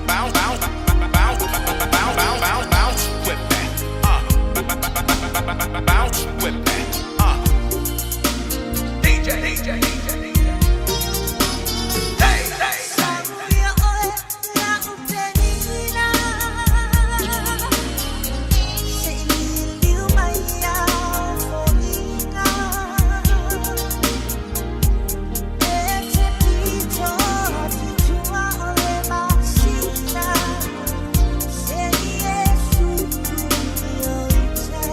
Bounce, bounce, bounce, bounce, bounce, bounce, bounce with me. Bounce with me. DJ, DJ, DJ, DJ. Hey, hey. Samuia oe la'u penina se I liliu mai au foliga e te pito atu i tua o le masina se I e sulu o ita.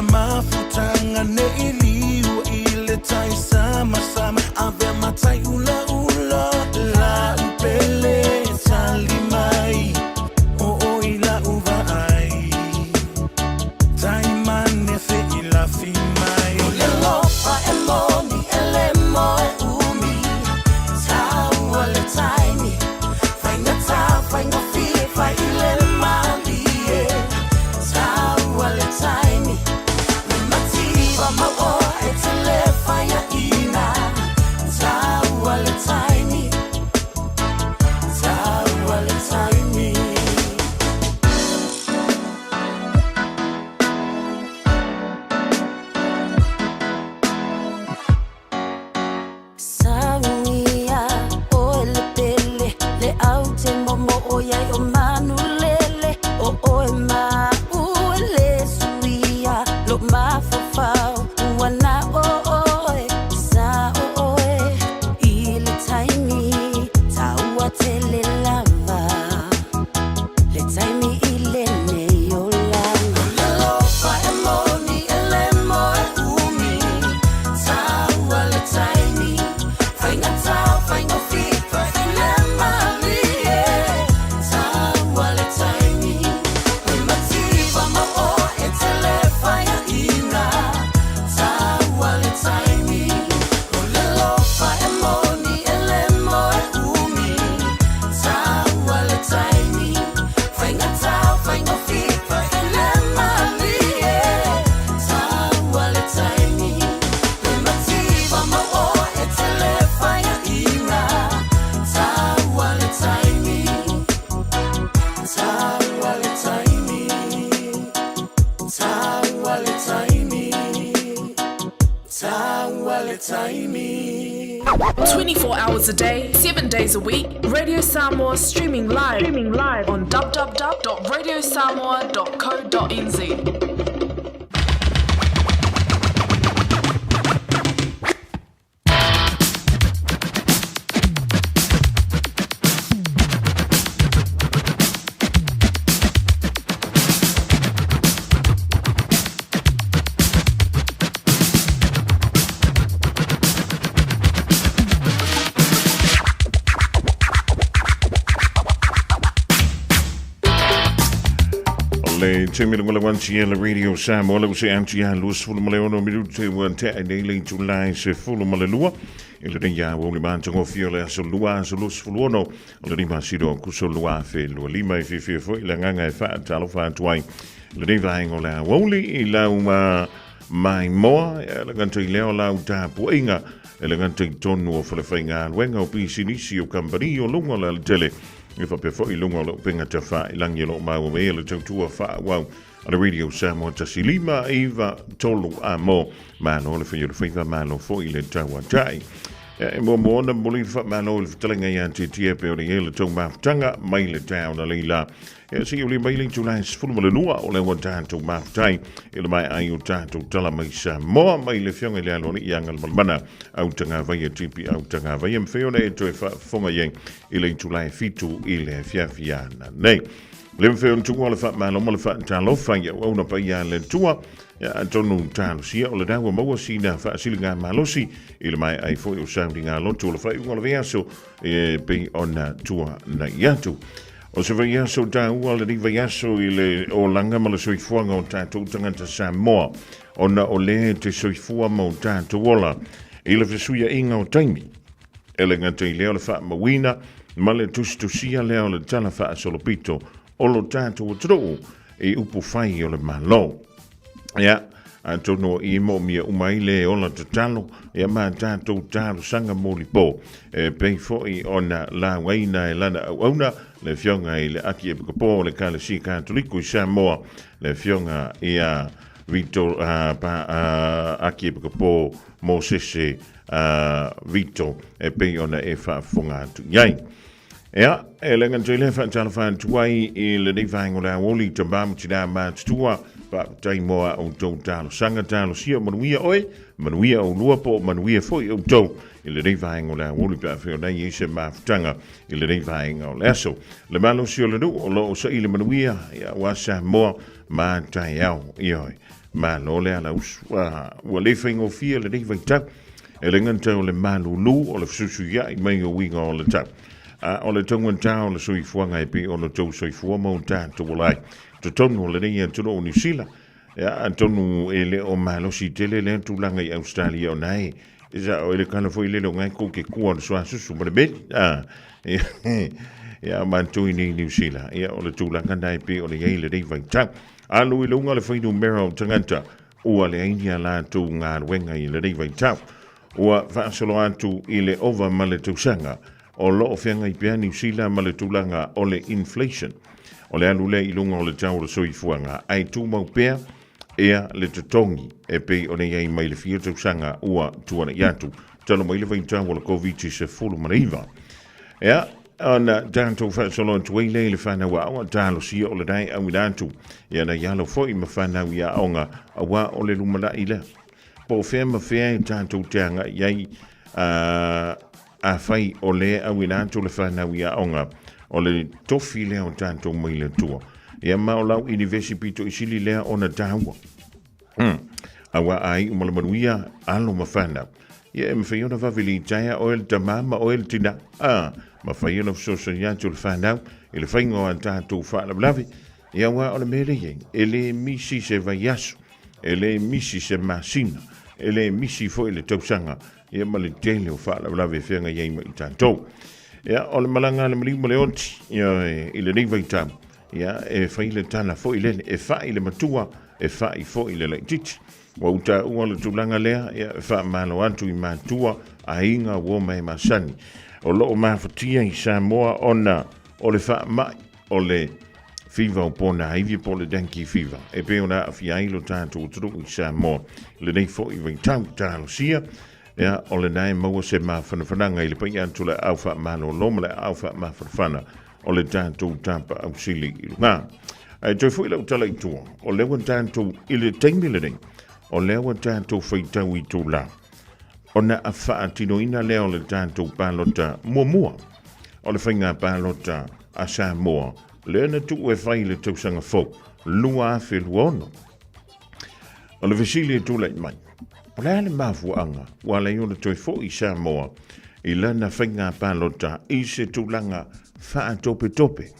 Sa mafutaga nei liua i le tai samasama Avea matai ulaula Lau pele tali mai O oe lau vaai Taimane feilafi mai O le alofa e moni e le moe umi Taua le taimi Faigata faigofie fai i le malie Taua le taimi Le mativa mauoa e te le faiaina Taua le taimi Taua le taimi. Saunia oe le pele le au te momo ʻoiai ʻo Manulele ʻo ʻoe maʻu e le suia lo mafaufau ua na ʻo ʻoe Sao ʻoe i le taimi taua tele lava le taimi i lenei olaga. O le alofa e moni e le moe umi Taua le taimi Faigata faigofie fai i le malie Taua le taimi Le mativa mauoa e te le faiaina Taua le taimi O le alofa e moni e le moe umi Taua le taimi Faigata faigofie fai i le malie Taua le taimi Le mativa mauoa e te le faiaina Taua le taimi Taua le taimi Taua le taimi Taua le taimi 24 hours a day, 7 days a week, Radio Samoa streaming live, on www.radiosamoa.co.nz. O le taimi lagolagoatia le Radio Samoa le use atia 26 minute ua tea nei le itula 12 i lenei aoauli matagofie o le aso 2 aso 26 o le 5 o Akuso 2025. E fiafia foi le agaga e faatalofa atu ai lenei vaega o le aoauli i lau maimoa e le gata i lea o lau tapuaiga e le gata i tonu o falefaigaluega o pisinisi o kamupani o luga o le alatele e faapea foi i luga o le upega tafailagi o lo o maua mai ai le tautua faaauau a le Radio Samoa 1 5 9 3 a mo. Malo le fai o le faiva, malo foi le tauatai. E muamua ona momoli le faamalo i le fetalaiga ia Tietie pe o le i ai le tou mafutaga mai le taeao na leila. E se i uli mai le itula e 12 o lea ua tatou mafutai i le maea ai o tatou tala mai Samoa mai le Afioga i le Aloalii ia Galumalemana Autagavaia TP Autagavaia mafai ona e toe faafofoga i ai i le itula e 7 i le afiafi ananei. Le mafai ona tuua le faamalo ma le faatalofa i auauna paia a le Atua. Ia, atonu talosia o lena ua maua sina faasiliga malosi i le maea ai foi o sauniga lotu o le faaiuga o le vaiaso e pei ona tuanai atu. O se vaiaso taua lenei vaiaso i le olaga ma le soifuaga o tatou tagata Samoa, ona o lea te soifua ma o tatou ola i le fesuiaiga o taimi. E le gata i lea o le faamauina ma le tusitusia lea o le tala faasolopito o lo tatou atunuu i upu fai o le Malo. Ia, atonu o i moomia uma ai le ola tatalo, ia ma tatou talosaga molipo, e pei foi ona lauaina e lana auauna le Afioga i le Akiepikopo o le Ekalesia Katoliko i Samoa, le Afioga ia Vito pa, Akiepikopo Mosese Vito, e pei ona e faafofoga atu i ai. Ea, e le gata i lea faatalofa atu ai i lenei vaega o le aoauli i tama ma tinā matutua, faafetai mo a outou talosaga, talosia manuia oe, manuia oulua po o manuia foi outou i lenei vaega o le aoauli pe afai ona i ai se mafutaga i lenei vaega o le aso. Le malosi o le nuu o lo o saili manuia, ia, aua Samoa ma taeao, ioe. Malo le alausu. Ua le faigofie lenei vaitau. E le gata o le malulu o le fesuisuiai mai o uiga o le tau, a o le taugata o le soifuaga e pei ona outou soifua ma o tatou ola ai. Totonu o lenei atunuu o Niu Sila, ia, atonu e le o malosi tele lea tulaga i Ausetalia ona e sao i le kala foi lele o ngai kou ke kua o le suasusu ma le meli. Ia, matou i nei Niu Sila, ia, o le tulaga na e pei ona i ai lenei vaitau. Alu i luga le fuainumera o tagata ua leai ni a latou galuega i lenei vaitau. Ua faasolo atu i le ova ma le tausaga o lo o feagai pea Niu Sila ma le tulaga o le inflation. O le alu lea i luga o le tau o le soifuaga, ae tumau pea ea le totogi e pei ona i ai mai le fia tausaga ua tuanai atu, talu mai le vaitau o le Koviti-19. Ea, ona tatou faasolo atu ai lea i le fanau aoga, talosia o lena e auina atu ia nai alo foi ma fanau i aoga, aua o le lumanai lea. Po o fea ma fea e tatou te agai ai, afai o lea e auina atu le fanau i aoga, o le tofi lea o tatou mai le Atua. Ia ma o lau inivesi pito i sili lea ona taua. Aua a iu ma le manuia, alo ma fanau. Ia e mafai ona vave litaea oe le tamā ma oe le tinā. A, mafai ona fesoasoani atu le fanau i le faiga o a tatou faalavelave. Ia aua o le mea lea e i ai, e le misi se vaiaso, e le misi se masina, e le misi foi le tausaga, ia ma le tele o faalavelave e feagai ai ma i tatou. Ia, o le malaga a le maliu ma le oti, ia, i lenei vaitau, ia, e fai le tala foi lele, e fai le matua, e fai foi le laitiiti. Ua ou taua le tulaga lea, ia, e faamalo atu i matua, aiga, uo ma e masani. O lo o mafatia i Samoa ona o le faamai o le fiva o ponaivi po o le dengue fever e pei ona aafia ai lo tatou atunuu i Samoa i lenei foi vaitau. Talosia, ia, o lena e maua se mafanafanaga i le paia atu o le aao faamalolo ma le aao faamafanafana o le tatou tapaau sili i luga. Ae toe foi lau tala i tua, o lea ua tatou i le taimi lenei, o lea ua tatou faitau i tula ona a faatinoina lea o le tatou palota muamua o le faiga palota a Samoa lea na tuu e fai i le tausaga fou 2026. O le fesili e tulai mai, o le a le mafuaaga ua ala ai ona toe foi Samoa i lana faiga palota i se tulaga faatopetope?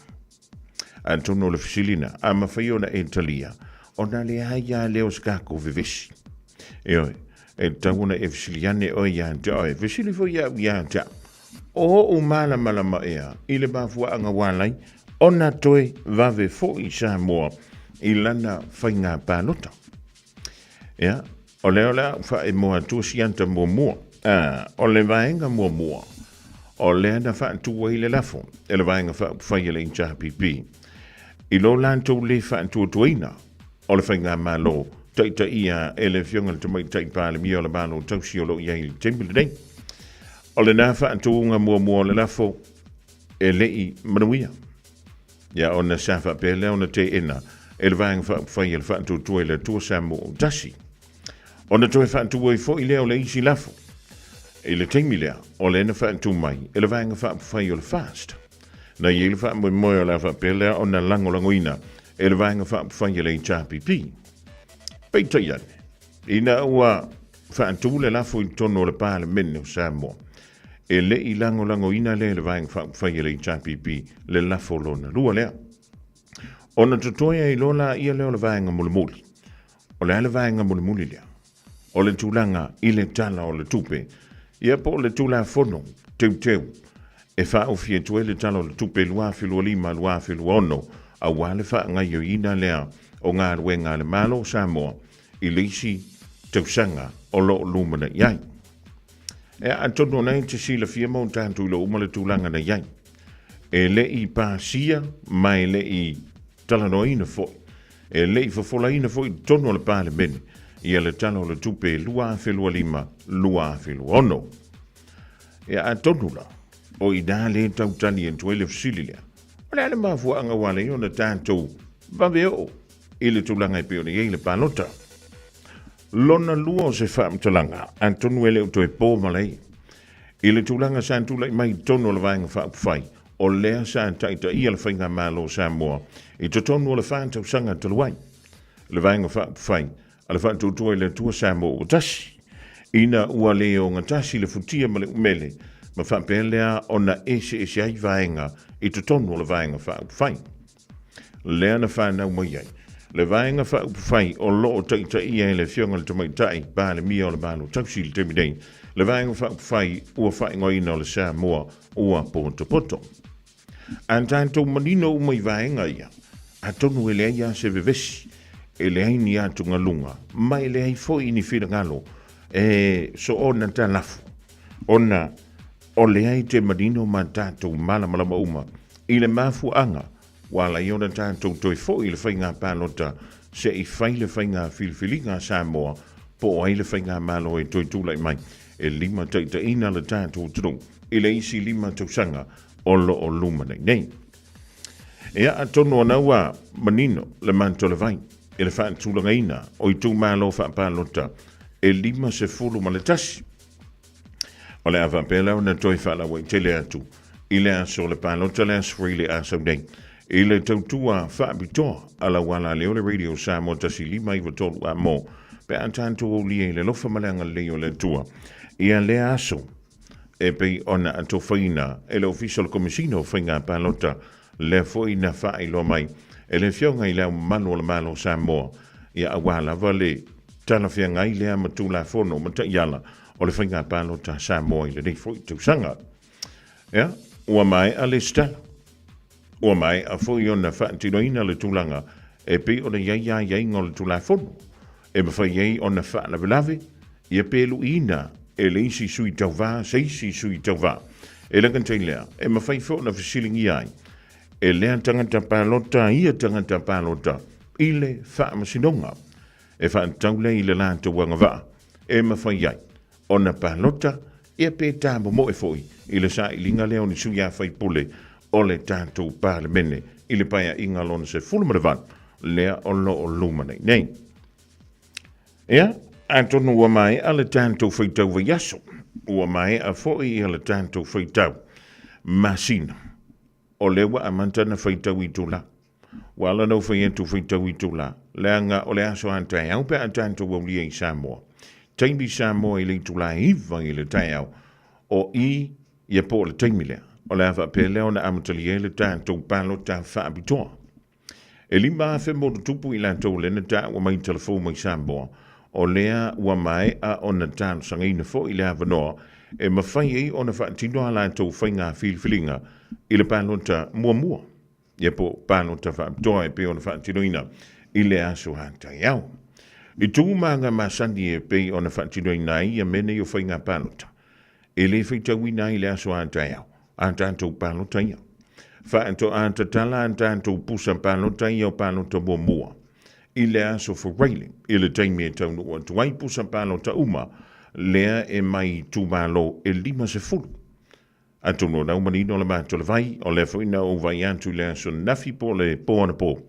Atonu o le fesili na, a mafai ona e talia, ona leai lava lea o se tatou vevesi. Ioe, e tatau ona e fesili ane oe ia te oe, fesili foi au ia te au. O ou malamalama ea i le mafuaaga ua ala ai ona toe vave foi Samoa i lana faiga palota. Ia, o lea o le a ou faaimoa atu si ata muamua. O le vaega muamua, o lea na faatu ai le lafo e le Vaega Faaupufai a le HRPP i lo latou le faatuatuaina o le Faigamalo taitaia e le Afioga i le Tamaitai Palemia o le Malo Tausi o lo o i ai i le taimi lenei. O lena faatuga muamua o le lafo e le i manuia. Ia ona sa faapea lea ona teena e le Vaega Faaupufai a le Faatuatua i le Atua Samoa o Tasi. Ona toe faatu ai foi lea o le isi lafo. I le taimi lea, o lea na faatu mai e le Vaega Faaupufai o le FAST. Na i ai le faamoemoe o le a faapea lea ona lagolagoina e le Vaega Faaupufai a le HRPP. Peitai ane, ina ua faatu le lafo i totonu o le Palemene o Samoa, e le i lagolagoina lea e le Vaega Faaupufai a le HRPP le lafo lona lua lea. Ona totoe ai loa laia lea o le vaega mulimuli. O le a le vaega mulimuli lea? O le tulaga i le Tala o le Tupe, ia po o le Tulafono Teuteu e faaofi atu ai le Tala o le Tupe 2025/2026 aua le faagaoioiina lea o galuega a le Malo o Samoa i le isi tausaga o lo o lumanai ai. E atonu o lena e te silafia ma o tatou iloa uma le tulaga na i ai. E le i pasia ma e le i talanoaina foi, e le i fofolaina foi i totonu o le Palemene ia le Tala o le Tupe 2025/2026. Ia atonu la, o i ina lea e tau tali atu ai le fesili lea, o le a le mafuaaga ua ala ai ona tatou vave oo i le tulaga e pei ona i ai le palota? Lona lua o se faamatalaga, atonu e le o toe po malae i le tulaga sa tulai mai i totonu o le Vaega Faaupufai, o lea sa taitaia le Faigamalo o Samoa i totonu o le fa tausaga talu ai. Le Vaega Faaupufai A le Faatuatua i le Atua Samoa ua tasi, ina ua le ogatasi le futia ma le umele, ma faapea lea ona eseese ai vaega i totonu o le Vaega Faaupufai. Lea na fanau mai ai le Vaega Faaupufai o lo o taitaia e le Afioga i le Tamaitai Palemia o le Malo Tausi i le taimi nei, le Vaega Faaupufai ua faaigoaina o le Samoa ua Potopoto. A tatou manino uma i vaega ia, atonu e leai lava se vevesi, e leai ni atugaluga, ma e leai foi ni finagalo e soona talafu, ona o lea e te manino ma tatou malamalama uma i le mafuaaga ua ala ai ona tatou toe foi i le faiga palota se i fai le faiga filifiliga a Samoa po o ai le faigamalo e toe tulai mai e limataitaiina le tatou atunuu i le isi 5 tausaga o lo o luma nei nei. Ia, atonu ona ua manino le manatolevai i le faatulagaina o itumalo faapalota e 51. O le a faapea la ona toe faalauaitele atu i le aso o le palota le Aso Faraile a sau nei i le tautua faapitoa a lau ala leo le Radio Samoa 1593 a mo pe a tatou aulia i le alofa ma le agalelei o le Atua ia lea aso e pei ona atofaina e le Ofisa o le Komesina o Faiga Palota, lea foi na faailoa mai e le Afioga i Le Ao Mamalu o le Malo o Samoa, ia aua lava le talafeagai lea ma Tulafono ma Taiala o le Faiga Palota a Samoa i lenei foi tausaga. Ia, ua maea le setala. Ua maea foi ona faatinoina le tulaga e pei ona i ai aiaiga o le Tulafono e mafai ai ona faalavelave ia pe luiina e le isi sui tauvā se isi sui tauvā. E le gata i lea, e mafai foi ona fesiligia ai e lea tagata palota ia tagata palota i le faamasinoga e faatatau lea i le latou agavaa e mafai ai ona palota ia pe tamomoe foi i le sailiga lea o ni sui usufono o le tatou Palemene i le Paeaiga lona 18 lea o lo o luma nei nei. Ia, atonu ua maea le tatou faitau vaiaso, ua maea foi ia le tatou faitau masina. O lea ua amata ona faitau itula. Ua ala ona ou fai atu faitau itula, leaga o le aso a taeao pe a tatou aulia i Samoa. Taimi Samoa i le itula e 9 i le taeao, o i ia po o le taimi lea. O le a faapea lea ona amatalia ai le tatou palota faapitoa. E 5,000 ma ono tupu i latou lea na taua mai telefou mai Samoa, o lea ua maea ona talosagaina foi le avanoa e mafai ai ona faatino a latou faiga filifiliga i le palota muamua, ia po o palota faapitoa e pei ona faatinoina i le aso a taeao. I tu ma aga masani e pei ona faatinoina ai ia mea nei o faiga palota, e le faitauina ai le aso a taeao a tatou palota ia. Faatoa tatala a tatou pusa palota ia o palota muamua i le aso Faraile i le taimi e taunuu atu ai pusa palota uma lea e mai itumalo e 50. Atonu o lau manino le matou le vai, o lea foi na ou vai atu i le aso nafi po o le po anapo.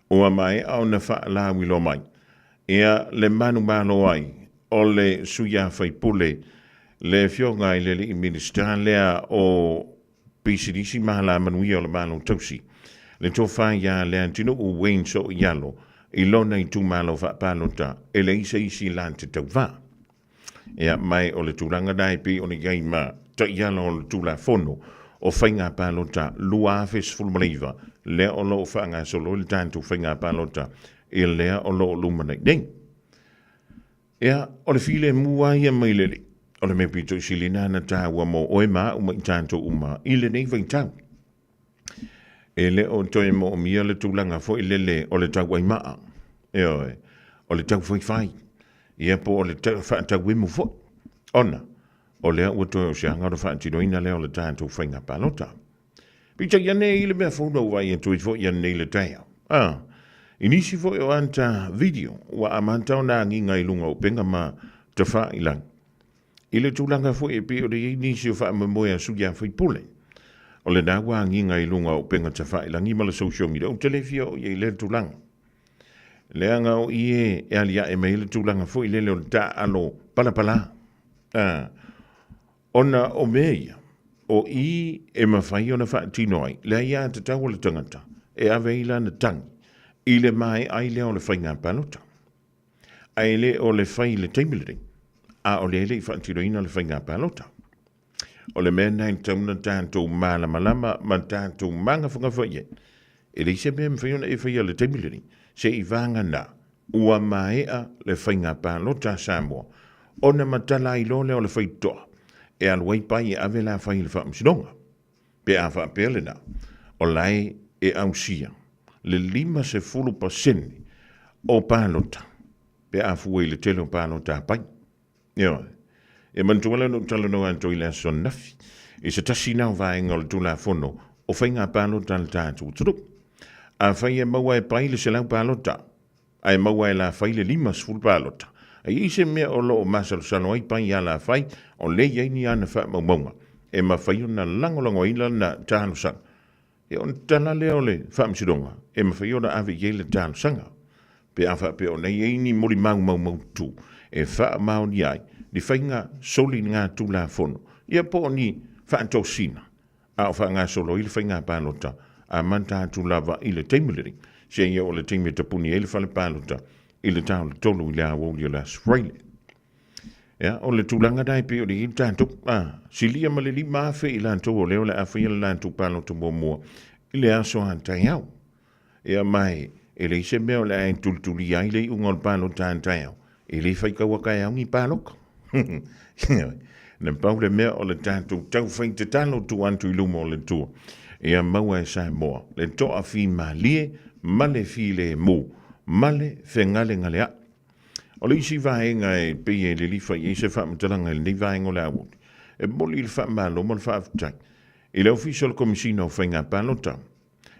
Ua maea ona faalauiloa mai ia le manumalo ai o le sui usufono le Afioga i le alii Minisita lea o Pisinisi ma Alamanuia o le Malo Tausi, le Tofa ia Leatinuu Wayne Sooialo i lona itumalo faapalota e leai se isi la te tauvā. Ia, mai o le tulaga na e pei ona i ai ma taiala o le Tulafono o Faiga Palota 2019, lea o lo o faagasolo ai le tatou faiga palota i lea o lo o luma nei nei. Ia, o le filemu lava ia mai le Alii, o le mea pito i sili lena na taua mo oe ma au ma i tatou uma i lenei vaitau. E le o toe moomia le tulaga foi lele o le tauaimaa, ioe, o le taufaifai, ia po o le faatauemu foi, ona o lea ua toe o se aga ona faatinoina lea o le tatou faiga palota. Peitai ane i le mea fou na ou vaai atu ai foi ananei i le taeao, a, i nisi foi o ata video ua amata ona agiga i luga o upega ma tafailagi. I le tulaga foi e pei ona i ai nisi o faamoemoe a sui usufono, o lena ua agiga i luga o upega tafailagi ma le social media, ou te le fia oo i ai i lea tulaga. Leaga o i e aliae mai ai le tulaga foi lele o le taaalo palapala. A, ona o mea ia, o i e mafai ona faatino ai le aiatatau a le tagata e ave ai lana tagi i le maea ai lea o le faiga palota. Ae le o le fai i le taimi lenei, a o lea e le i faatinoina le faiga palota. O le mea lena e tatau ona tatou malamalama ma tatou magafagafa i ai. E leai se mea e mafai ona e faia i le taimi lenei, se i vagana ua maea le faiga palota a Samoa, ona matala ai loa lea o le faitotoa e alu ai pai e ave la fai i le faamasinoga. Pe a faapea lena, o la e e ausia le 50% o palota pe a fua i le tele o palota a pai. Ioe. E manatua lea na ou talanoa atu i le aso ananafi, i se tasi na o vaega o le Tulafono o Faiga Palota a le tatou atunuu. Afai e maua e pai le 100 palota, ae maua e Lafai le 50 palota, e i ai se mea o lo o masalosalo ai pai ia Lafai o lea e i ai ni ana faamaumauga e mafai ona lagolagoina lana talosaga, ia ona tala lea o le Faamasinoga e mafai ona ave i ai le talosaga. Pe a faapea o nei ai ni molimau maumaututu e faamaonia ai ni faiga soligatulafono, ia po o ni faatosina a o faagasolo ai le faiga palota amata atu lava i le taimi lenei, seia oo i le taimi e tapuni ai le fale palota i le ta o le 3 i le aoauli o le Aso Faraile. Ia, o le tulaga lena e pei ona i ai le tatou, a, silia ma le 5,000 i latou o lea o le a faia le latou palota muamua i le aso a taeao. Ia ma e leai se mea o le a e tulitulia ai le iuga o le palota a taeao, e le faitaua taeao ni palota. Na pau le mea o le tatou taufai tatalo tuu atu i luma o le Atua, ia maua e Samoa le toafimalie ma le filemu ma le fegalegaleai. O le isi vaega e pei e lilifa i ai se faamatalaga i lenei vaega o le aoauli, e momoli le faamalo ma le faafetai i le Ofisa o le Komesina o Faiga Palota.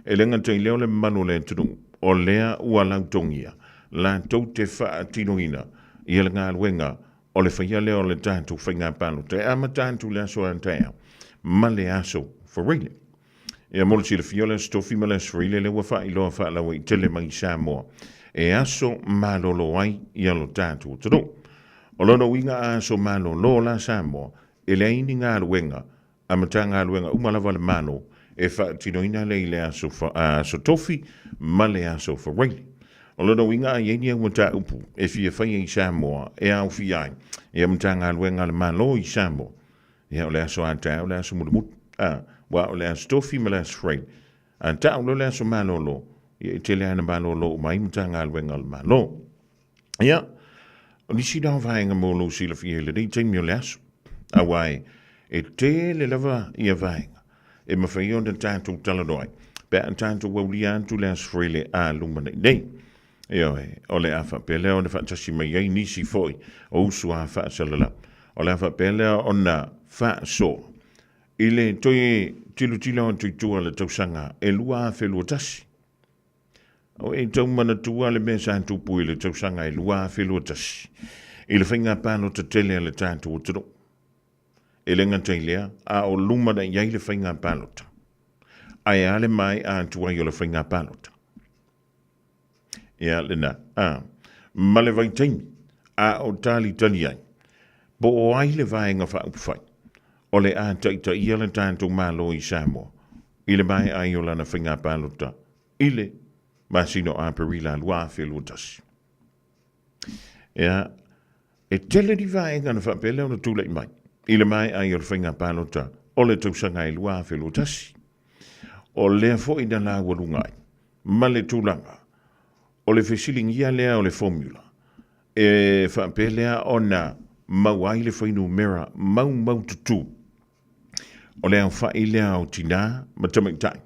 E le gata i lea o le mamalu o le atunuu, o lea ua lautogia latou te faatinoina ia le galuega o le faia lea o le tatou faiga palota e amata atu i le aso a taeao ma le aso Faraile. Ia mo le silafia o le Aso Tofi ma le Aso Faraile lea ua faailoa faalauaitele mai i Samoa e aso malolo ai ia lo tatou atunuu. O lona uiga a aso malolo la Samoa, e leai ni galuega a Matagaluega uma lava a le Malo e faatinoina lea i le aso, aso Tofi ma le aso Faraile. O lona uiga a i ai ni au mataupu e fia faia i Samoa e aofia ai ia Matagaluega a le Malo i Samoa, ia o le aso a taeao le aso mulimuli, a, aua o le aso Tofi ma le aso Faraile, a tau loa le aso malolo, ia e tele lava ina malolo uma ai Matagaluega a le Malo. Ia, o nisi na o vaega mo lou silafia i lenei taimi o le aso, aua e tele lava ia vaega e mafai ona tatou talanoa ai pe a tatou aulia atu le Aso Faraile a lumanai nei. Ioe, o le a faapea lea ona faatasi mai ai nisi foi o uso a faasalalau. O le a faapea lea ona faasoa i le toe tilotilo atu i tua i le tausaga e 2021. O e tau manatua le mea sa tupu i le tausaga e 2021 i le faiga palota tele a le tatou atunuu. E le gata i lea, a o lumanai ai le faiga palota. Ae a le maea atu ai o le faiga palota? Ia lena, a, ma le vaitaimi, a o talitali ai, po o ai le Vaega Faaupufai o le a taitaia le tatou Malo i Samoa i le maea ai o lana faiga palota i le masina o Aperila 2021. Ia, e tele ni vaega na faapea lea ona tulai mai i le maea ai o le faiga palota o le tausaga e 2021. O lea foi na laualuga ai ma le tulaga o le fesiligia lea o le formula e faapea lea ona maua ai le fuainumera maumaututu o le aofai lea o tinā ma tamaitai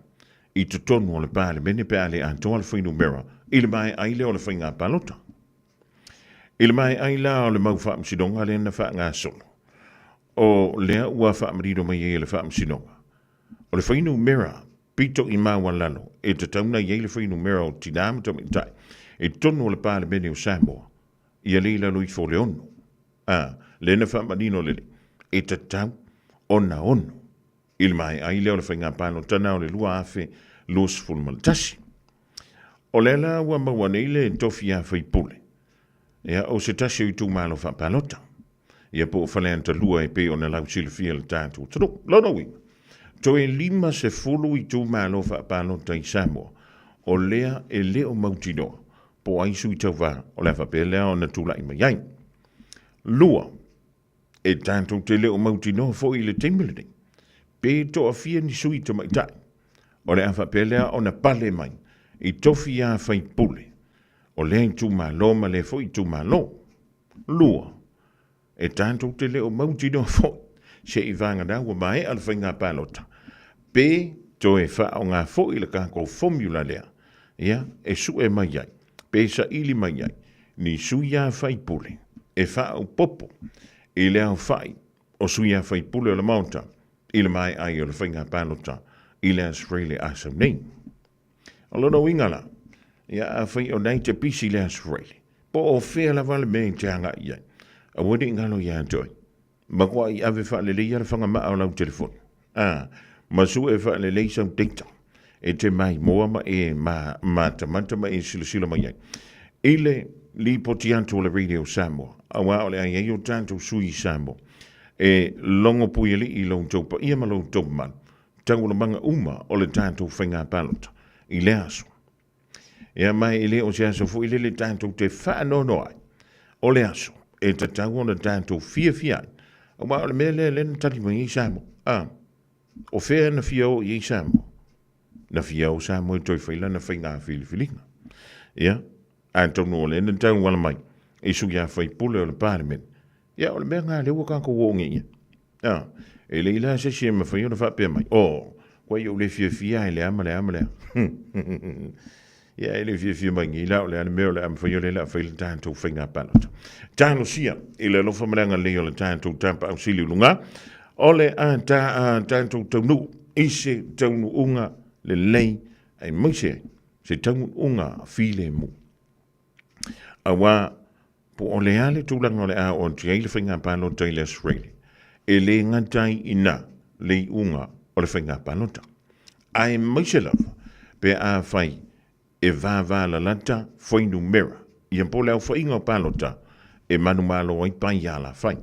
i totonu o le Palemene pe a le atoa le fuainumera i le maea ai lea o le faiga palota. I le maea ai la o le mau faamasinoga lea na faagasolo, o lea ua faamanino mai ai e le faamasinoga, o le fuainumera pito i maualalo e tatau ona i ai le fuainumera o tinā ma tamaitai i totonu o le Palemene o Samoa, ia le i lalo ifo o le 6. A, lea na faamanino lelei, e tatau ona 6 i le maea ai lea o le faiga palota na o le 2021. O lea la ua maua nei le tofi a faipule, ia, o se tasi o itumalo faapalota, ia po o Faleata 2 e pei ona lausilafia e le tatou atunuu. Lona uiga, toe 50 itumalo faapalota i Samoa, o lea e le o mautinoa. po o ai sui tauva o le a faapea lea ona tulai mai ai. Lua, e tatou te le o mautinoa foi i le taimi lenei, pe toafia ni sui tamaitai o le a faapea lea ona pale mai i tofi a faipule o lea itumalo ma lea foi itumalo. Lua, e tatou te le o mautinoa foi seiavagana ua maea le faiga palota, pe toe faaaoga foi le tatou formula lea, ia, e sue mai ai, pe saili mai ai ni sui a faipule e faaopoopo i le aofai o sui a faipule o le Maota i le maea ai o le faiga palota i le Aso Faraile a sau nei. O lona uiga la, ia afai o lena e te pisi i le Aso Faraile, po o fea lava le mea e te agai i ai, aua ne i galo ia te oe, matuai ave faaleleia le fagamaa o lau telefoni, a, ma sue faalelei sau data e te maimoa ma e matamata ma e silasila mai ai i le lipoti atu o le Radio Samoa, aua o le a i ai o tatou sui i Samoa e logo puialii i lo outou paia ma lo outou mamalu taualumaga uma o le tatou faiga palota i lea aso. Ia ma e le o se aso foi lele tatou te faanoanoa ai. O le aso e tatau ona tatou fiafia ai. Aua o le mea lea lea na tali mai ai Samoa. A, o fea na fia o i ai Samoa? Na fia o Samoa e toe fai lana faiga filifiliga. Ia, atonu o lea na tauala mai i sui a faipule o le Palemene. Ia, o le mea lena lea ua tatou oo nei i ai. A, e leai la se isi e mafai ona faapea mai, oh, koe i ou le fiafia ai le a ma le a ma le a. Ia, e le fiafia mai nei la o le a le mea o le a mafai o lea o le a fai le tatou faiga palota. Talosia i le alofa ma le agalelei o le tatou Tapaau Sili i luga, o le a ta a tatou taunuu i se taunuuga lelei aemaise ai se taunuuga filemu. Aua po o le a le tulaga o le a oo atu ai le faiga palota i le Australia, e le gata ai i ina le iuga o le faiga palota. Aemaise lava pe afai e vavalalata fuainumera ia po o le aofaiga o palota e manumalo ai paia alafai.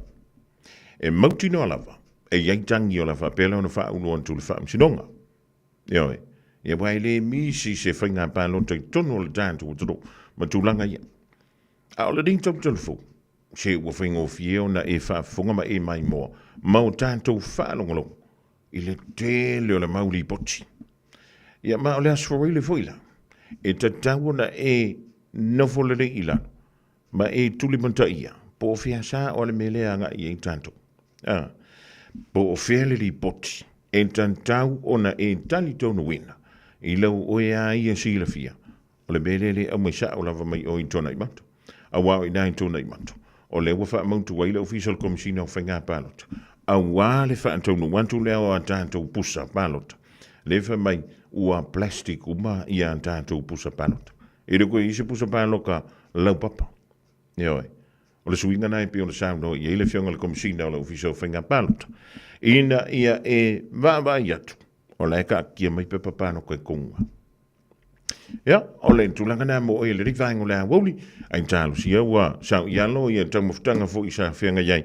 E mautinoa lava e i ai tagi o le a faapea lea ona faaulu atu i le Faamasinoga. Ioe. Ia aua e le misi se faiga palota i totonu o le tatou atunuu ma tulaga ia. A o lenei tautala fou, se ua faigofie ona e faafofoga ma e maimoa ma o tatou faalogologo i le tele o le mau lipoti. Ia ma o le Aso Faraile foi la, e tatau ona e nofo lelei i lalo ma e tulimataia po o fea sa o le mea lea e agai i ai tatou. A, po o fea le lipoti e tatau ona e talitonuina i lau oe a ia silafia, o le mea lea le aumai sao lava mai oe i Tuanaimato. Aua o i ina i Tuanaimato, o lea ua faamautu ai le Ofisa o le Komesina o Faiga Palota, aua le faataunuu atu lea o a tatou pusa palota. Lea fai mai ua plastic uma ia a tatou pusa palota. E le koe i se pusa paloka laupapa. Ioe. O le suiga na e pei ona saunoa i ai le Afioga i le Komesina o le Ofisa o Faiga Palota, ina ia e vaavaai atu, o la e taatia mai pepa paloka i koga. Ia, o le tulaga na mo oe i lenei vaega o le aoauli, ai talosia ua sao i alo ia taumafataga foi sa feagai ai.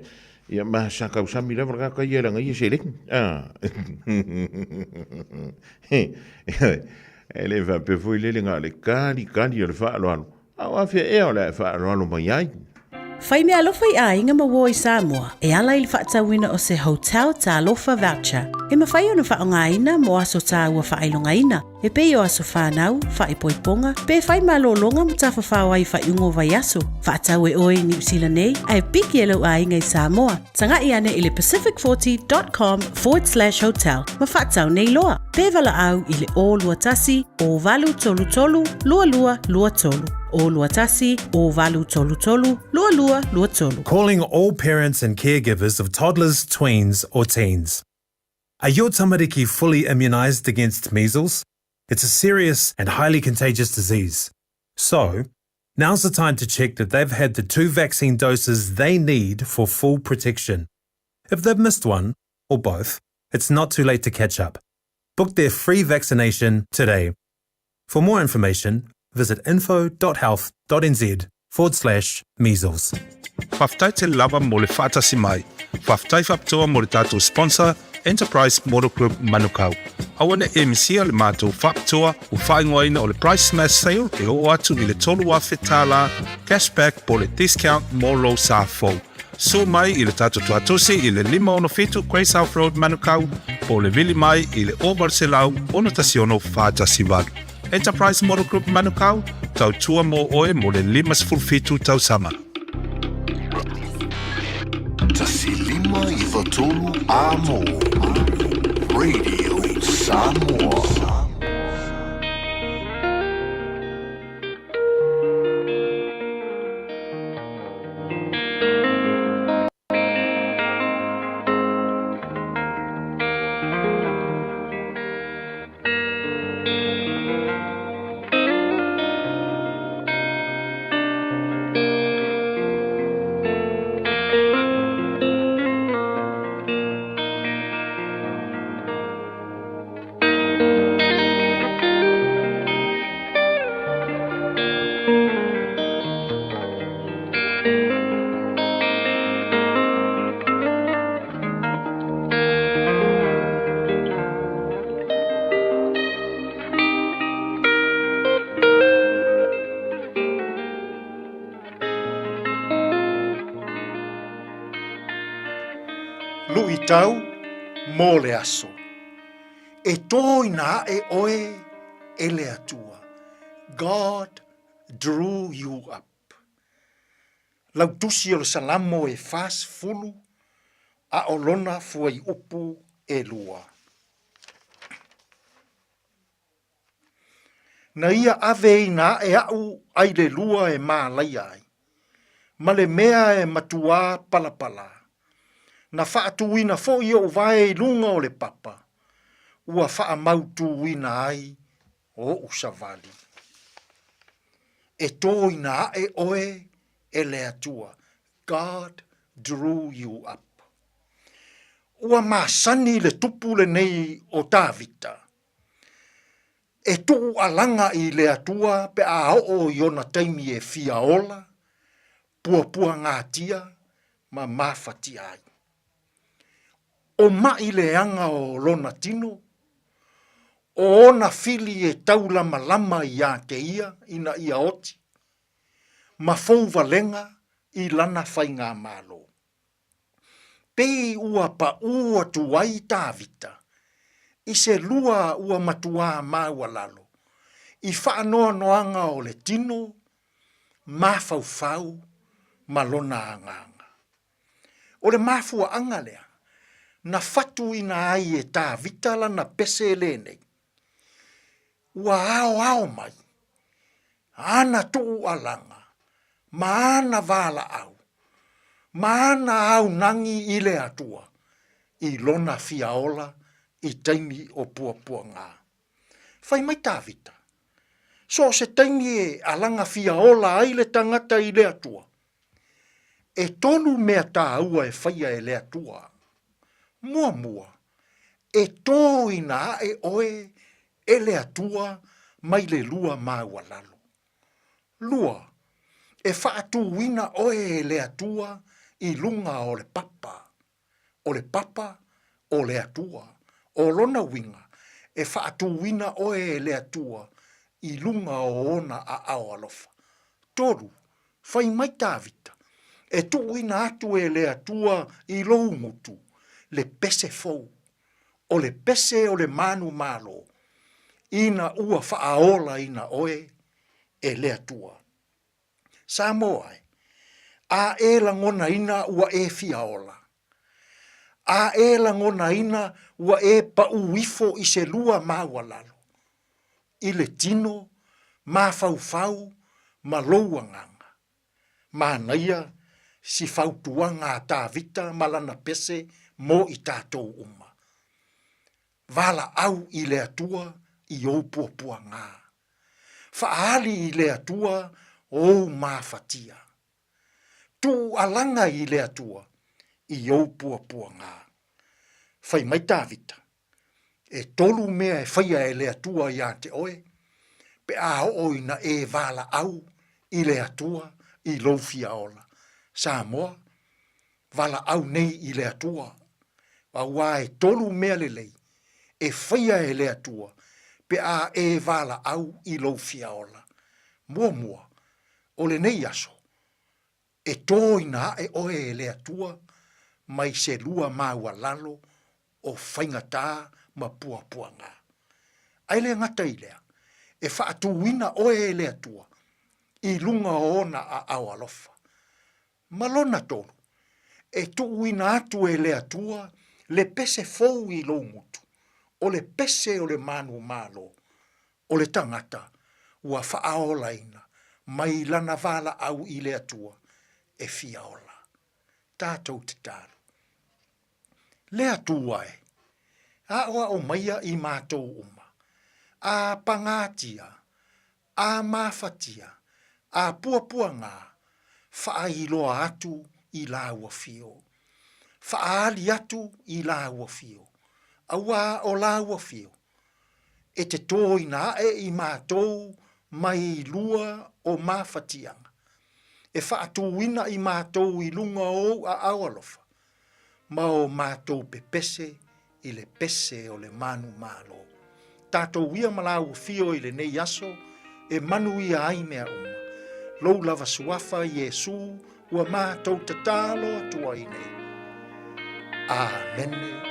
Ia, ma sa tausami lava le tagata ia e laga ia seleni. Ah. E le faapea foi lele na o le kali kali o le faaaloalo, a o afea ea o le a e faaaloalo mai ai? Fai meaalofa i aiga ma uo i Samoa e ala i le faatauina o se Hotel Talofa Voucher e mafai ona faaaogaina mo aso tāua faailogaina e pei o aso whānau, whaipoiponga, pe whai malōlōga ma tafafao ai whaiungo vaiaso. Faatau e oe i Niu Sila nei, ae piki e lou aiga i Samoa. Taga'i ane i le pacific40.com/hotel ma faatau nei loa. Pe valaau i le 021 0833 2223. 021 0833 2223. Calling all parents and caregivers of toddlers, tweens or teens. Are your tamariki fully immunised against measles? It's a serious and highly contagious disease. So, now's the time to check that they've had the two vaccine doses they need for full protection. If they've missed one, or both, it's not too late to catch up. Book their free vaccination today. For more information, visit info.health.nz forward slash measles. Faafetai tele lava mo le faatasi mai. Faafetai faapitoa mo le tatou sponsor, Enterprise Motor Group Manukau. Aua ne i misia le matou faapitoa ua faaigoaina o le Price Smash Sale e oo atu i le $3,000 cash back po o le discount mo lou sa fou. Sue mai i le tatou tuatosi i le 567 Grey South Road, Manukau, po o le vili mai i le 0800 16 418. Enterprise Motor Group Manukau, tautua mō oe mo le 57 tausaga. 1593 Amo Radio Samoa. Luitau mo le aso. E tōina aʻe ʻoe e le Atua. God drew you up. Lau tusi o le Salamo e 40, a o lona fuaiupu e lua. Na ia ave ina aʻe aʻu ai le lua e mālaia ai, ma le mea e matuā palapala. Na faatuina foʻi oʻu vae i luga o le papa, ua faamautūina ai oʻu savali. E tōina aʻe ʻoe e le Atua. God drew you up. Ua masani le tupu lenei o Tāvita. E tuu alaga i le Atua pe a oo i ona taimi e fia ola, puapuagatia ma mafatia ai. O maʻi leaga o lona tino, o ona fili e taulamalama iā te ia ina ia oti, ma fou walega i lana faigamalo. Pei ua paʻū atu ai Tāvita i se lua ua matuā maualalo i faanoanoaga o le tino, mafaufau ma lona agaga. O le mafuaaga lea na fatuina ai e Tāvita lana pese lenei, ua aoao mai ana tuualaga ma ana valaau ma ana aunagi i le Atua i lona fiaola i taimi o puapuaga. Fai mai Tāvita, So o se taimi e alaga fiaola ai le tangata i le Atua, E tolu mea tāua e whaia e le Atua. Muamua, e tōina aʻe ʻoe e le Atua mai le lua maualalo. Lua, e faatūina ʻoe e le Atua i luga o le papa. O le papa o le Atua. O lona uiga, e faatūina ʻoe e le Atua i luga o ona aao alofa. Tolu, fai mai Tāvita, e tuuina atu e le Atua i lou gutu le pese fou, o le pese o le manumalo, ina ua faaolaina ʻoe e le Atua. Samoa e, a e lagonaina ua e fia ola. A e lagonaina ua e paʻū ifo i se lua maualalo, i le tino, mafaufau ma lou agaga. Manaia si fautuaga a Tāvita ma lana pese mo i tātou uma. Valaau i le Atua i ou puapuagā. Faaali i le Atua ou mafatia. Tuualaga i le Atua i ou puapuagā. Fai mai Tāvita, E tolu mea e faia e le Atua iā te oe, pe a oo ina e valaau i le Atua i lou fia ola. Samoa, valaau nei i le Atua, auā e tolu mea lelei. e faia e le Atua pe a e valaau i lou fia ola. Muamua, o lenei aso, e tōina aʻe oe e le Atua mai se lua maualalo o faigatā ma puapuagā. Ae le gata i lea, e faatūina oe e le Atua i luga o ona aao alofa. Ma lona tolu, e tuuina atu e le Atua le pese fou i lou gutu, o le pese o le manumalo, o le tagata ua faaolaina mai lana valaau i le Atua e fia ola. Tatou tatalo. Le Atua e, aʻoaʻo maia i matou uma, a pagātia, a mafatia, a puapuagā, faailoa atu i lāua fio. Faaali atu i lāua fio, auā o lāua fio, e te tōina aʻe i mātou mai lua o mafatiaga, e faatūina i mātou i luga o ou aao alofa, ma o mātou pepese i le pese o le manu malo. Tatou ia ma lāua fio i lenei aso e manuia ai mea uma. Lou lava suafa Iesū ua mātou tatalo atu ai nei. Āmene.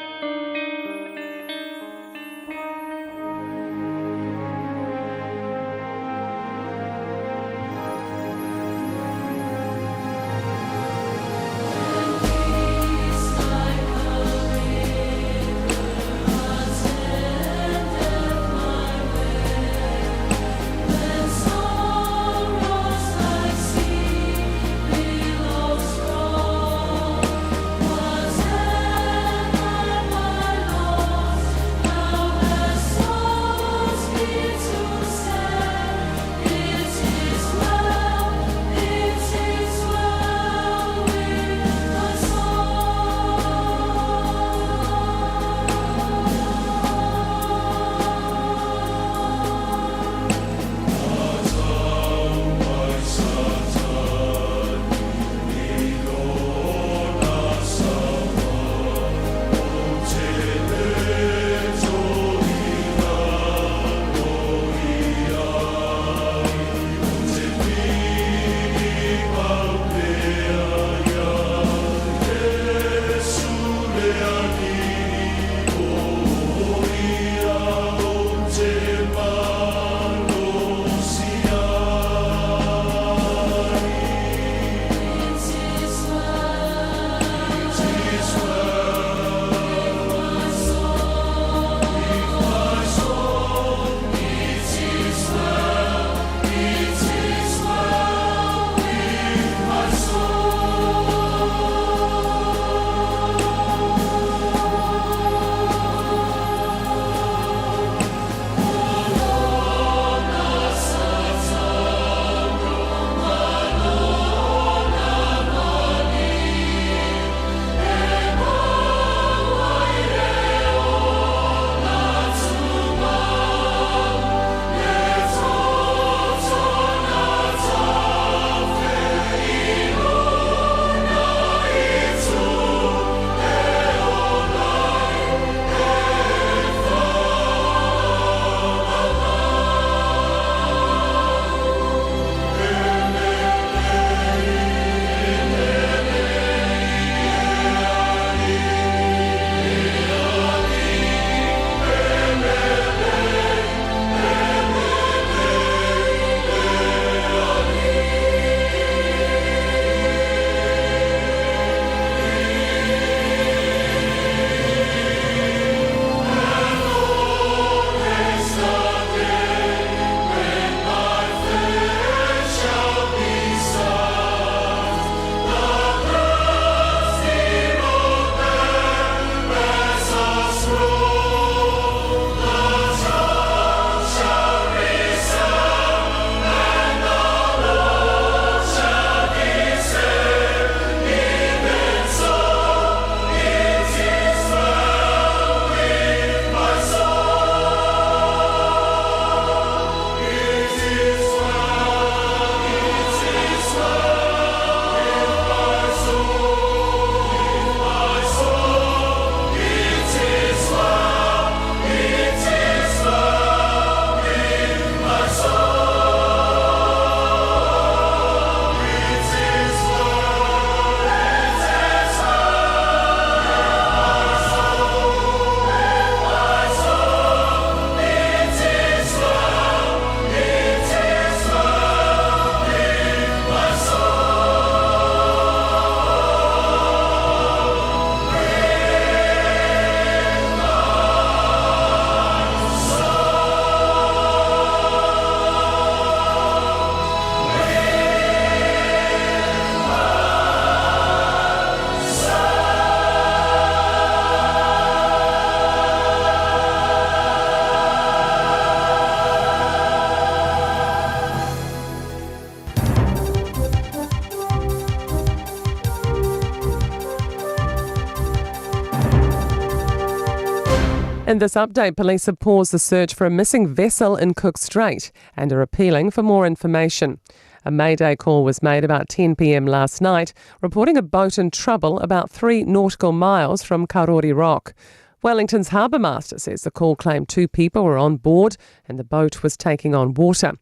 In this update, police have paused the search for a missing vessel in Cook Strait and are appealing for more information. A mayday call was made about 10 p.m. last night, reporting a boat in trouble about 3 nautical miles from Karori Rock. Wellington's harbour master says the call claimed 2 people were on board and the boat was taking on water.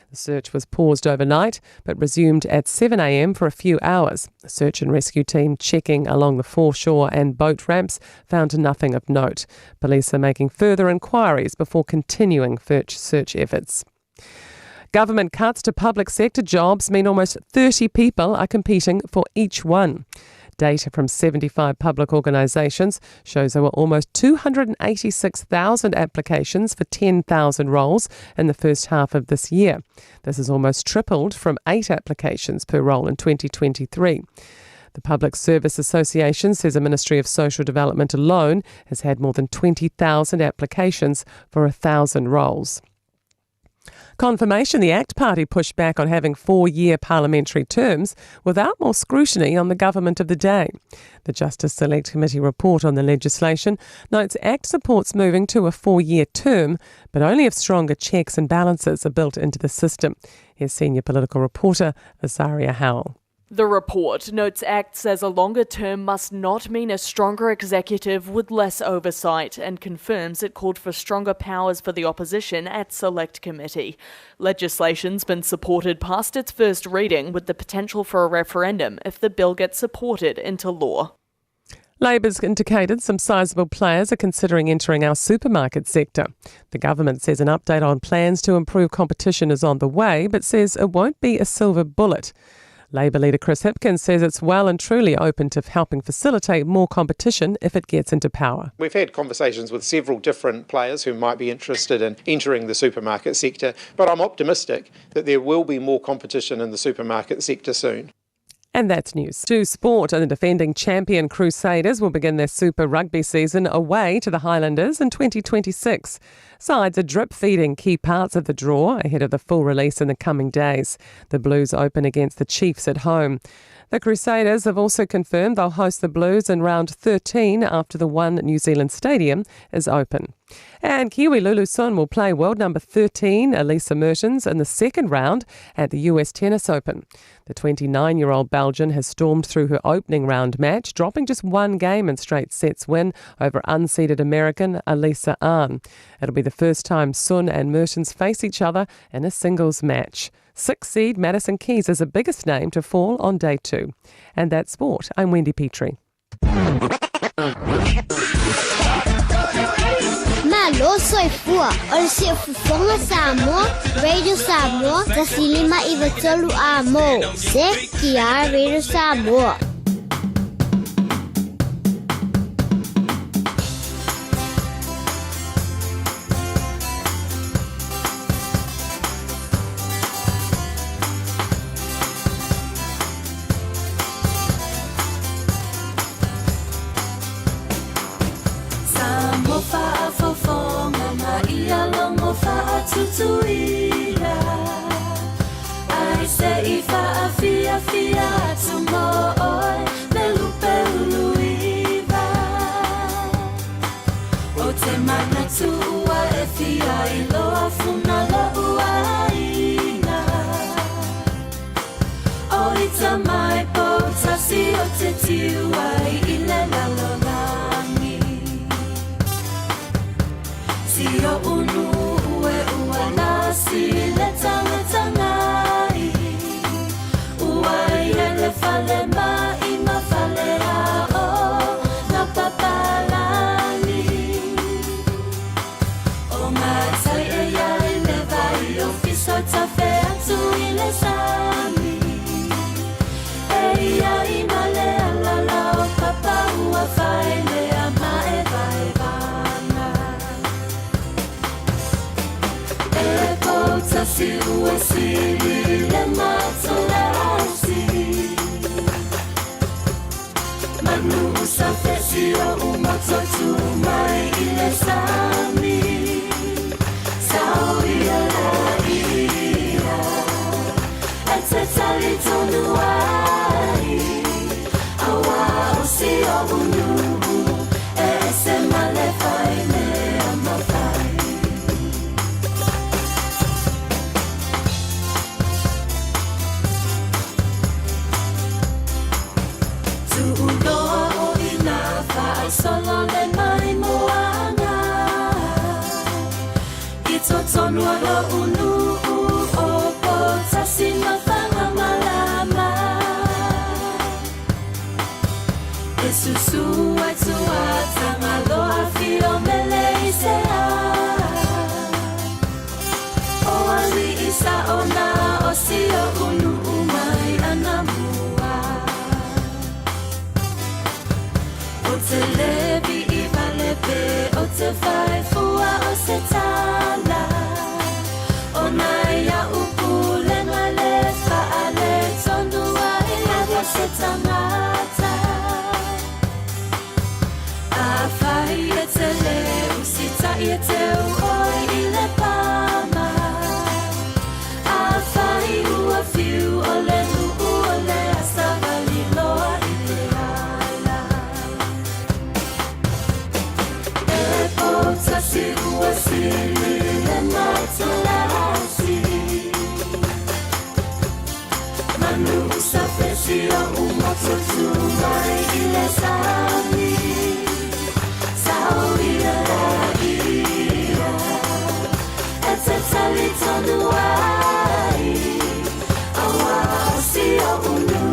The search was paused overnight but resumed at 7 a.m. for a few hours. The search and rescue team checking along the foreshore and boat ramps found nothing of note. Police are making further inquiries before continuing search efforts. Government cuts to public sector jobs mean almost 30 people are competing for each one. Data from 75 public organisations shows there were almost 286,000 applications for 10,000 roles in the first half of this year. This has almost tripled from 8 applications per role in 2023. The Public Service Association says the Ministry of Social Development alone has had more than 20,000 applications for 1,000 roles. Confirmation the ACT Party pushed back on having 4-year parliamentary terms without more scrutiny on the government of the day. The Justice Select Committee report on the legislation notes ACT supports moving to a 4-year term, but only if stronger checks and balances are built into the system. Here's senior political reporter Azaria Howell. The report notes ACT says a longer term must not mean a stronger executive with less oversight, and confirms it called for stronger powers for the opposition at Select Committee. Legislation's been supported past its first reading with the potential for a referendum if the bill gets supported into law. Labour's indicated some sizable players are considering entering our supermarket sector. The government says an update on plans to improve competition is on the way, but says it won't be a silver bullet. Labour leader Chris Hipkins says it's well and truly open to helping facilitate more competition if it gets into power. We've had conversations with several different players who might be interested in entering the supermarket sector, but I'm optimistic that there will be more competition in the supermarket sector soon. And that's news. To sport, and the defending champion Crusaders will begin their Super Rugby season away to the Highlanders in 2026. Sides are drip-feeding key parts of the draw ahead of the full release in the coming days. The Blues open against the Chiefs at home. The Crusaders have also confirmed they'll host the Blues in round 13 after the One New Zealand Stadium is open. And Kiwi Lulu Sun will play world number 13, Elisa Mertens, in the second round at the US Tennis Open. The 29-year-old Belgian has stormed through her opening round match, dropping just one game in straight sets win over unseeded American Elisa Ahn. It'll be the first time Sun and Mertens face each other in a singles match. 6 seed Madison Keys is the biggest name to fall on day 2. And that's sport. I'm Wendy Petrie. Malo soifua, o le siufofoga Samoa, Radio Samoa, 153 a mo, se ki Radio Samoa. Tuuloa o ina faaisolo le mai moaga I totonu o lo'u nuu o Poutasi ma Fagamalama E susu ai tua Tagaloa fio mele i se a O alii sa'o na o si o'u nuu mai anamua Ou te le vii vale pe ou te fai fua o se tala Ona i a'u pulega le faaletonu ai lava se tagata Afai e te le usitai e teu oe i le pama Afai ua fiu o le nuu o le a savali loa i le ala E Poutasi ua sili le matalasi Manu sa fesi o umotu tu mai i le sami Sao ia ia E te tali tonu ai Aua o si o unu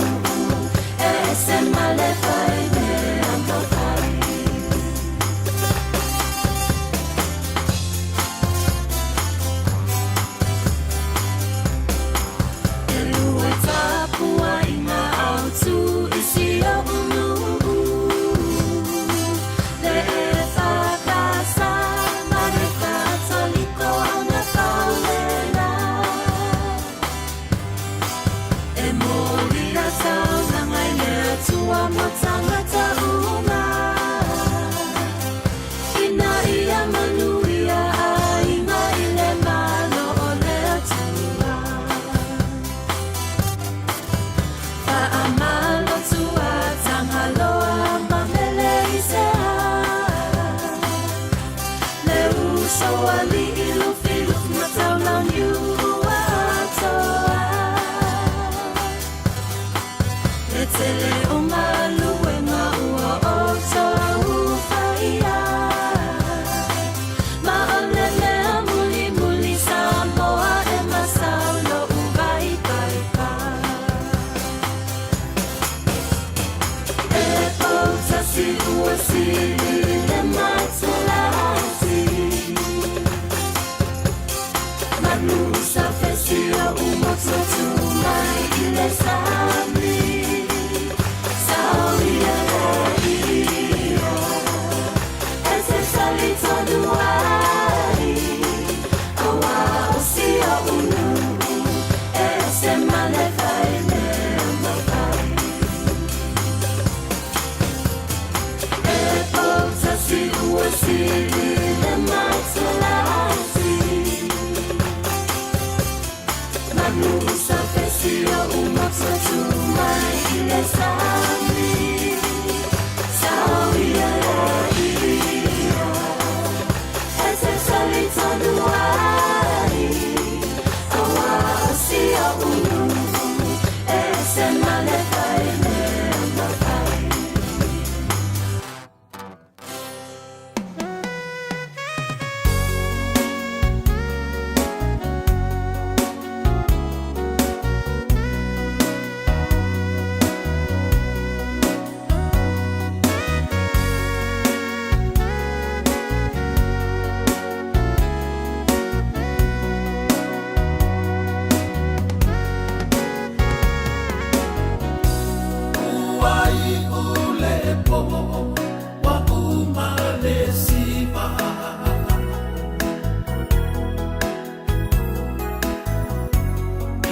E se male fai mea mafai E lua tapuaiga autu i si o'u nuu Le EFKS ma le Katoliko Augafalela E moli a taulaga i le Atua mo tagata uma Ina ia manuia aiga i le Malo o le Atua Faamalo tua Tagaloa ma mele i se a Le uso alii Lufilufi ma Taulauniu ua atoa Le tele o galuega ua outou faia Ma o le mea mulimuli Samoa e masau lo'u vaipaipa E Poutasi ua sili le matalasi Manu sa fesi o umotu tu mai i le sami Sao ia ia E te tali tonu ai Aua o si o'u nuu E se male fai mea mafai E Poutasi ua sili le matalasi Manu sa fesi o umotu tu mai i le sami Sao ia ia E te tali tonu ai Aua o si o'u nuu E se male fai mea mafai Ua iʻu le pō ua uma le siva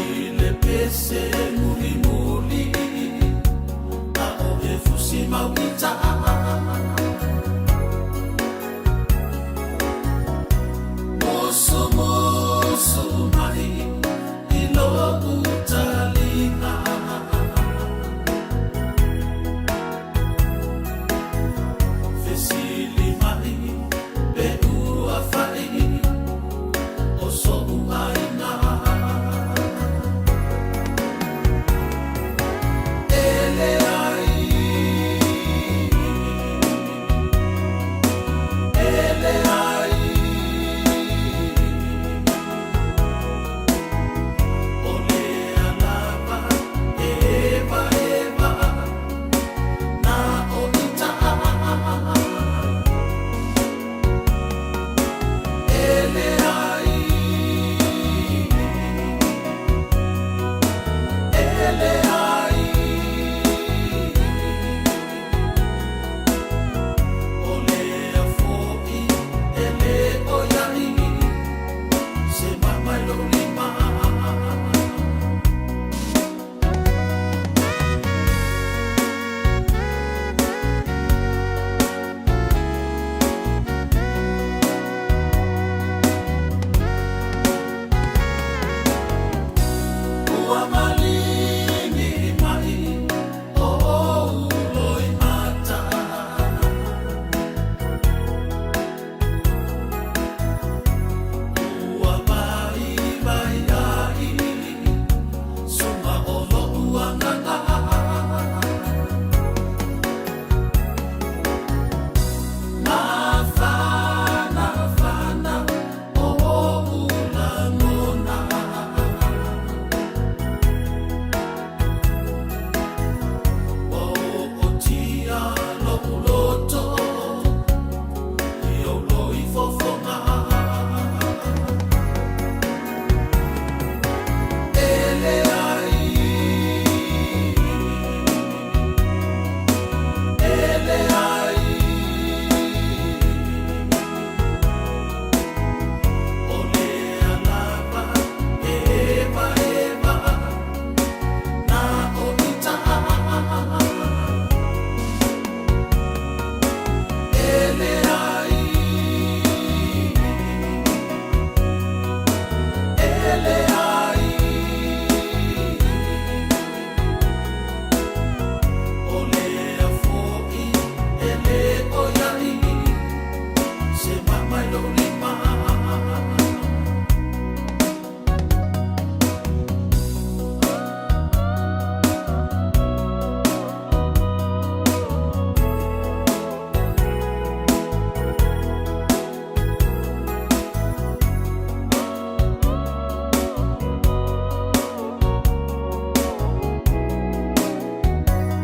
I le pese mulimuli a o e fusi mau i ta'a Musumusu mai i lo'u taliga Fesili mai pe ua fa'i o so'u aiga E leai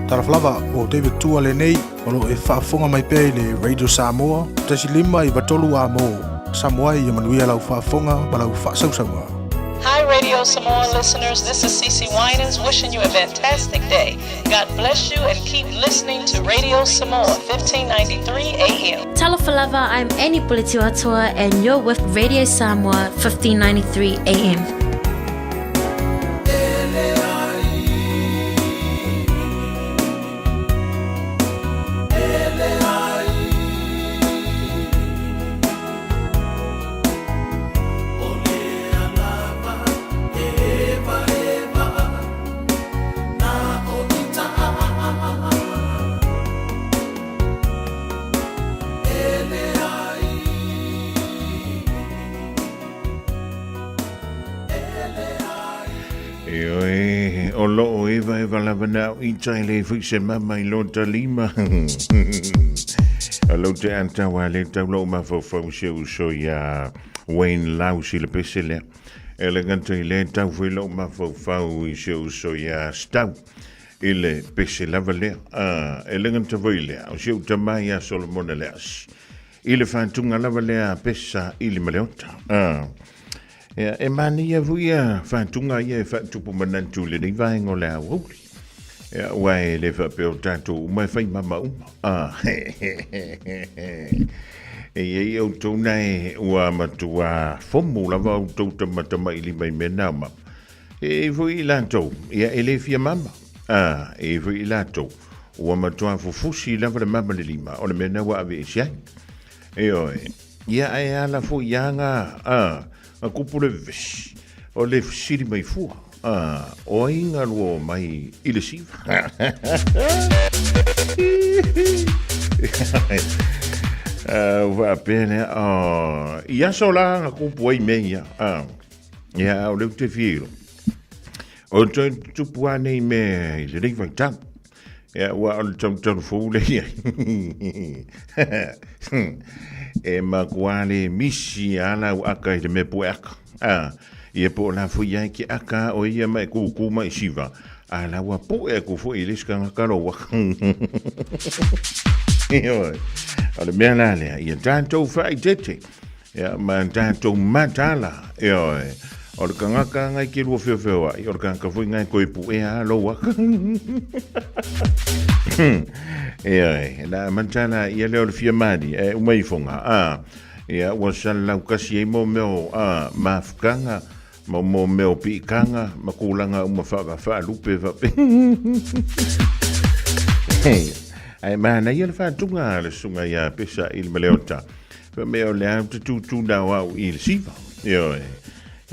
Talofa lava, o David Tua lenei, o lo o e faafofoga mai pea i le Radio Samoa, 1.5 93 A mo Samoa ia manuia lau faafofoga ma lau faasausauga. Hi Radio Samoa listeners, this is Cece Winans wishing you a fantastic day. God bless you and keep listening to Radio Samoa 1593 AM. Talofa lava, I'm Annie Puletiwatoa and you're with Radio Samoa 1593 AM. Ioe, o loo evaeva lava na au i tai le fui se mama i lota lima. O lou te antau a le tau lou mafaufau se uso ia Wayne Lau si le pese lea. E le gata i le tau foi lou mafaufau i se uso ia Stau i le pese lava lea. E le gata foi lea, o si ou tama ia Solomona Leasi. I le whātunga lava lea pesa i le maleota. Ia, e manaia foi ia whātunga ia e whaatupu manatu i lenei vaega o le aoauli. Ia, ua e le faapea o tatou uma e whai mama uma. E iai outou nae ua matua fomu lava outou tamatamailima i mea na o mama. E i foi i latou, ia e le fia mama. E i foi i latou, ua matua fufusi lava le mama le lima, o le mea na ua ave ese ai. Ioe. Ia ae ala foi ia nga, a, nga kupu le vevesi, o le fesili mai fua, a, o ai nga lua o mai i le siva? Ua faapea lea, oh, i aso la nga kupu ai mea ia, a, ia o le ute fia ilo. O toe tupu a nei mea i lenei vaitau. Ia, ua o le tautau fou le ia. E makuā le misi a lau aka i le mea pue aka. A, ia po o la fui ai ke aka o ia mai kūkū mai siva. A la ua pue aku foi i le isi kangaka lo waka. Ioe. O le mea la lea, ia tātou whaitete. Ia, ma tātou matala. Ioe. O le kangaka ngai ke lua whiowhio ai, o le kangaka foi ngai koe puea lo waka. Ioe, la matala ia leo le fia mani, e umai fonga. A, ia, ua salalau kasi ai mo meo, a, mafukanga, ma mo meo piikanga, ma kūlanga uma whaawhaalupe whape. Ai mana ia le whātunga le sunga ia pesa i le maleota. Fa mea o le au te tūtū nā o au i le siva. Ioe.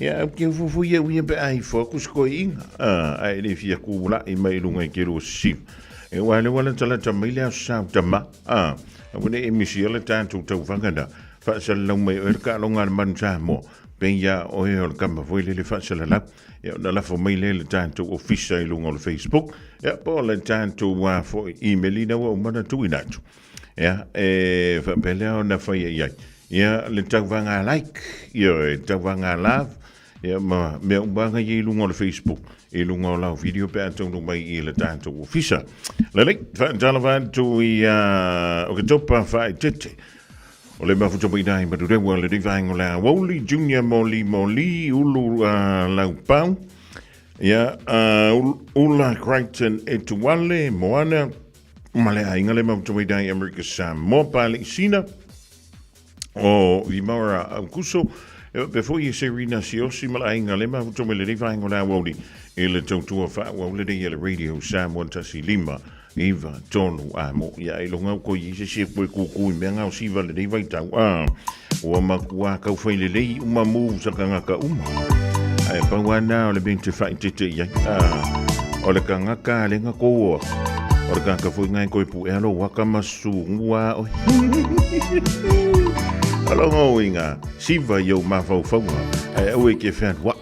Ia au ke fufu ia uia pe ai fo ku sko inga. A ai le fia ku la i mai lunga i ke ro siva. E wa le wala tala ta mai le au sa ta ma. A au ne e misi le tātou tau whangana. Fa sa lau mai o le ka longa le manu sa mo. Pe ia o e o le kama foi le le fa sa la lau. Ia na lafo mai le le tātou ofisa i lunga o le Facebook. Ia po le tātou wā fo i email ina ua umana tuina atu. Ia, e faapea lea ona fai ai ai. Ia, le tauvaga like, ia, e tauvaga love, ia, ma mea uma lava ia i luga o le Facebook, i luga o lau video pe a taunuu mai i le tatou ofisa. Lelei, faatalofa atu i a Oketopa Faaeteete, o le mafuta mai i Manurewa, lenei vaega o le aoauli, Junior Moli Moli, Ulu Laupau, ia, Ula Crichton Etuale, Moana, Ma le aiga le mafuta mai dai Amerika Samoa, Palesina, o Vimara Aukuso, e pe foi e Serena Siosi ma le aiga le mafuta mai lenei vaega o le aoauli i le tautua faaauau lenei e le Radio Samoa 15 9 3 a mo ia e longa ko i se se koe kūkū i mea ngā o siva lenei vaitau a ua makua kau whai lelei uma mū sakangaka uma ai pau ana o le mea te whaitete i ai a o le kangaka le nga koua o le kangaka foi ngai koe pu e alo waka masu ngua oi Aloha uiga siva i ou mafaufauga ae aua e ke fealuaʻi.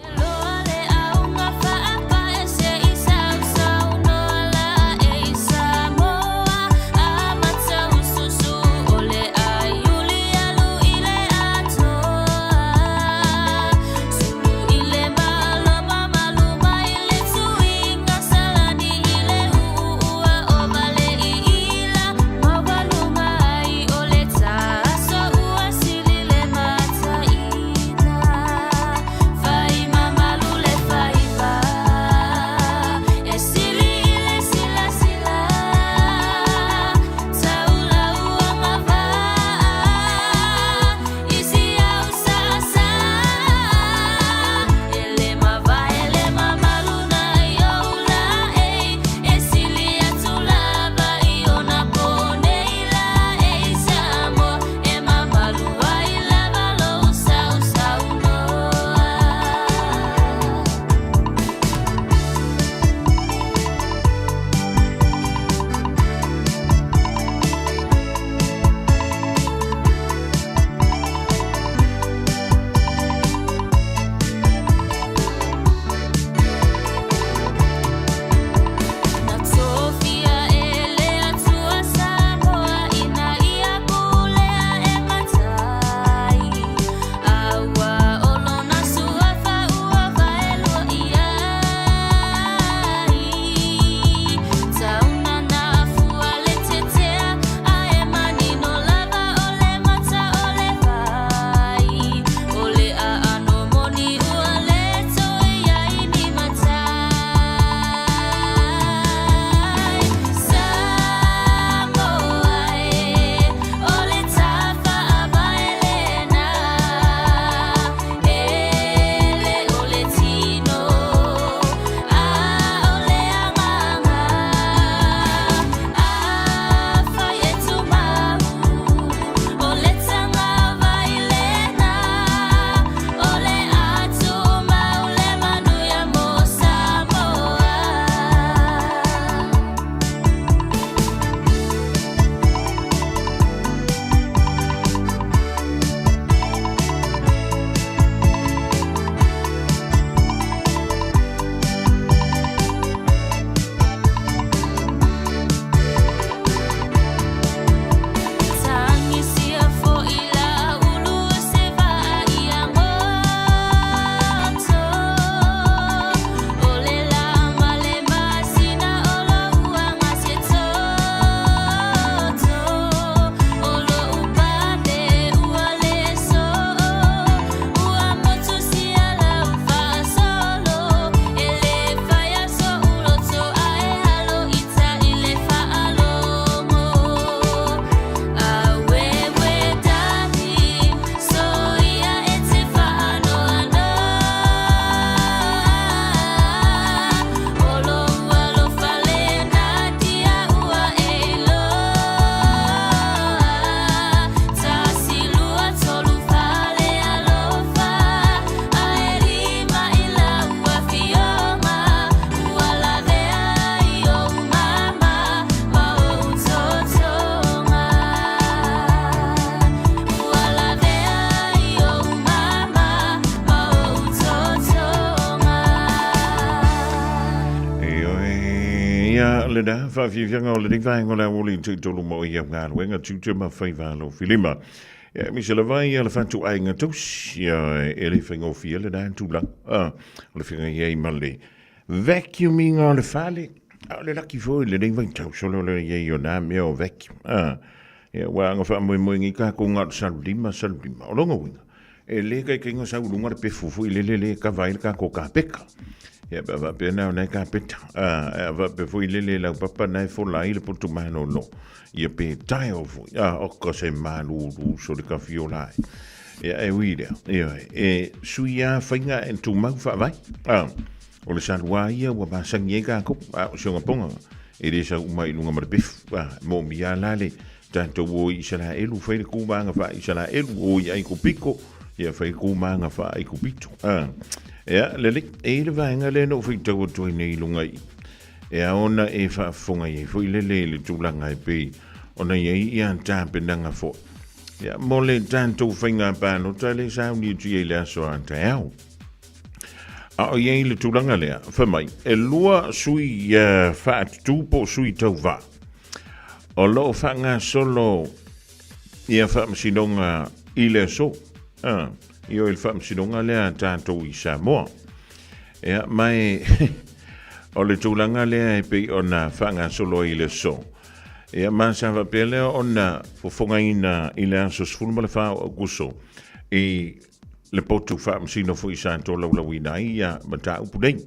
lena faafiafiaga o lenei vaega o le aoauli i tolu ma oi au galuega, tiute ma faiva alofilima. Ia, aemaise lava ia le fatuaiga tausi, ia, e le faigofie lena tulaga. Ah, o le feagai ai ma le vacuuminga o le fale, a o le laki foi i lenei vaitau solo o le i ai o nā mea o vacuum. Ah, ia, ua aga faamoemoe nei kākou na o le salu lima, salu lima. O lona uiga, e le taitaiga sau i luga le pefu foi lele lea e kava ai le tatou kapeta. Ia, pe a faapea na o na e kapeta. Ah, a faapea foi lele laupapa na e fola ai le potu malolo. Ia pe taeo foi. Ah, oka se malulu so le kafiola ai. Ia, e ui lea. Ia, e sui a whainga e tūmau whaavai. Ah, o le salua ia ua masangi ai kākou. Ah, o se ongaponga. E le sau uma i lunga ma le pefu. Ah, mo mi a lale. Tātou o i Isaraelu, whai le kūmānga wha Isaraelu, o i ai kupiko, ia whai kūmānga wha ai kupito. Ah, ia, lele, e i le vaenga le no whai tau atu ai nei lunga i. E aona e whaafonga i foi lele i le tūlanga e pei, ona i ai ia tāpenanga fo. Ia, mo le tātou whainga pālota le sauni atu i le aso a te ao. A o i ai le tūlanga lea, whamai, e lua sui uh, whaatutū po sui tauvā. O lo o faagasolo ia faamasinoga i le aso, a, i o i le faamasinoga lea a tatou i Samoa. Ia, mai o le tulaga lea e pei ona faagasolo ai i le aso. Ia, ma sa faapea lea ona fofogaina i le aso 14 o Aukuso i le potu faamasino foi sa tolaulauina ai ia mataupu nei.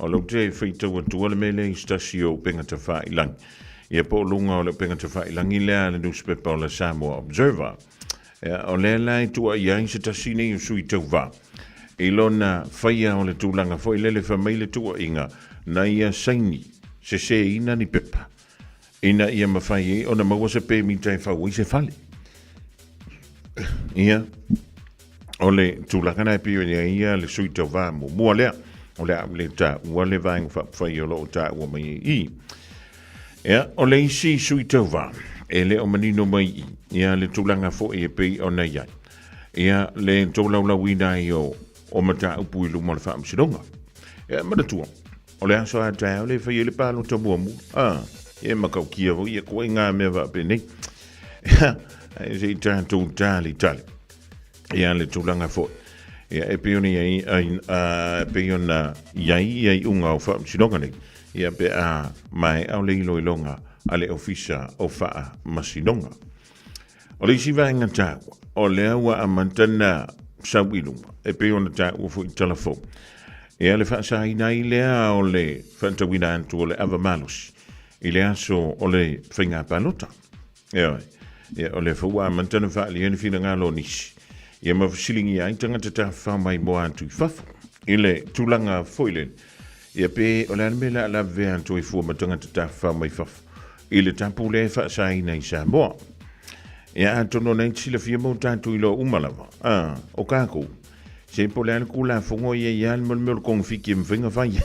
O lou te faitau atua le mea lea i se tasi o upega tafailangi. Ia po o luga o le upega tafailangi lea a le newspaper o le Samoa Observer. Ia, o lea la e tuuaia ai se tasi nei o sui tauvā i lona faia o le tulaga foi lele fai mai le tuuaiga na ia saini seseina ni pepa ina ia mafai ai ona maua se pemita e fau ai se fale. Ia, o le tulaga na e pei ona i ai ia le sui tauvā muamua lea, o le a le taua le vaega faaupufai o lo o taua mai ai i. Ia, o le isi sui tauvā, e le o manino mai i, ia le tulaga foi e pei ona i ai. Ia, le tolaulauina ai o, o mataupu i luma o le faamasinoga. Ia, manatua, O le aso a taeao le fai ai le palota muamua. Ah, e makaukia foi ia koe ngā mea faapenei. Ai se i tātou tali tali. Ia le tulaga foi. Ia e pei ona iai, ai, a, e pei ona iai ia iuga o faamasinoga nei. Ia pe a maea o le iloiloga a le Ofisa o Faamasinoga. O le isi vaega taua, o lea ua amata na sau i luga, e pei ona taua foi i tala fou. Ia le faasaina ai lea o le faatauina atu o le ava malosi i le aso o le faiga palota. Ioe, ia o lea foi ua amata na faaalia le finagalo o nisi, ia ma fesiligia ai tagata tafafao maimoa atu i fafo i le tulaga foi lele. Ia pe o le a le mea le a lavevea atu ai fua ma tagata tafafao mai fafo i le tapu lea e faasaina i Samoa. Ia atonu o lena e te silafia ma o tatou iloa uma lava, a, o kākou, se po o le a le Tulafono ia i a le mea o le kogofiki e mafai ona fai ai.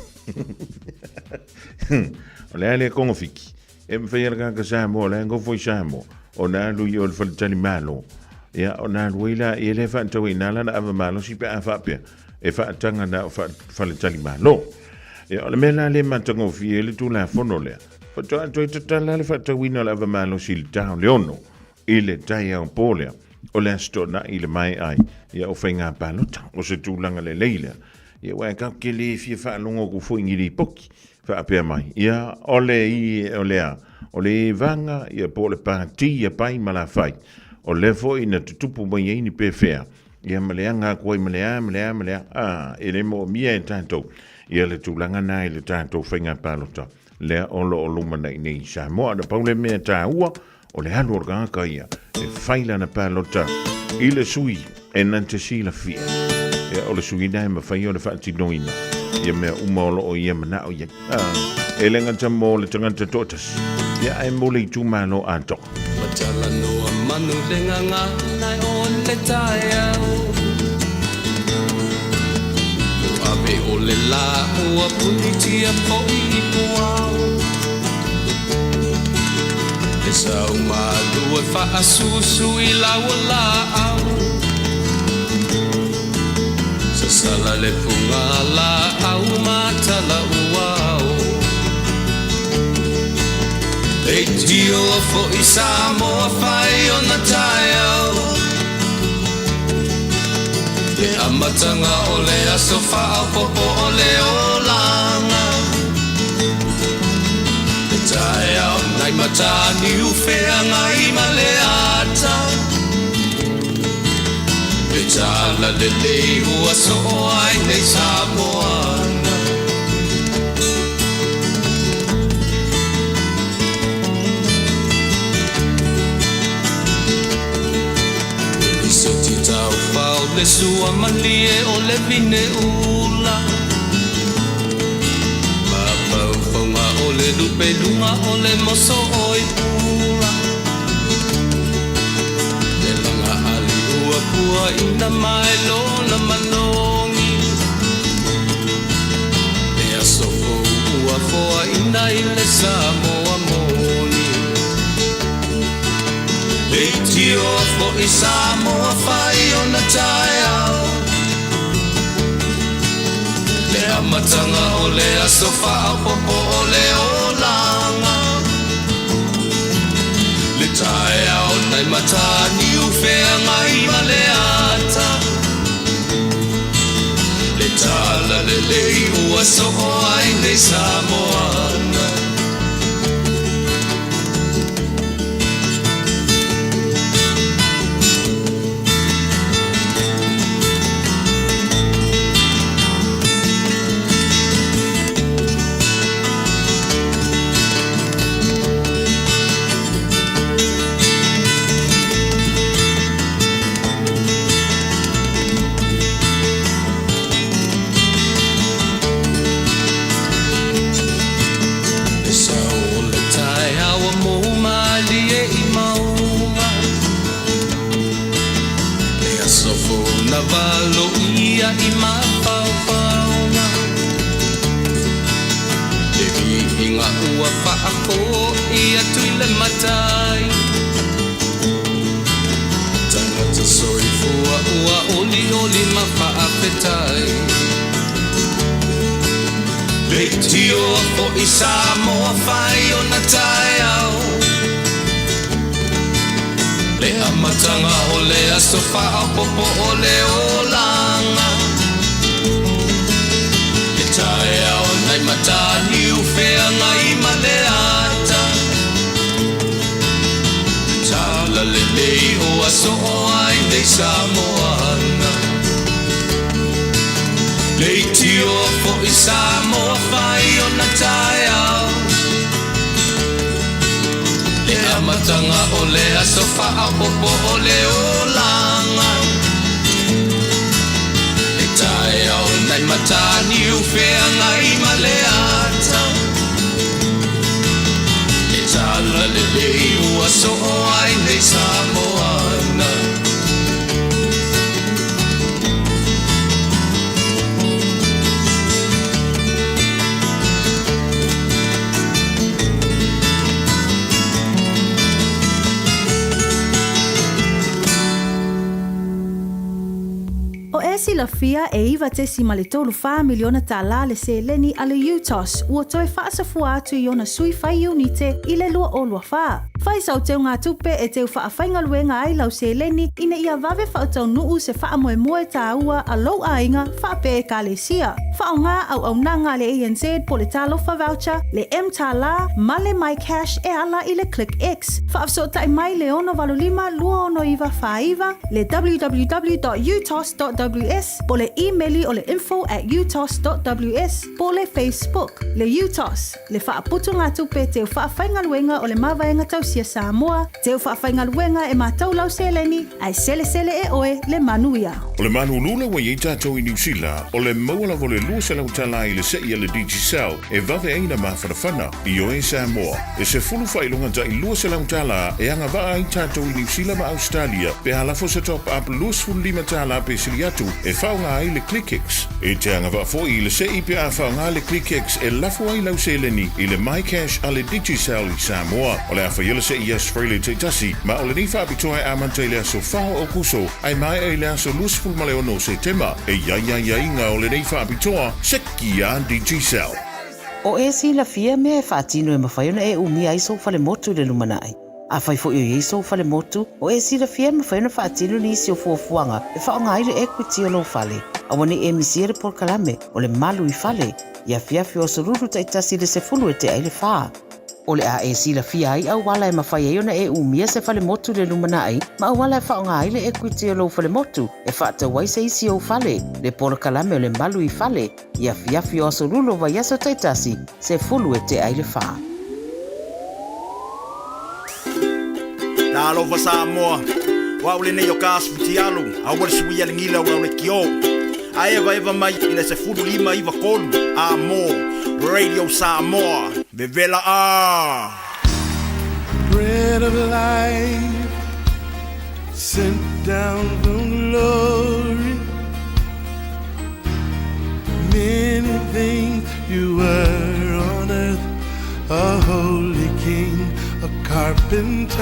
O le a lea kogofiki e mafai e le tagata Samoa o la e nofo i Samoa ona alu i o i le faletalimalo, ia ona alu ai lea lea e faatau ai i ina lana ava malosi pe a faapea e faataga na o faletalimalo. Ia, o le mea la lea e matagofie ai le Tulafono lea, faatoa toe tatala le faatauina o le ava malosi i le ta o le 6 i le taeao po lea o le Aso Toonai i le maea ai ia o faiga palota. O se tulaga lelei lea. Ia, aua e tatou te le fia faalogo atu foi i ni lipoti faapea mai, ia, o le i, o le a, o le vaga, ia, po o le pati ia pai ma lafai, o lea foi na tutupu mai ai ni pefea, ia ma le aga atu ai ma le a, ma le a, ma le a, a, e le moomia e tatou, ia le tulaga na i le tatou faiga palota lea o lo o lumanai nei i Samoa. Na pau le mea taua, o le alu o le tagata ia e fai lana palota i le sui e na te silafia. Ia, o le sui na e mafai ona faatinoina ia mea uma o lo o ia manao i ai. Ah, e le gata mo le tagata toatasi, ia ae mo le itumalo atoa. Ua talanoa manu le gagana o le taeao. Ua ave o le lā ua punitia foi i puao. E sau malu e faasusu i lau laau. Sasala le fuga laau ma tala uao. Leitio fo'i Samoa fai ona taeao. Le amataga o le aso faaopopo o le olaga. Le taeao nai mataniu feagai ma le ata. Le tala lelei ua soo ai nei Samoana. Le lisoti taufao le sua malie o le vine ula. Mafaufauga o le lupeluga o le moso oi pula. Le laga ali ua puaina mai lona malogi. Le aso fou ua foaina i le Samoa moni. Leitioa fo'i Samoa fai ona taeao. Le amataga o le aso faaopopo o le olaga. Le taeao nai mataniu feagai ma le ata. Le tala lelei ua soo ai nei Samoana. Le sao o le taeao ua mou malie i mauga. Le aso fou na valoia i mafaufauga. Le viiga ua faafo'i atu i le Matai. Tagata soifua ua olioli ma faafetai. Leitioa fo'i Samoa fai ona taeao. Le amataga o le aso faaopopo o le olaga. Le taeao nai mataniu feagai ma le ata. Le tala lelei ua soo ai nei Samoana. Leitioa fo'i Samoa fai ona taeao. Le amataga o le aso faaopopo o le olaga. Le taeao nai mataniu feagai ma le ata. Le tala lelei ua soo ai nei Samoana. O e silafia e 9.34 miliona tālā le seleni a le UTOS ua toe faasafua atu i ona sui fai iunite i le 2024. Fai sau teugatupe e teu faafaigaluega ai lau seleni ina ia vave faataunuu se faamoemoe tāua a lou aiga faapea ekalesia. Faaaoga auaunaga a le ANZ po o le Talofa Voucher, le mTālā ma le MyCash e ala i le ClickX. Faafesootai mai le 685 269 49, le www.utos.ws po o le imeli o le info at utos.ws po o le Facebook. Le UTOS, le faaputugatupe teu faafaigaluega o le Mavaega Tausia Samoa, teu faafaigaluega e matau lau seleni, ae selesele e oe le manuia. O le malulu ua i ai tatou i Niu Sila, o le maua lava o le 200 tala i le se'i a le Digicel e vave ai na mafanafana i oe Samoa. E sefulu faailoga tai 200 tala e agavaa ai tatou i Niu Sila ma Ausetalia pe a lafo se top up 25 tala pe sili atu e faaaoga ai le ClickX. E te agavaa foi i le se'i pe a faaaoga le ClickX e lafo ai lau seleni i le MyCash a le Digicel i Samoa. O le a faia le se'i i Australia taitasi, ma o lenei faapitoa e amata i le aso 4 o Aokuso ae maea i le aso 26 o Setema. E i ai aiaiga o lenei faapitoa, sekia Digicel. O e silafia mea e faatino e mafai ona e umia ai sou falemotu i le lumanai. Afai foi o i ai sou falemotu, o e silafia e mafai ona faatino nisi o fuafuaga e faaaoga ai le equity o lou fale. Aua ne i e misia le polokalame o le Malu i Fale i afiafi o Aso Lulu taitasi i le 10 e tea i le fa. O le a e silafia ai auala e mafai ai ona e umia se falemotu i le lumanai ma auala e faaaoga ai le equity o lou falemotu e faatau ai se isi ou fale, le polokalame o le Malu i Fale i afiafi o Aso Lulu o vaiaso taitasi, 10 e tea i le fa. Talofa Samoa, o au lenei o ka Asfutialu, aua le suia le gila o lau leitio. A evaeva mai i le 15 93 a mo Radio Samoa, vevela a! Bread of life sent down from glory. Many things you were on earth, a holy king, a carpenter.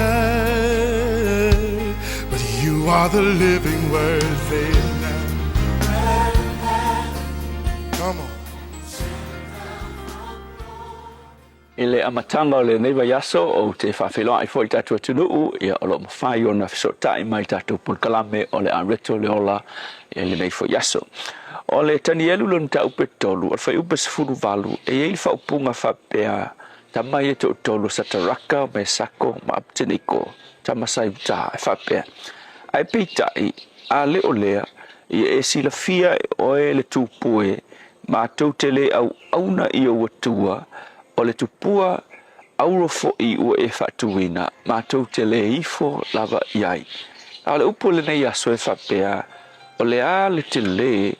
But you are the living word, say it now. Come on. I le amataga o lenei vaiaso, ou te faafeiloai foi i le tatou atunuu, ia o lo o mafai ona fesootai mai i le tatou polokalame o le Areto le Ola i lenei foi aso. O le Tanielu lona mataupu e tolu, o le fuaiupu 18, e i ai le faaupuga faapea, Tama ia toatolu o Sataraka, o Mesako ma Apeteniko, tama sa i uta, e faapea, Ae peitai, a le o lea, ia e silafia e oe le tupu e matou te le auauna i ou Atua, o le tupua auro foi ua e faatuina, matou te le ifo lava i ai. A o le upu o lenei aso e faapea, o le a le telē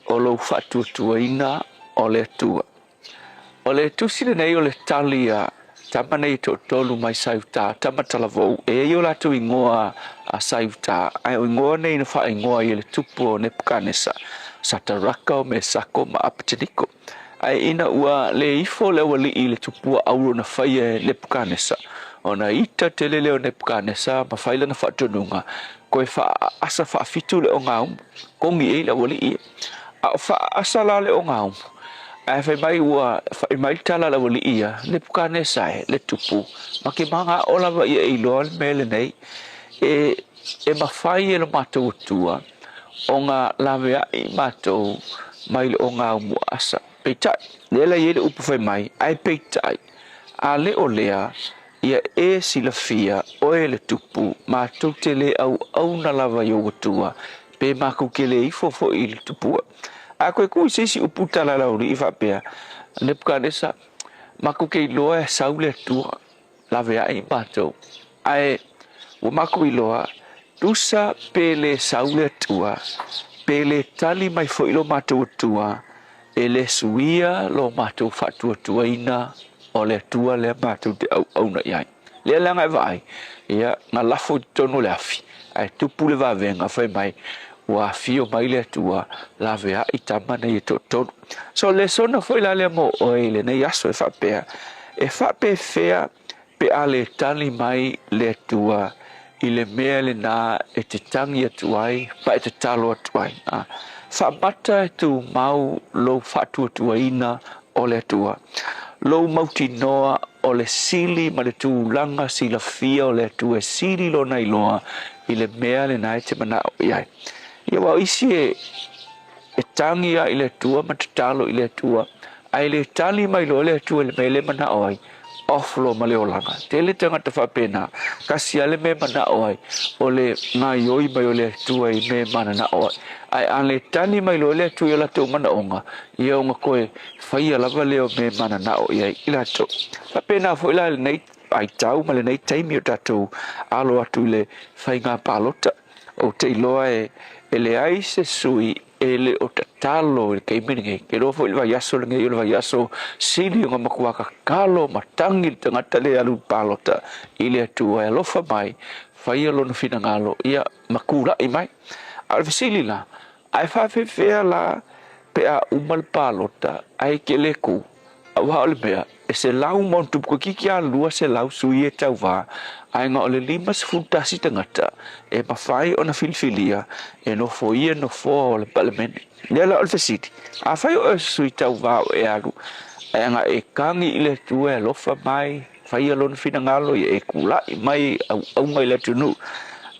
o lou faatuatuaina o le Atua? O le tusi lenei o le tali a tama nei e toatolu mai Saiutā, tama talavou, e i ai o latou igoa a Saiutā, ae o igoa nei na faaigoa ai e le tupu o Nepukanesa, Sataraka, o Mesako ma Apeteniko. Ae ina ua le ifo le aualii i le tupua auro na faia e Nepukanesa, ona ita tele lea o Nepukanesa ma fai lana faatonuga, koe faaasa faafitu le ogaumu, kogi ai le aualii. A o faaasa la le ogaumu, ae fai mai ua fai mai le tala a le aualii ia, Nepukanesa e, le tupu, ma ke magao lava ia e iloa le mea lenei, e, e mafai e lo matou Atua ona laveai matou mai le ogaumu aasa. Peitai, lea la e i ai le upu fai mai, ae peitai, a le o lea, ia e silafia, oe le tupu, matou te le auauna lava i ou Atua, pe makou ke le ifo foi i le tupua. A koe ku i se isi upu tala laulii faapea, Nepukanesa, makou ke iloa e sau le Atua, laveai matou. Ae ua makou iloa, tusa pe le sau le Atua, pe le tali mai foi lo matou Atua, e le suia lo matou faatuatuaina o le Atua lea matou te auauna i ai. Lea leaga e vaai, ia, na lafo i totonu o le afi, ae tupu le vavega, fai mai, ua afio mai le Atua, laveai tama nei e toatolu. So, lesona foi la lea mo oe i lenei aso e faapea, e faapefea pe a le tali mai le Atua i le mea lenā e te tagi atu ai ma e tatalo atu ai. A, faamata e tumau lou faatuatuaina o le Atua, lou mautinoa o le sili ma le tulaga silafia o le Atua e sili lona iloa i le mea lenā e te manao i ai. Ia, aua o isi e, e tagi lava i le Atua ma tatalo i le Atua, ae le tali mai loa le Atua i le mea lea e manao ai, off loa ma le olaga. Tele tagata faapena, tasi lava le mea e manao ai, o le gaioi mai o le Atua i mea e mananao ai. Ae a le tali mai loa le Atua i o latou manaoga, ia ona toe faia lava lea o mea e mananao i ai i latou. Faapena foi la lenei vaitau ma lenei taimi o tatou alo atu i le faiga palota. Ou te iloa e e leai se sui e le o tatalo i le taimi lenei. Ke iloa foi le vaiaso lenei o le vaiaso sili ona matua tatalo ma tagi le tagata lea e alu i le palota i le Atua e alofa mai, faia lona finagalo, ia ma tulai mai. A o le fesili la, ae faafefea la pe a uma le palota ae te le ku? Aua o le mea, e 100 ma ono tupu toeitiiti lava 200 sui e tauva, ae na o le 51 tagata e mafai ona filifilia e nofoia nofoa o le Palemene. Lea la o le fesili, afai o oe o se sui tauva o e alu, Ae ana e kagi i le Atua e alofa mai, faia Lona finagalo, ia e kula'i mai auauna i le atunuu.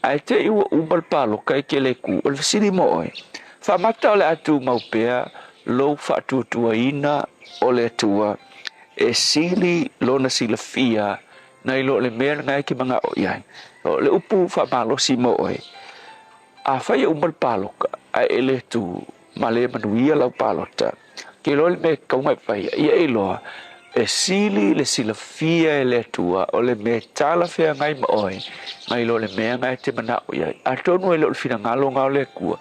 Ae te i ua uma le paloka e te le ku, o le fesili mo oe, faamata o le a tumau pea lou faatuatuaina o le Atua e sili Lona silafia nai lo le mea lena e te mana'o i ai? O le upu faamalosi mo oe, afai e uma le paloka ae e le tu ma le manuia lau palota, ke iloa le mea e tatau ona e faia, ia e iloa e sili le silafia e le Atua o le mea e talafeagai ma oe nai lo le mea na e te mana'o i ai. Atonu e le o le finagalo na o le Atua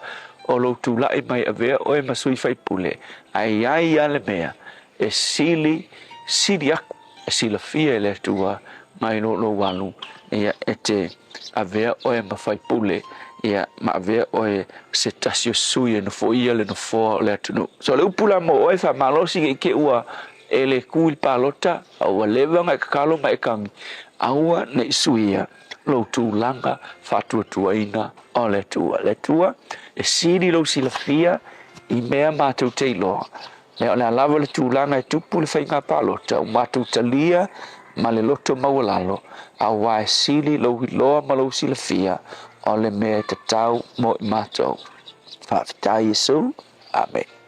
o lou tula'i mai avea oe ma sui faipule, ae i ai a le mea e sili, sili aku e silafia e le Atua nai lo lou alu, ia e te avea oe ma faipule, ia, ma avea oe se tasi o sui e nofoia le nofoa o le atunuu. So o le upu la mo oe, faamalosi i ke ua e le ku i le palota, a ua leva ona e tatalo ma e kagi, aua ne i suia lou tulaga faatuatuaina o le Atua. Le Atua e sili lou silafia i mea matou te iloa. Lea o le a lava le tulaga e tupu le faiga palota, ua matou talia ma le loto maualalo, auā e sili lou iloa ma lou silafia o le mea e tatau mo i matou. Faafetai Iesu. Amene.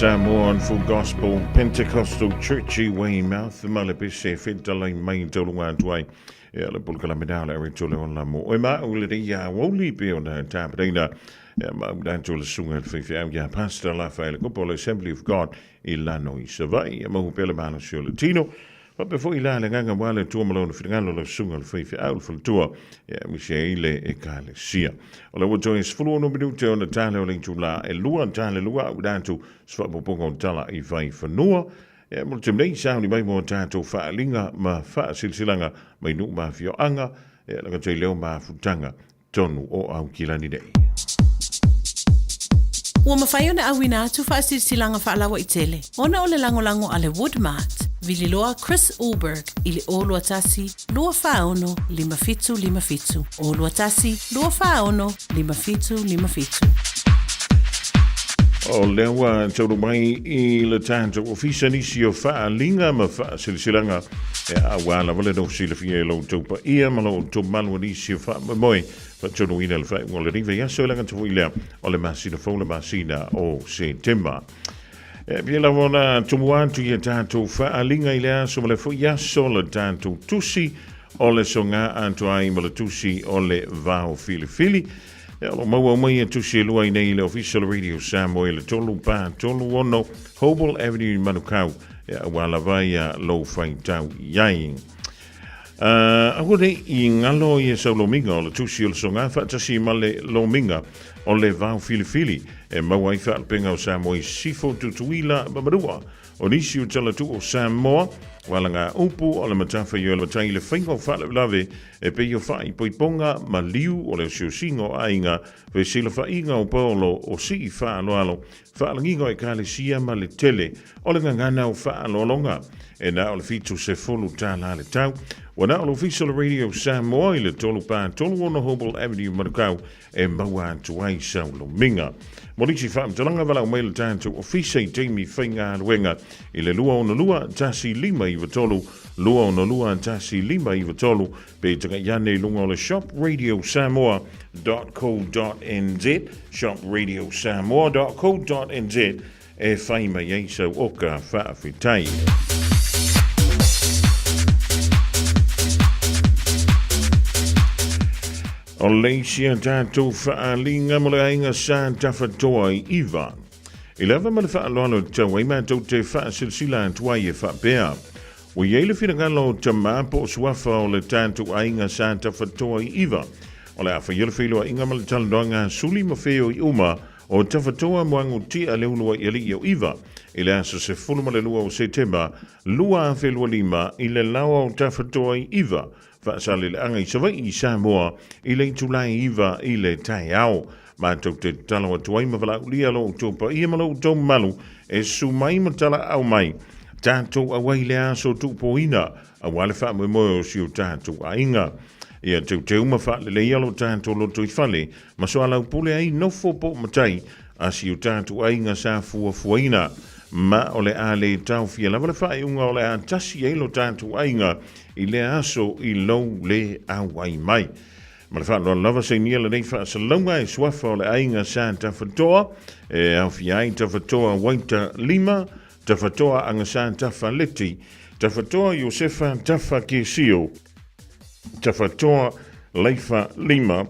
Samoa and Full Gospel Pentecostal Church i Weymouth ma le pese fetalai mai taulunga atu ai e le polokalame nā le areto le ola mo oe ma au le ia auli pe ona tapereina e ma au tatou le susuga le faifeau ia Pastor Lafaele Kopo le Assembly of God i Lano i Savaii e mahu pea le malosi o le tino Faapea foi la le agaga aua le Atua ma Lona finagalo, lau Susuga le Faifeau, le Faletua, e aemaise ai le Ekalesia. O lea ua toe 16 minute ona tale o le itula e lua, tale lua au ina atu se faaopoopoga o tala i vaifanua. E mo le taimi nei, sauni mai mo tatou faaaliga ma faasilasilaga mai nuu ma afioaga, e lagata i leo mafutaga tonu o Aukilani nei. Ua mafai ona auina atu faasilasilaga faalauaitele ona o le lagolago a le Woodmart, Vililoa Chris Ulberg i le 021 246 5757, 021 246 5757. O lea ua taunuu mai i le tatou ofisa nisi o faaaliga ma faasilasilaga e aua lava le nofo silafia e lo outou paia ma lo outou malu a nisi o faamoemoe faatonuina le faaiuga o lenei vaiaso e lagata foi lea o le masina fou le masina o Setema. E pei lava ona tumu atu i a tatou faaaliga i le aso ma le foi aso le tatou tusi o le soga atoa ai ma le tusi o le vao filifili. E o lo maua uma ia tusi e lua i nei i le Ofisa o le Radio Samoa i le 3436 Hobel Avenue i Manukau e aua lava ia lou faitau i ai. Aua ne i ngalo ia sau lomiga o le tusi o le soga faatasi ma le lomiga o le vao filifili e maua ai faalupega o Samoa i Sisifo, Tutuila ma Manua. O nisi o tala tuu o Samoa, ua laga upu o le matafaioi o le matai i le faiga o faalavelave e pei o faaipoipoga ma liu o le osiosiga o aiga, fesilafaiga o paolo o sii faaaloalo, faalagiga o ekalesia ma le tele o le gagana o faaaloaloga. E na o le $70 le tau. Ua na o le Ofisa o le Radio Samoa i le 3 4 3 6 Hobel Avenue, Manukau e maua atu ai sau lomiga. Mo nisi faamatalaga, valaau mai le tatou ofisa i taimi faigaluega i le 262 1593, 262 1593, pe tagai ane i luga o le shopradiosamoa.co.nz, shopradiosamoa.co.nz e whai mai ai sau oka faafetai. O le isi a tatou faaaliga mo le aiga sa tafatoa i Iva. I le ava ma le faaaloalo e tatau ai matou te faasilasila atu ai e faapea, Ua i ai le finagalo o tama po o suafa o le tatou aiga sa tafatoa i Iva, o le a faia le feiloaiga ma le talanoaga suli ma feoi uma O Tafatoa Moagutia le uluai alii o Iva i le aso 12 o Setema 2025 i le laoa o Tafatoa i Iva, Faasaleleaga i Savaii i Samoa i le itula e 9 i le taeao. Matou te tatalo atu ai ma valaaulia lo outou paia ma lo outou mamalu e susu mai ma talaau mai tatou auai i le aso tuupoina aua le faamoemoe o si o tatou aiga. Ia teuteu ma faaleleia lo tatou lotoifale ma soalaupule ai nofo po o matai a si o tatou aiga sa fuafuaina. Ma o le a le taofia lava le faaiuga o le a tasi ai lo tatou aiga i lea aso i lou le auai mai. Ma le faaaloalo lava sainia lenei faasalalauga e suafa o le aiga sa Tafatoa e aofia ai Tafatoa Waita Lima, Tafatoa Agasa Tafa Leti, Tafatoa Iosefa Tafa Kesio, Tafatoa Leifa Lima,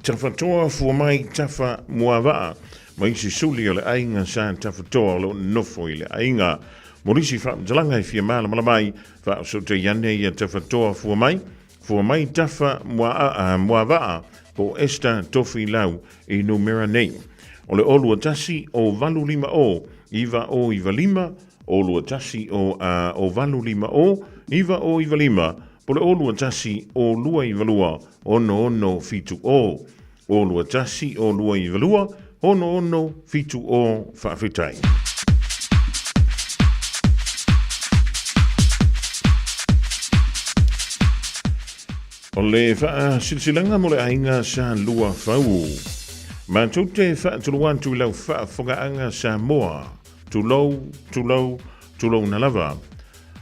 Tafatoa Fuamai Tafa Muavaa, ma isi suli o le aiga sa Tafatoa o lo o nofo i le aiga. Mo nisi faamatalaga e fia malamalama ai, faaosootei ane ia Tafatoa Fuamai, Fuamai Tafa Muavaa po o Esther Tofilau i numera nei. O le 0 2 1 0 8 5 0 9 0 9 5, 0 2 1 0 8 5 0 9 0 9 5, po le 0 2 1 0 2 9 2 6 6 7 0, 0 2 1 0 2 9 2 6 6 7 0. Faafetai. O le faasilasilaga mo le aiga sa lua fau. Matou te faatulou atu i lau faafogaaga Samoa. Tulou, tulou, tulouna lava.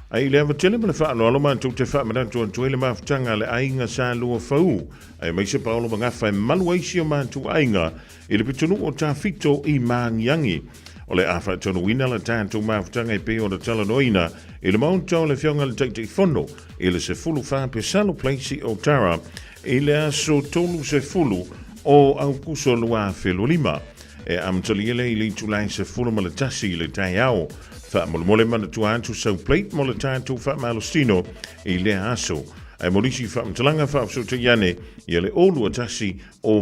Ai i le ava tele ma le faaaloalo matou te faamanatu atu ai le mafutaga a le aiga sa lua fau, aemaise paolo magafa e malu ai si o matou aiga i le pitonuu o Tafito i Maagiagi. O le a faatonuina le tatou mafutaga e pei ona talanoaina i le Maota o le Afioga i le Taitaifono i le 14 Pesalo Place i Otara i le aso 30 o Aukuso 2025. E amatalia lea i le itula e 11 i le taeao. Faamolemole manatua atu sau plate mo le tatou faamalositino i lea aso. Ae mo nisi faamatalaga faafesootai ane ia le 021 o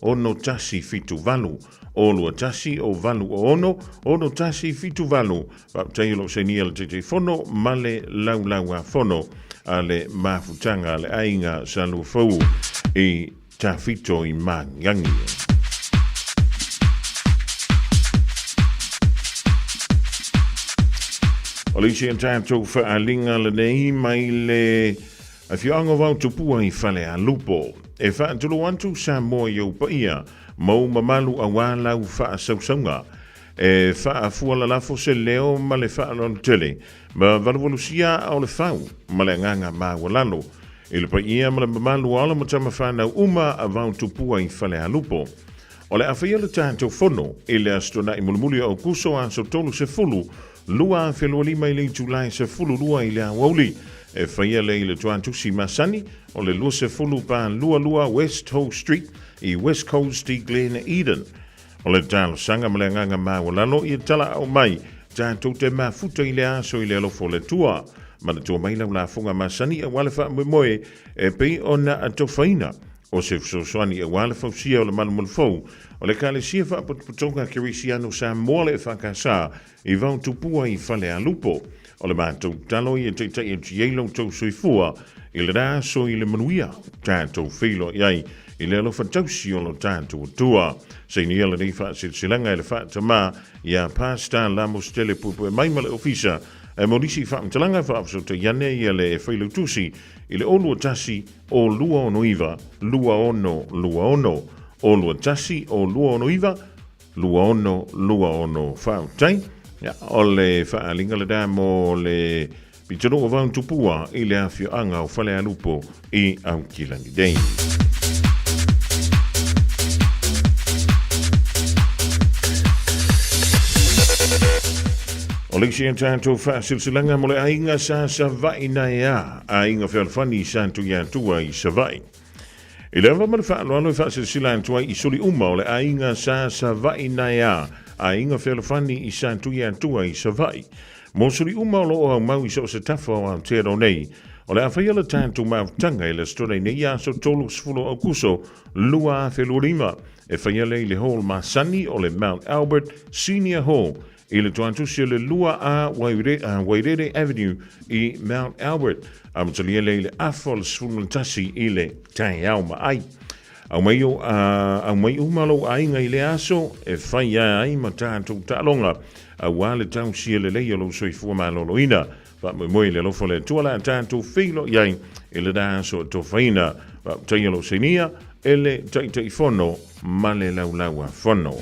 806 6178. 021 o 806 6178. Faafetai o lo o sainia le Taitaifono ma le Laulau-a-Fono a le Mafutaga a le Aiga Sa Luafou i Tafito i Magiagi. O le isi a tatou faaaliga lenei mai le afioaga o Vaotupua i Falealupo. E faatulou atu Samoa i ou paia ma ou mamalu auā lau faasausauga. E faafualalafo se leo ma le faaaloalo tele ma valuvalusia aa o le fau ma le agaga maualalo i le paia ma le mamalu o alo ma tama fanau uma a Vaotupua i Falealupo. O le a faia le tatou fono i le Aso Toonai mulimuli o Aokuso aso 30, 2025 i le itula e 12 i le aoauli. E faia lea i le tuatusi masani o le 20 pa 22 West Hoe Street i West Coast i Glen Eden. O le talosaga ma le agaga maualalo ia talaau mai tatou te mafuta i le aso i le alofa o le Atua. Manatua mai lau lafoga masani aua le faamoemoe e pei ona atofaina o se fesoasoani aua le fausia o le malumalu fou o le Ekalesia Faapotopotoga Kerisiano Samoa le EFKS i Vaotupua i Falealupo. O le matou tatalo ia taitai atu i ai lo outou soifua i lena aso i le manuia, tatou feiloai ai i le alofa tausi o lo tatou Atua. Sainia lenei faasilasilaga e le faatamā ia Pastor Lamositele Puepuemai ma le Ofisa e mo nisi faamatalaga faafesootai ane ia le Failautusi i le 021 o 269 2626 021 o 269 2626. Faafetai. Ia, o le faaaliga lena mo le pitonuu o Vautupua i le afioaga o Falealupo i Aukilani nei. O le isi a tatou faasilasilaga mo le aiga sa Savaii naea, aiga fealofani sa Tuiatua i Savaii. I le ava ma le faaaloalo e faasilasila atu ai i suli uma o le aiga sa Savaii naea, aiga fealofani i Sa Tuiatua i Savaii. Mo suli uma o lo o aumau i so o se tafa o Aotearoa nei, o le a faia le tatou mafutaga i le Aso Toonai nei aso 30 o Aukuso 2025. E faia lea i le Hall masani o le Mount Albert Senior Hall i le toatusi o le 2A Wairere Avenue i Mount Albert, amatalia lea i le afa o le 11 i le taeao ma ai. Aumai, o, aumai uma lou aiga i le aso e fai ai ma tatou taaloga, auā le tausia lelei o lou soifua maloloina. Faamoemoe i le alofa o le Atua la tatou feiloai ai i lena aso atofaina. Faafetai o lou sainia e le Taitaifono ma le Laulau-a-Fono.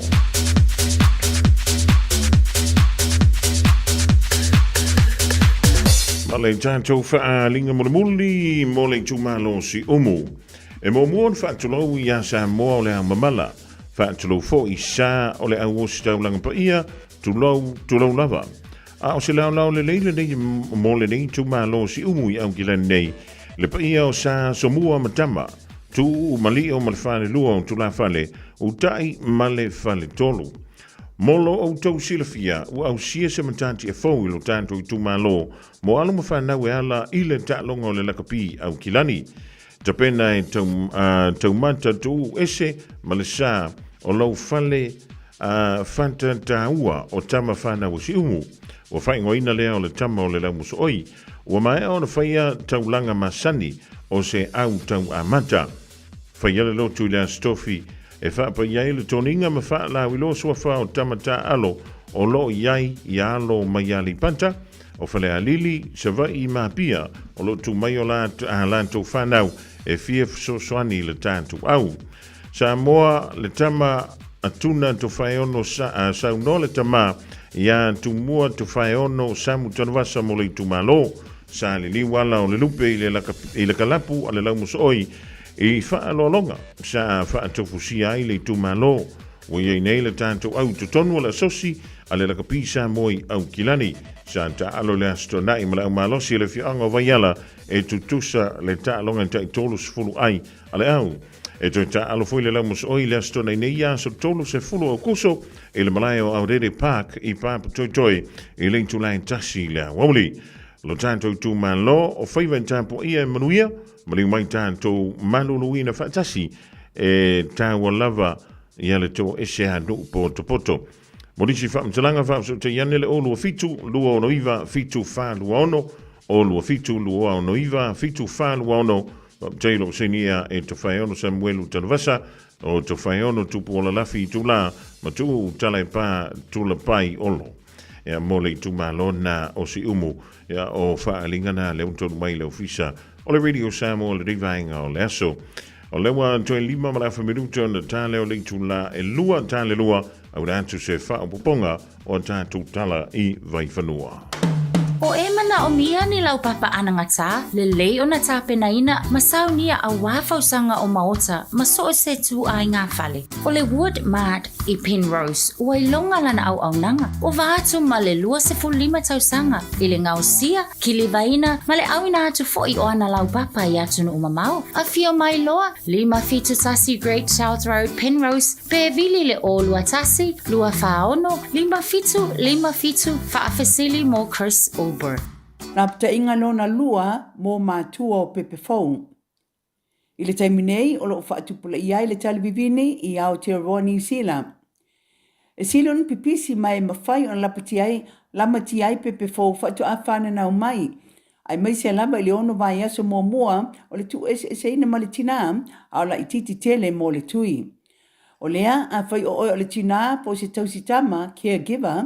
Ma le tatou faaaliga mulimuli mo le itumalo o Siumu. E muamua ona faatulou iā Samoa o le ao mamala, faatulou foi sa o le au ositaulaga paia, tulou, tulou lava. A o se laolao lelei lenei mo lenei itumalo o Siumu i Aukilani nei, le paia o Sa Somua ma Tama, Tuu ma Lio ma le Falelua o Tulafale, Uta'i ma le Faletolu. Mo lo outou silafia, ua ausia se matatia fou i lo tatou itumalo mo alo ma fanau e ala i le taaloga o le lakapi i Aukilani. Tapena e taumata tuu ese ma le sa o lou fale fata taua o tama fanau o Siumu. Ua faaigoaina lea o le tama o le laumosooi. Ua maea ona faia taulaga masani o se au tau amata. Faia le lotu i le Aso Tofi e faapaia ai le toniga ma faalauiloa suafa o tama taaalo o lo o i ai i alo mai Aleipata, o Falealili, Savaii ma Apia o lo o tu mai o latou fanau e fia fesoasoani i le tatou au. Samoa le tama a Tuna Tofaeono saunoa le tama ia Tumua Tofaeono Samu Tanuvasa mo le itumalo. Sa liliu ala o le lupe i le kalapu a le laumosooi i faaaloaloga sa faatofusia ai le itumalo. Ua i ai nei le tatou au i totonu o le asosi a le Lakapi Samoa i Aukilani. Sa taalo le Aso Toonai ma le aumalosi o le afioaga o Vaiala e tutusa le taaloga i tai 30 ai a le au. E toe taalo foi le laumosooi i le Aso Toonai nei ia aso 30 o Aokuso i le malae o Aurere Park i Papatoetoe i le itula e 1 i le aoauli. Lo tatou itumalo o faiva i tapuaia e manuia, maliu mai tatou maluluina faatasi e taua lava ia le toese a nuu potopoto. Mo nisi faamatalaga faafesootai ane le 027 269 7426, 027 269 7426. Faafetai lou sainia e Tofaeono Samuelu Tanuvasa o Tofaeono Tupuola Lafi Itula ma Tuu Talaepa Tulapai Olo. Ia mo le itumalo na o Siumu ia o faaaliga na lea ua tonu mai le ofisa o le Radio Samoa le vaega o le aso. O lea ua toe 5 ma le afa minuta ona ta lea o le itula e 2 ta le 2 auina atu se faaopoopoga o a tatou tala i Vaifanua. O e manaomia ni laupapa anagatā, lelei ona tapenaina ma saunia auā fausaga o maota ma so o se tūāiga fale. O le Wood Mart i Penrose, ua iloga lana auaunaga, ova atu ma le 25 tausaga i le gaosia, kilivaina ma le ʻauina atu foʻi o ana laupapa i atunuu mamao. Afio mai loa, 571 Great South Road, Penrose, Pe vili le 021 246 5757 faafesili mo Chris Ulber. Lapataiga lona lua mo matua o pepe fou. I le taimi nei o lo o faatupulaia ai le tali vivini i Aotearoa Niu Sila. E sili ona pipisi ma e mafai ona lapatia ai, lamatia ai pepe fou faatoa fananau mai, aemaise lava i le ono vaiaso muamua o le tuueseeseina ma le tinā, a o laitiiti tele mo le tui. O lea, afai o oe o le tinā po o se tausi tama, caregiver,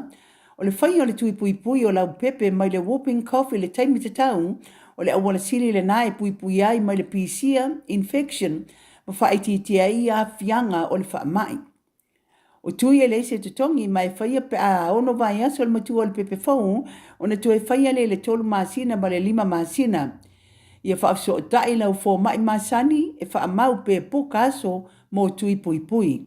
o le faia o le tui puipui o lau pepe mai le whooping cough i le taimi tatau, o le auala sili lenā e puipui ai mai le pisia, infection, ma faaitiitia ai aafiaga o le faamai. O tui e leai se totogi ma e faia pe a ono vaiaso le matua o le pepe fou ona toe faia lea i le tolu masina ma le lima masina. Ia faafesootai lau fomai masani e faamau pe puka aso mo tui puipui.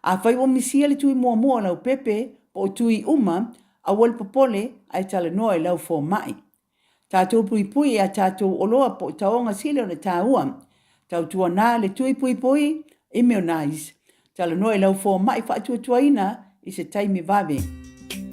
Afai ua misia le tui muamua o lau pepe po o tui uma, aua le popole ae talanoa i lau fomai. Tatou puipui i a tatou oloa po o taoga sili ona taua. Tautuana le tui puipui, immunize. Talanoa i lau fomai faatuatuaina i se taimi vave.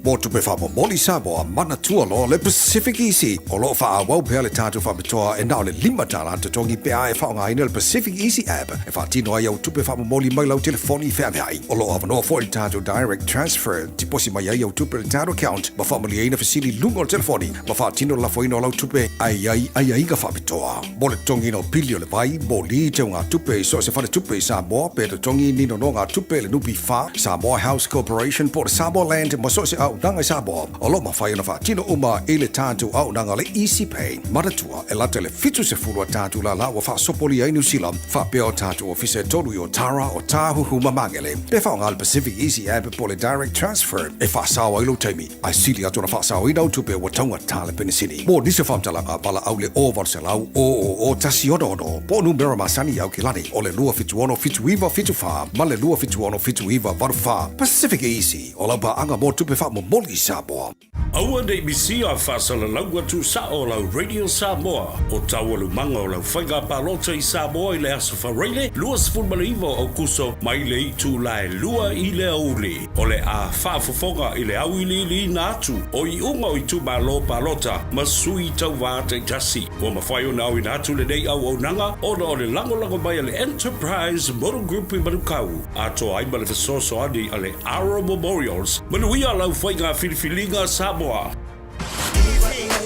Mo tupe faamomoli Samoa, manatua loa le Pacific Easy. O lo o faaauau pea le tatou faapitoa e na o le $5 totogi pe a e faaaogaina le Pacific Easy app e faatino ai au tupe faamomoli mai lau telefoni feaveai. O lo o avanoa foi le tatou Direct Transfer, tiposi mai ai au tupe i le tatou account ma faamalieina fesili i luga o le telefoni ma faatino le lafoina o lau tupe ae i ai aiaiga faapitoa. Mo le totogiina o pili o le vai, moli, teugatupe i so o se faletupe i Samoa pe totogi ni nonogatupe i le NPF, Samoa House Corporation po o le Samoa Land ma so o se auaunaga i Samoa, o lo o mafai ona faatino uma i le tatou auaunaga o le Easy Pay. Manatua, e lata i le 70 a tatou lala ua faasopolia ai Niu Sila, faapea o tatou ofisa e tolu i Otara, Otāhuhu ma Magele. Pe faaaoga le Pacific Easy App po o le Direct Transfer e faasao ai lou taimi, ae sili atu ona faasaoina au tupe ua taugata le penisini. Mo nisi o faamatalaga, valaau le 0800 000 166 po o numera masani i Aukilani o le 276 7974 ma le 276 7984. Pacific Easy, o lau paaga mo tupe faamomoli i Samoa. Aua ne i misia faasalalauga tuusao o lau Radio Samoa o taualumaga o lau faiga palota i Samoa i le Aso Faraile 29 o Aokuso mai le itula e 2 i le aoauli. O le a faafofoga i le auiliiliina atu o iuga o itumalo palota ma sui tauva taitasi. Ua mafai ona auina atu lenei auaunaga ona o le lagolago mai a le Enterprise Motor Group i Manukau, atoa ai ma le fesoasoani a le Aro Memorials. Manuia lau faiga filifiliga Samoa!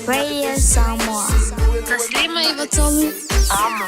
Radio Samoa. 153 Amo.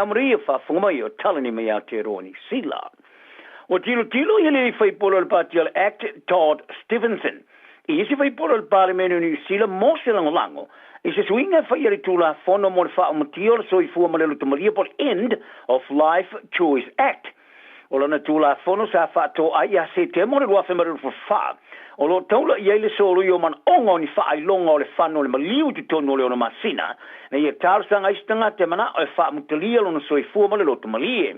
manuia faafofoga mai o talani mai Aotearoa Niu Sila. Ua tilotilo ia le faipule o le Pati o le Act Todd Stephenson i isi faipule o le Palemene o Niu Sila mo se lagolago i se suiga e faia i le Tulafono mo le Faaumatia o le Soifua ma le Lotomalia po o le End of Life Choice Act. O lana Tulafono sa faatoai ia Setema o le 2024, o lo o taula i ai le solui o manaoga o ni faailoga o le fano o le maliu i totonu o le ono masina, ina ia talosaga ai se tagata e manao e faamutalia lona soifua ma le loto malie.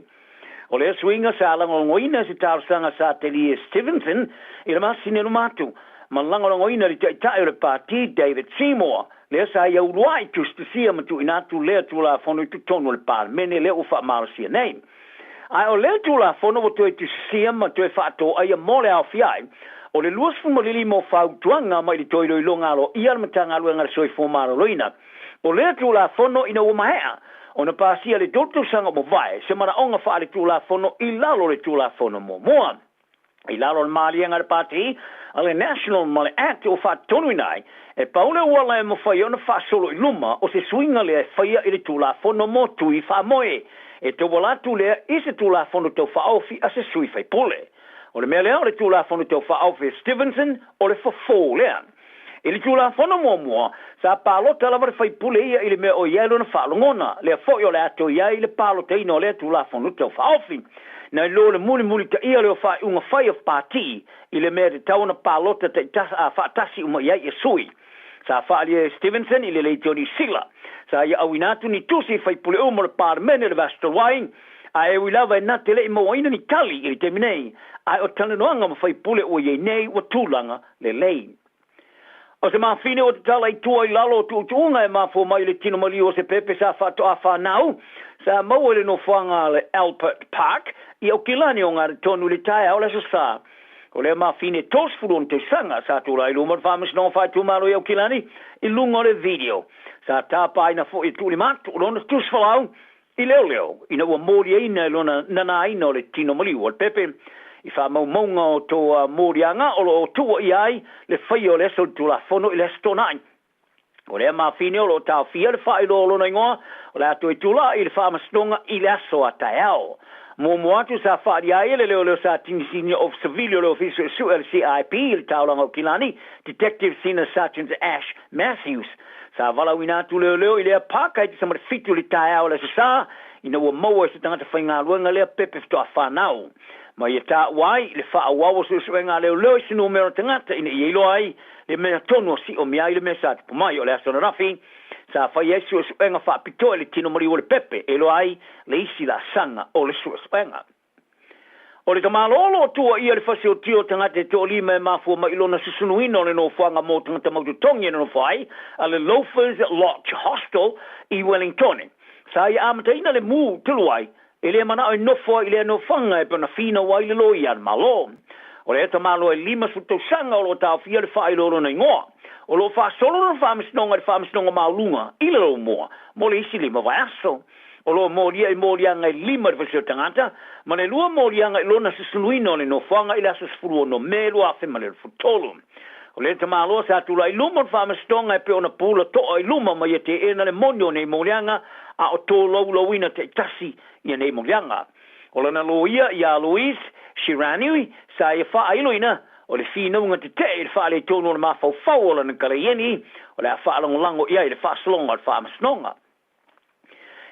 O lea suiga sa lagolagoina e se talosaga sa talia e Stephenson i le masina e luma atu, ma lagolagoina e le Taitai o le Pati David Seymour, lea sa ia uluai tusitusia ma tuuina atu lea Tulafono i totonu o le Palemene lea ua faamalosia nei. Ae o lea Tulafono ua toe tusisia ma toe faatooaia mo le aofia ai o le 25 o fautuaga mai le toe iloiloga aloaia a le Matagaluega a le Soifua Maloloina. O lea Tulafono ina ua maea ona pasia i le tolu tausaga ua mavae se manaoga faale-Tulafono i lalo o le Tulafono muamua. I lalo o le maliega a le Pati a le National ma le Act ua faatonuina ai, e pau le auala e mafai ona faasolo i luma o se suiga lea e faia i le Tulafono mo Tui Faamoe, e tauala atu lea i se Tulafono Tau Faaofi a se sui faipule. O le mea lea o le Tulafono Tau Faaofi a Stevenson o le fofo lea. I le Tulafono muamua, sa palota lava le faipule ia i le mea o i ai lona faalogona, lea foi o le a toe i ai le palotaina o lea Tulafono Tau Faaofi. Nai lo le mulimulitaia lea o faaiuga fai a Pati i le mea e tatau ona palota faatasi uma i ai ia sui. Sa faaalia e Stevenson i le Leitio Niu Sila. Sa ia auina atu ni tusi i faipule uma o le Palemene le vaiaso talu ai, ae ui lava e na te le i mauaina ni tali i le taimi nei, ae o talanoaga ma faipule ua i ai nei ua tulaga lelei. O se mafine ua tatala i tua i lalo o tuutuuga e mafua mai i le tino maliu o se pepe sa faatoa fanau sa maua i le nofoaga a le Albert Park i Aukilani o Garetonu i le taeao o le Aso Sa. O lea mafine 36 tausaga sa tulai i luma o le Faamasinoga Faaitumalo i Aukilani i luga o le video. Sa tapaina foi e tuulima atu lona tusifolau I leoleo, ina ua moliaina e lona nanaina o le tino maliu o le pepe, i faamaumauga o toa moliaga o lo o tuuaia ai le faia o le aso o le Tulafono i le Aso Toonai. O lea mafine o lo o taofia le faailoa o lona igoa, o le a toe tulai i le Faamasinoga i le aso a taeao. Muamua atu sa faaalia ai e le leoleo sa tini Senior Officer Vili o le Ofisa Suesue a le CIP i le Taulaga o Kilani, Detective Senior Sergeant Ash Matthews. Sa valaauina atu leoleo i lea pāka i te sama le fitu i le taeao o le Aso Sa, ina ua maua e se tagata faigaluega lea pepe faatoa fanau. Ma ia taua ai le faaauau o suesuega a leoleo i se numera o tagata ina ia iloa ai le mea tonu o siomia ai le mea sa tupu mai. O le aso ananafi, sa fai ai suesuega faapitoa i le tino maliu o le pepe e iloa ai le isi laasaga o le suesuega. O le tamaloa o lo o tuuaia le fasioti o tagata e toalima e mafua mai i lona susunuina o le nofoaga mo tagata mautotogi e nonofo ai a le Loafers Lodge Hostel i Wellingtone. Sa ia amataina le mū talu ai, e le manao e nofo ai i lea nofoaga e pei ona finau ai le loia a le Malo. O lea tamaloa e 50 tausaga o lo o taofia le faailoa o lona igoa. O lo o faasolo lona faamasinoga i le Faamasinoga Maualuga i le Lomua mo le isi lima vaiaso. O lo o molia i moliaga e lima i le fasioti tagata, ma le lua moliaga i lona susunuina o le nofoaga i le aso 16 Me 2023. O lea tamaloa sa tulai i luma o le faamasinoga e pei ona pula toa i luma ma ia teena le moni o nei moliaga a o tolaulauina taitasi ia nei moliaga. O lana loia ia Louise Shiraniui sa ia faailoina o le finauga tetee i le faaletonu o le mafaufau o lana kaleieni o le a faalagolago i ai i le faasologa o le faamasinoga.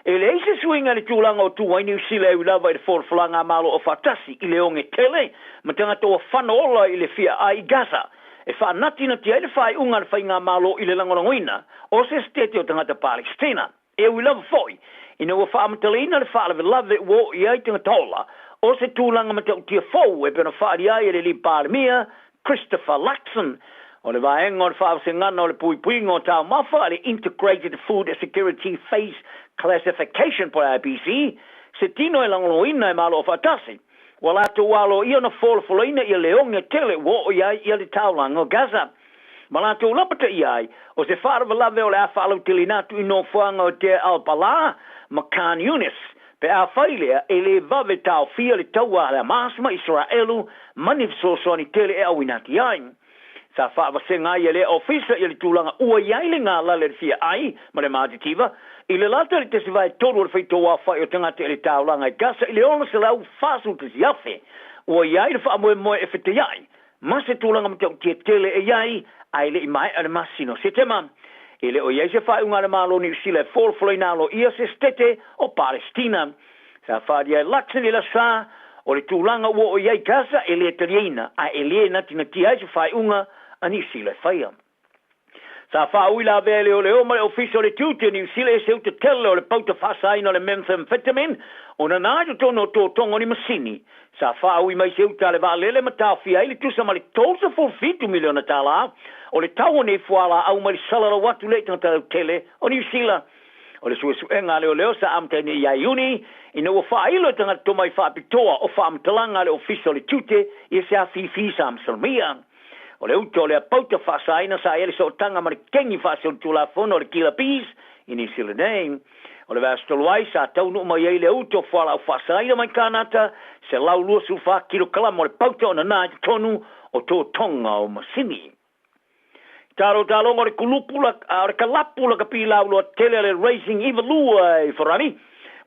E leai se suiga i le tulaga o tu ai Niu Sila e ui lava i le folafolaga a Malo Aufaatasi i le oge tele ma tagata ua fano ola i le fia ai i Gaza e faanatinati ai le faaiuga a le faigamalo i le lagolagoina o se setete o tagata Palestina. E ui lava foi ina ua faamatalaina le faalavelave ua oo i ai tagata ola o se tulaga matautia fou e pei ona faaalia ai e le Alii Palemia Christopher Luxon, o le vaega o le faavasegana o le puipuiga o taumafa, le Integrated Food Security Phase Classification po o le IPC, se tino e lagolagoina e Malo Aufaatasi. Ua latou aloaia ona folafolaina ia le oge tele ua oo i ai ia le taulaga o Gaza. Ma latou lapataia ai, o se faalavelave o le a faalauteleina atu i nofoaga o Deir al-Balah ma Khan Younis, Pe afai lea, e le vave taofia le taua a le Hamas ma Isaraelu ma ni fesoasoani tele e auina atu i ai. Sa faavasega ai e lea Ofisa ia le tulaga ua i ai le galale i le fia ai ma le matitiva, i le lata i le tesivaetolu o le faitauaofai o tagata i le taulaga i Gasa i le 641,000. Ua i ai le faamoemoe e fetaiai ma se tulaga matautia tele e i ai ae le i maea le masina o Setema. E le o i ai se faaiuga a le Malo o Niu Sila e folafolaina aloaia se Setete o Palesitina. Sa faaalia e Luxon i le Aso Sa, o le tulaga ua oo i ai Gaza e le taliaina ae e le natinatia ai se faaiuga a Niu Sila e faia. Sa faaui lavea e leoleo ma le Ofisa o le Tiute o Niu Sila i se uta tele o le pauta faasaina o le methamphetamine o nana i totonu o totoga o ni masini. Sa faaui mai se uta a le vaalele ma taofia ai le tusa ma le $37 miliona tala o le tau o nei fualaau mai le salalau atu lea i tagata lautele o Niu Sila. O le suesuega a leoleo sa amata ai nei ia Iuni, ina ua faailo e tagata tomai faapitoa o faamatalaga a le Ofisa o le Tiute ia se afifi sa masalomia. O le uta o lea pauta faasaina sa i ai le sootaga ma le kengi faasolitulafono o le Killer Bees i Niu Sila nei. O le vaiaso talu ai, sa taunuu mai ai le uta o fualaau faasaina mai Kanata, 124 kilokalama o le pauta o nana i totonu o totoga o masini. Talotaloga o le kulupu la, o le kalapu lakapi lauloa tele a le Racing 92 i Farani,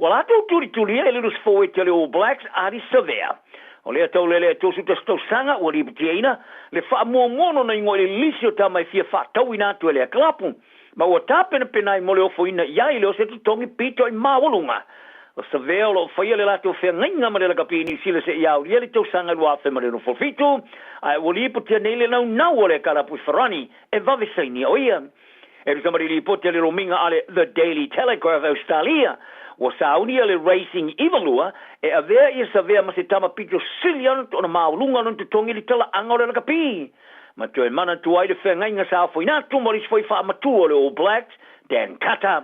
ua latou tulitulia i le lusi forward a le All Blacks Ardie Savea. O lea taulele e 31 tausaga ua liputiaina le faamuamua o lona igoa i le lisi o tama e fia faatauina atu e lea kalapu, ma ua tapenapena ai mo le ofoina i ai le o se totogi pito i maualuga. O Savea o lo o faia le latou feagaiga ma le lakapi i Niu Sila seia aulia le tausaga 2067, ae ua lipotia nei le naunau o le kalapu i Farani e vave sainia o ia. E tusa ma le lipoti a le lomiga a le The Daily Telegraph Australia, ua saunia le Racing 92 e avea ia Savea ma se tama pito sili ona ona maualuga o lona totogi i le talaaga o le lakapi. Ma toe manatua ai le feagaiga sa ofoina atu mo le isi foi faamatua o le All Blacks, Dan Carter.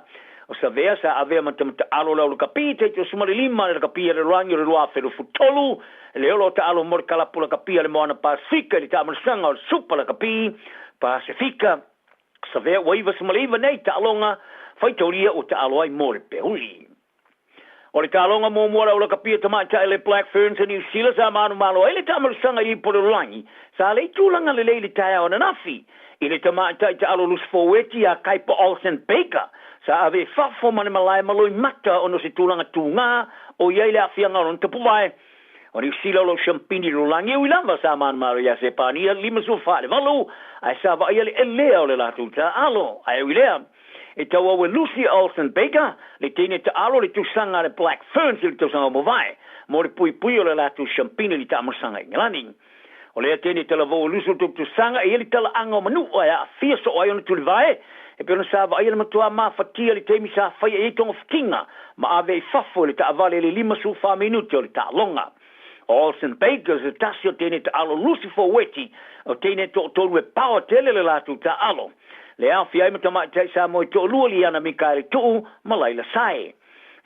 O Savea sa avea ma tamata'alo o le au lakapi taitoasuma le 5 le lakapi a le lalolagi o le 2023, le olo o ta'alo mo le kalapu lakapi a le Moana Pasefika i le taamalosaga o le Supa Lakapi Pasefika. Savea ua 99 nei ta'aloga faitaulia ua ta'alo ai mo le peuli. O le taaloga muamua a le aulakapia tamaitai le Black Ferns a Niu Sila sa manumalo ai le taamalosaga i Lipolelagi sa le i tulaga lelei i le taeao ananafi i le tamaitai taalo lusi forweti ia Kaipa Olsen Baker sa ave i fafo ma le malae ma loimata ona o se tulaga tugā o i ai le aafiaga o lona tapuvae. O Niu Sila o lo o siampini i le lalolagi e ui lava sa manumalo ia Sepania 54 i le 8 ae sa vaaia le elea o le latou taaalo ae ui lea E tauau e Lucy Olsen Baker le teine taalo le tausaga a le Black Ferns i le tausaga ua mavae mo le puipui o le latou siampini i le taamalosaga i Ingelani. O lea teine talavou o Lucy o le tou tausaga e i ai le talaaga o Manua e aafia soo ai ona tulivae e pei ona sa vaaia le matua mafatia i le taimi sa faia i ai togafitiga ma ave i fafo i le taavale i le 54 minute o le taaloga. O Olsen Baker se tasi o teine taalo lusi foueti, o teine toatolu e paoa tele le latou taalo. Le aofia ai ma tamaitai Samoa e toalua Liana Mikaele Tuu ma Laila Sae.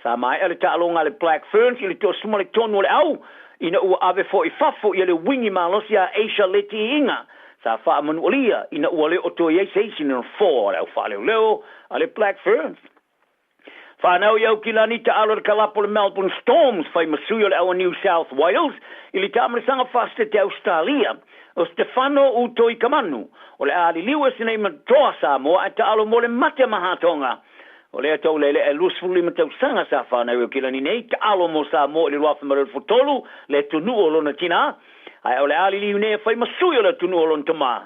Sa maea le taaloga a le Black Ferns i le toasuma le tonu o le au ina ua ave foi i fafo ia le wingi malosi a Asia Letiiiga sa faamanualia ina ua le o toe i ai se isi nofoa o le au faaleoleo a le Black Ferns. Whanau i Aukilani taalo le kalapu o le Melbourne Storms fai ma sui o le au a New South Wales i le taamalosaga faasete Australia. O Stefano Utoikamanu o le a liliu ese nei ma toa Samoa ae taalo mo le mate mahatonga. O lea taulele e 25 tausaga sa whanau i Aukilani nei taalo mo Samoa i le 2023 le atunuu o lona tinā ae o le a liliu nei e fai ma sui o le atunuu o lona tamā.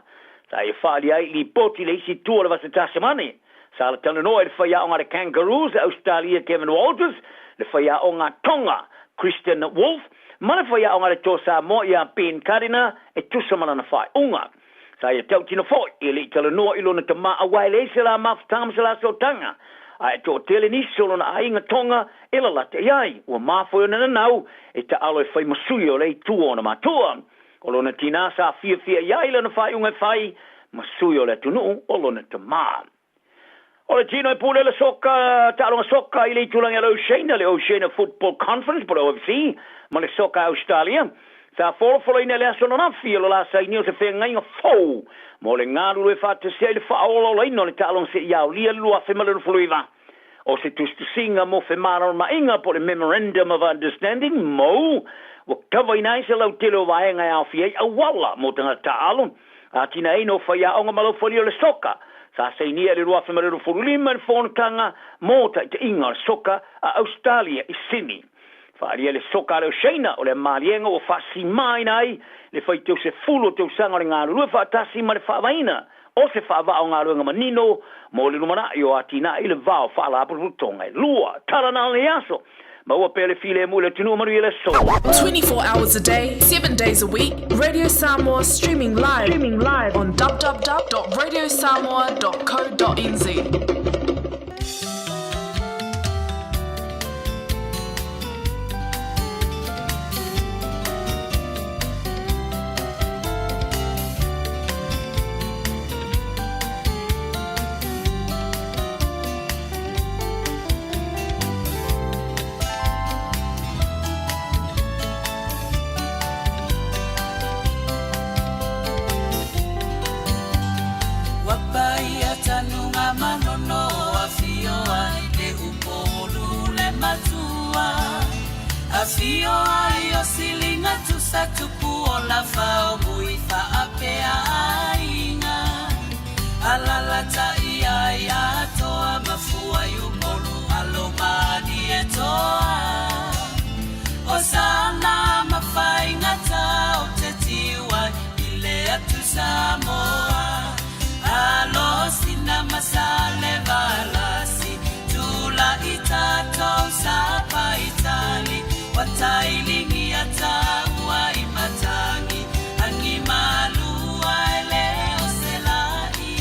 Sa ia whaalia ai lipoti le isi tua o le vasa Tasemane. Sa talanoa i le faiaoga a le Kangaroos a Ausetalia Kevin Walters, le faiaoga a Tonga Kristian Woolf, ma le faiaoga a le Toa Samoa ia Ben Cardiner e tusa ma lana faaiuga. Sa ia tautino foi e le i talanoa i lona tamā aua e leai se la mafutaga ma se la sootaga, ae toatele nisi o lona aiga Tonga e lalata i ai. Ua mafoe ona nanau e taalo e fai ma sui o le itu o ona matua. O lona tinā sa fiafia i ai lana faaiuga e fai ma sui o le atunuu o lona tamā. O le tino e pule le soka, taaloga soka i le itulagi a le Oceania, le Oceania Football Conference po o le OFC, ma le soka a Australia, sa folafolaina i le aso ananafi o le la sainia o se feagaiga fou mo le galulue faatasi ai le faaolaolaina o le taaloga seia aolia le 2019. O se tusitusiga mo femalamalamaaiga po o le Memorandum of Understanding, mou, ua kavaina ai se lautele o vaega e aofia ai auala mo tagata taaalo, Atinaeina o faiaoga ma laufalia o le soka sa sainia i le 2025 i le Fonotaga mo Taitaiga o le Soka a Ausetalia i Sydney. Faaalia le soka a le Oceania o le maliega ua faasimaina ai le faitau 10 o tausaga o le galulue faatasi ma le faavaeina o se faavaa o galuega manino mo le lumanai o atinae i le va o faalapotopotoga e lua. Tala na o lenei aso. Maua pea le filemu i le atunuu manuia le aso. 24 hours a day, 7 days a week, Radio Samoa streaming live, streaming live on www.radiosamoa.co.nz. Ua paia tanuga manono afio ai le upolu le matua Afio ai o silinga tusa tupu o lafa o mui faapea aiga Alalatai ai atoa mafua i Upolu alo malie toa O sana mafaigata o te tiu ai i le atu Samoa Alo sina masale valasi tula i tatou sapa itali Wa tailigi a taua i matangi Angi malua e le o selai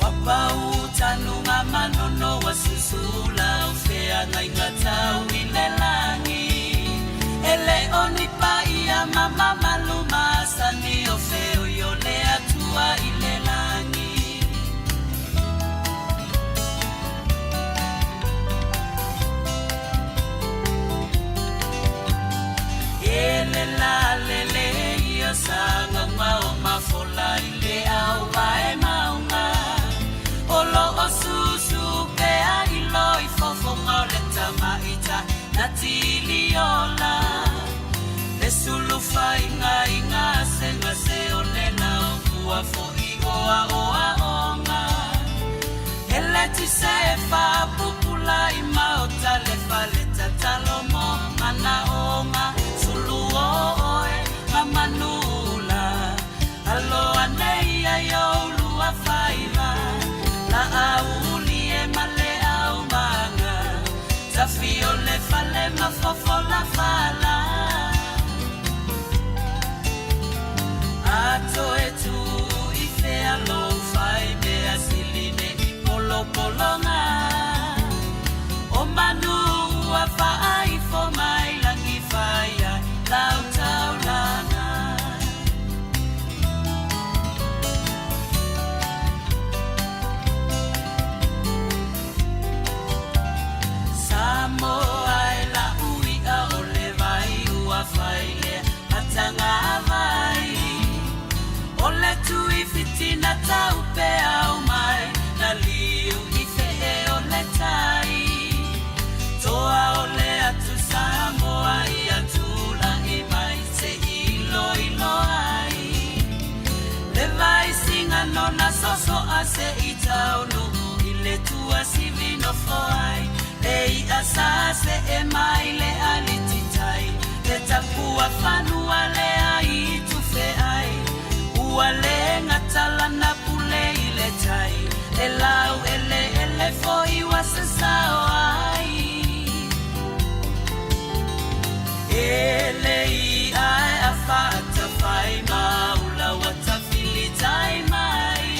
Wa pau tanuga manono wa susula o feagaiga tau i le lagi E le o ni paia mama malu masani o feoi o le Atua i le lagi. E le la le le ia sagaga o mafola i le au vae maunga O lo o susu pea i loi fofoga o le tamaita na tiliola Le sulu faigaiga segase o le lao ua fo'i oa oa onga E le tise faapupula i maota le fale tatalo mo manaoga Sulu o oe ma manula Alo ane ia i ou lua faiva La auli e ma le aumaga Tafi o le fale ma fofola fala A toe tu i fea lou fai mea sili ne i polopologa O manu ua faaifo mai lagi fai ai lau taulaga. Samoa e la'u i'a o le vai ua fai lea matanga vai O le tui fitina tau peau mai na liu i fee o le tai Toa o le atu Samoa ia tula'i mai se iloilo ai Le vaisiga nona soso a se i taunuu i le tuasivi nofo ai Le i'a sa see mai le alititai Le tapua fanua lea i tufe ai Ua le gata lana pule i le tai Le lau eleele foi ua sasao ai E le i'a e a faatafai ma ula ua tafilitai mai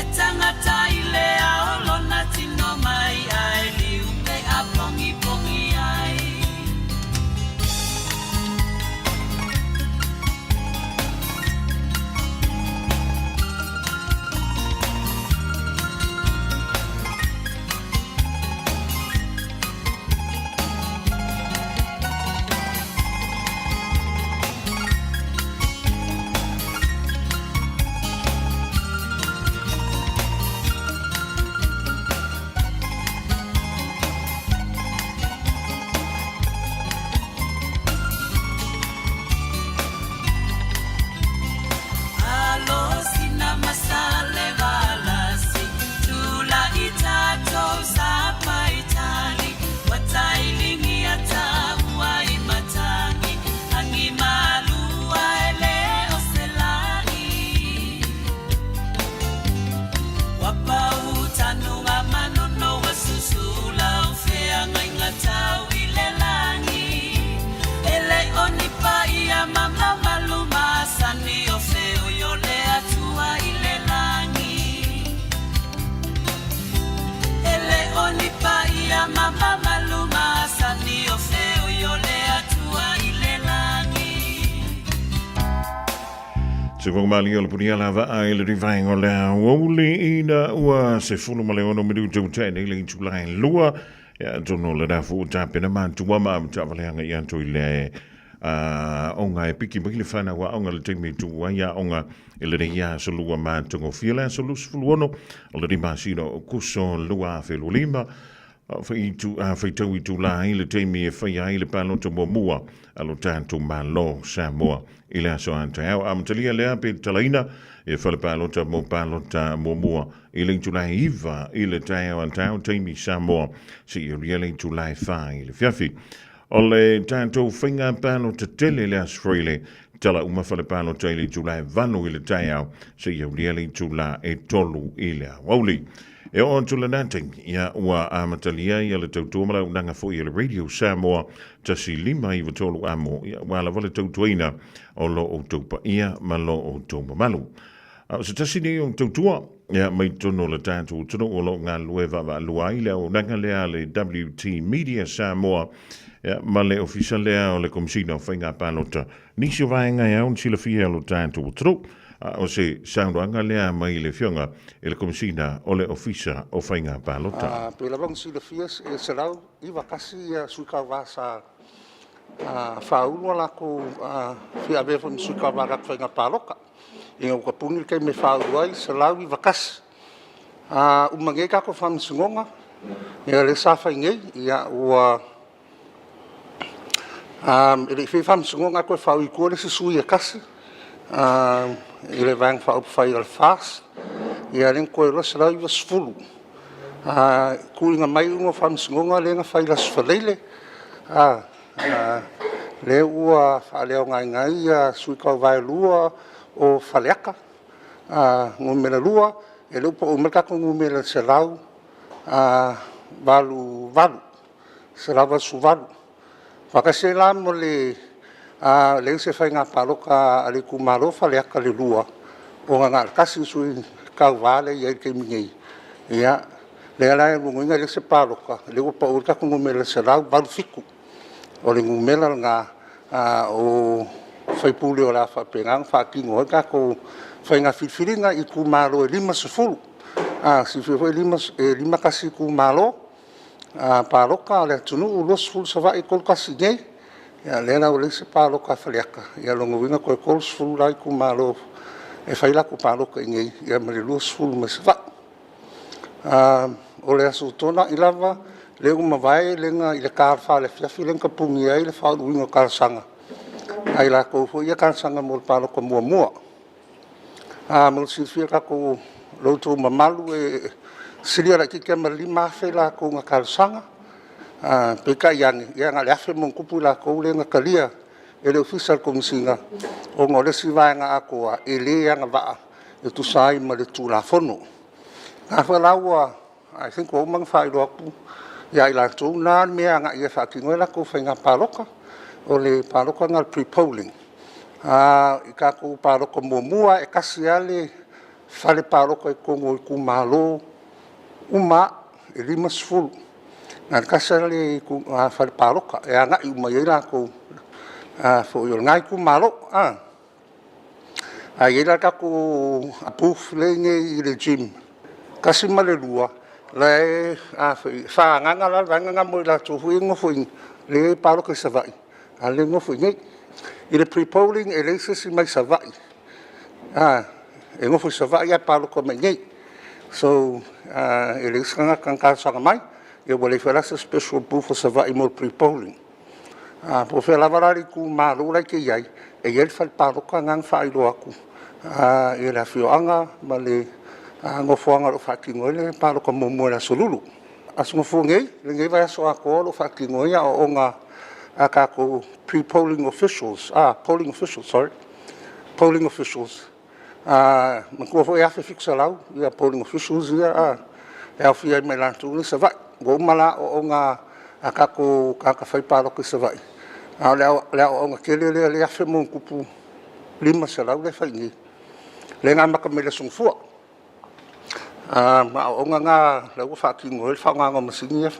E tangata i le ao lona tino mai ae liu pe a pongipongi ai. Tufoga malie o le punia la vaa i le rivaenga o le aoauli ina ua 16 minutu ua tea nei le itula e lua. Ia, atonu o le rafu ua tapena matua ma avetaavaleaga ia atu i le aoga e piki mai le fanau aoga le taimi e tuu ai aoga i lenei aso lua matagofie le aso 26 o le masina o Aokuso 2025. Faitau itula ai le taimi e faia ai le palota muamua a lo tatou Malo Samoa i le aso a taeao. Amatalia lea pe tatalaina e fale palota mo palota muamua i le itula e 9 i le taeao a taeao taimi Samoa seia aulia le itula e 4 i le fiafi. O le tatou faiga palota tele le Aso Faraile, tala uma fale palota i le itula e 8 i le taeao seia aulia le itula e 3 i le aoauli. E oo atu lena taimi, ia ua amatalia ia le tautua ma le auaunaga foi a le Radio Samoa 1593 amo, ia ua lava le tautuaina o lo outou paia ma lo outou mamalu. A o se tasi nei o tautua, ia mai totonu o le tatou atunuu o lo o galulue vaavaalua ai le auaunaga lea a le WT Media Samoa, ia, ma le ofisa lea o le Komesina o Faiga Palota. Nisi o vaega e ao ona silafia e lo tatou atunuu. A o se saunoaga lea mai le Afioga i le Komesina o le Ofisa o Faiga Palota. A pei lava ona silafia e 191 sui tauva sa faaulu a latou fia avea foi ma sui tauva i le latou faiga palota. Ina ua tapuni le taimi e faaulu ai, 191. A uma nei tatou faamasinoga, ia lea sa fai nei, ia ua E le i faia faamasinoga ae toe faaui i tua le isi sui e tasi i le Vaega Faaupufai a le FAST, ia lea na totoe ai loa le 190. Tuuina mai iuga o faamasinoga lea na fai i le Aso Faraile, lea ua faaleaogaina ai sui tauva e lua o Faleata 2, ia lea ua pau mai le tatou numera e 188. 188. Faatasi ai la ma le leai se faiga palota a le itumalo o Faleata 2, ona na o le tasi le sui tauva lea e i ai i le taimi nei. Ia, lea la o lona uiga e leai se palota, lea ua pau ai le tatou numera e 187. O le numera lena o sui usufono o le a faapena ona faatino ai le tatou faiga filifiliga i itumalo e 50. A silafia foi e 51 itumalo palota a le atunuu, 20 Savaii, 31 i inei. Ia lea la ua leai se palota a Faleata, ia lona uiga toe 30 la itumalo e fai latou palota i inei ma le 20 mai Savaii. O le Aso Toonai lava lea ua mavae lea i le ta o le 4 i le afiafi lea na tapuni ai le faauluina o talosaga a i latou foi ia e talosaga mo le palota muamua. Mo le silafia e tatou lo outou mamalu, e silia laitiiti lava ma le 5,000 i latou na talosaga, peitai ane, ia na o le 1,000+ i latou lea na talia e le Ofisa o le Komesina, ona o le isi vaega atoa e le agavaa e tusa ai ma le Tulafono. A foi la ua I think ua uma ona faailoa atu ia i latou na le mea e agai e faatino ai latou faiga palota, o le palota lena o le pre-polling. I tatou palota muamua, e tasi lava le fale palota i totonu o itumalo uma lava e 50. Na o le tasi lava le fale palota e agai uma i ai latou foi o lena itumalo. Ae i ai la tatou booth lea e i inei i le gym 1 ma le 2, la e faaagaaga la le vaega lena mo i latou foi ia e nonofo i lea e palota i Savaii, a o lea e nonofo i inei. I le pre-polling e leai se isi mai Savaii e nofo i Savaii ae palota mai i inei. So, e leai se tagata na talosaga mai, ia ua leai foi la se special booth a Savaii mo le pre-polling. Po o fea lava la le itumalo la e te i ai, e i ai le fale palota lena na faailoa atu i le afioaga ma le nofoaga o lo o faatino ai le palota muamua i le Aso Lulu. Aso Gafua nei, lenei vaiaso atoa o lo o faatino ai aoaoga a tatou pre-polling officials, polling officials, sorry, polling officials. Manatua foi e 1,700 polling officials ia e aofia ai ma i latou ia i Savaii. Ua uma la aoaoga a tatou tagata fai palota i Savaii, a o le aoaoga tele lea, lea e 1,500 lea e fai i inei, lea na amata mai le Aso Gafua. Ma aoaoga na lea ua faatino ai le faaaogaina o masini ia e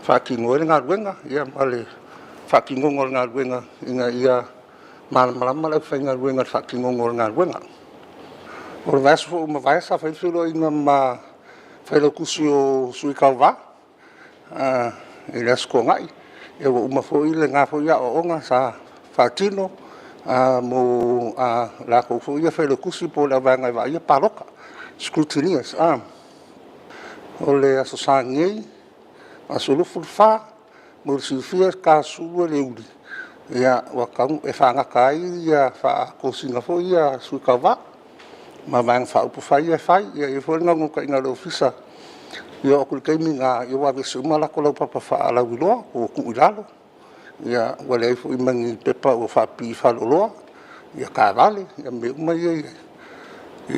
faatino ai le galuega ma le faatinoga o le galuega ina ia Malamalama le aufaigaluega i le faatinoga o le galuega. O le vaiaso foi ua mavae sa fai le feiloaiga ma Failautusi o Sui Tauva i le Aso Toonai, ia ua uma foi lena foi aoaoga sa faatino mo latou foi ia Failautusi po o le au vaega e vaaia palota, scrutineers. O le Aso Sa nei, aso 24, mo le silafia e tasulu e le uli, ia ua e faagata ai faatosina foi ia a Sui Tauva ma Vaega Faaupufai ia e fai. Ia e i ai foi le naunautaiga o le Ofisa, ia oo atu i le taimi lena, ia ua aveese uma a latou laupapa faalauiloa ua tuu i lalo, ia ua leai foi ma ni pepa ua faapipii i faleoloa, ia taavale, ia mea uma ia,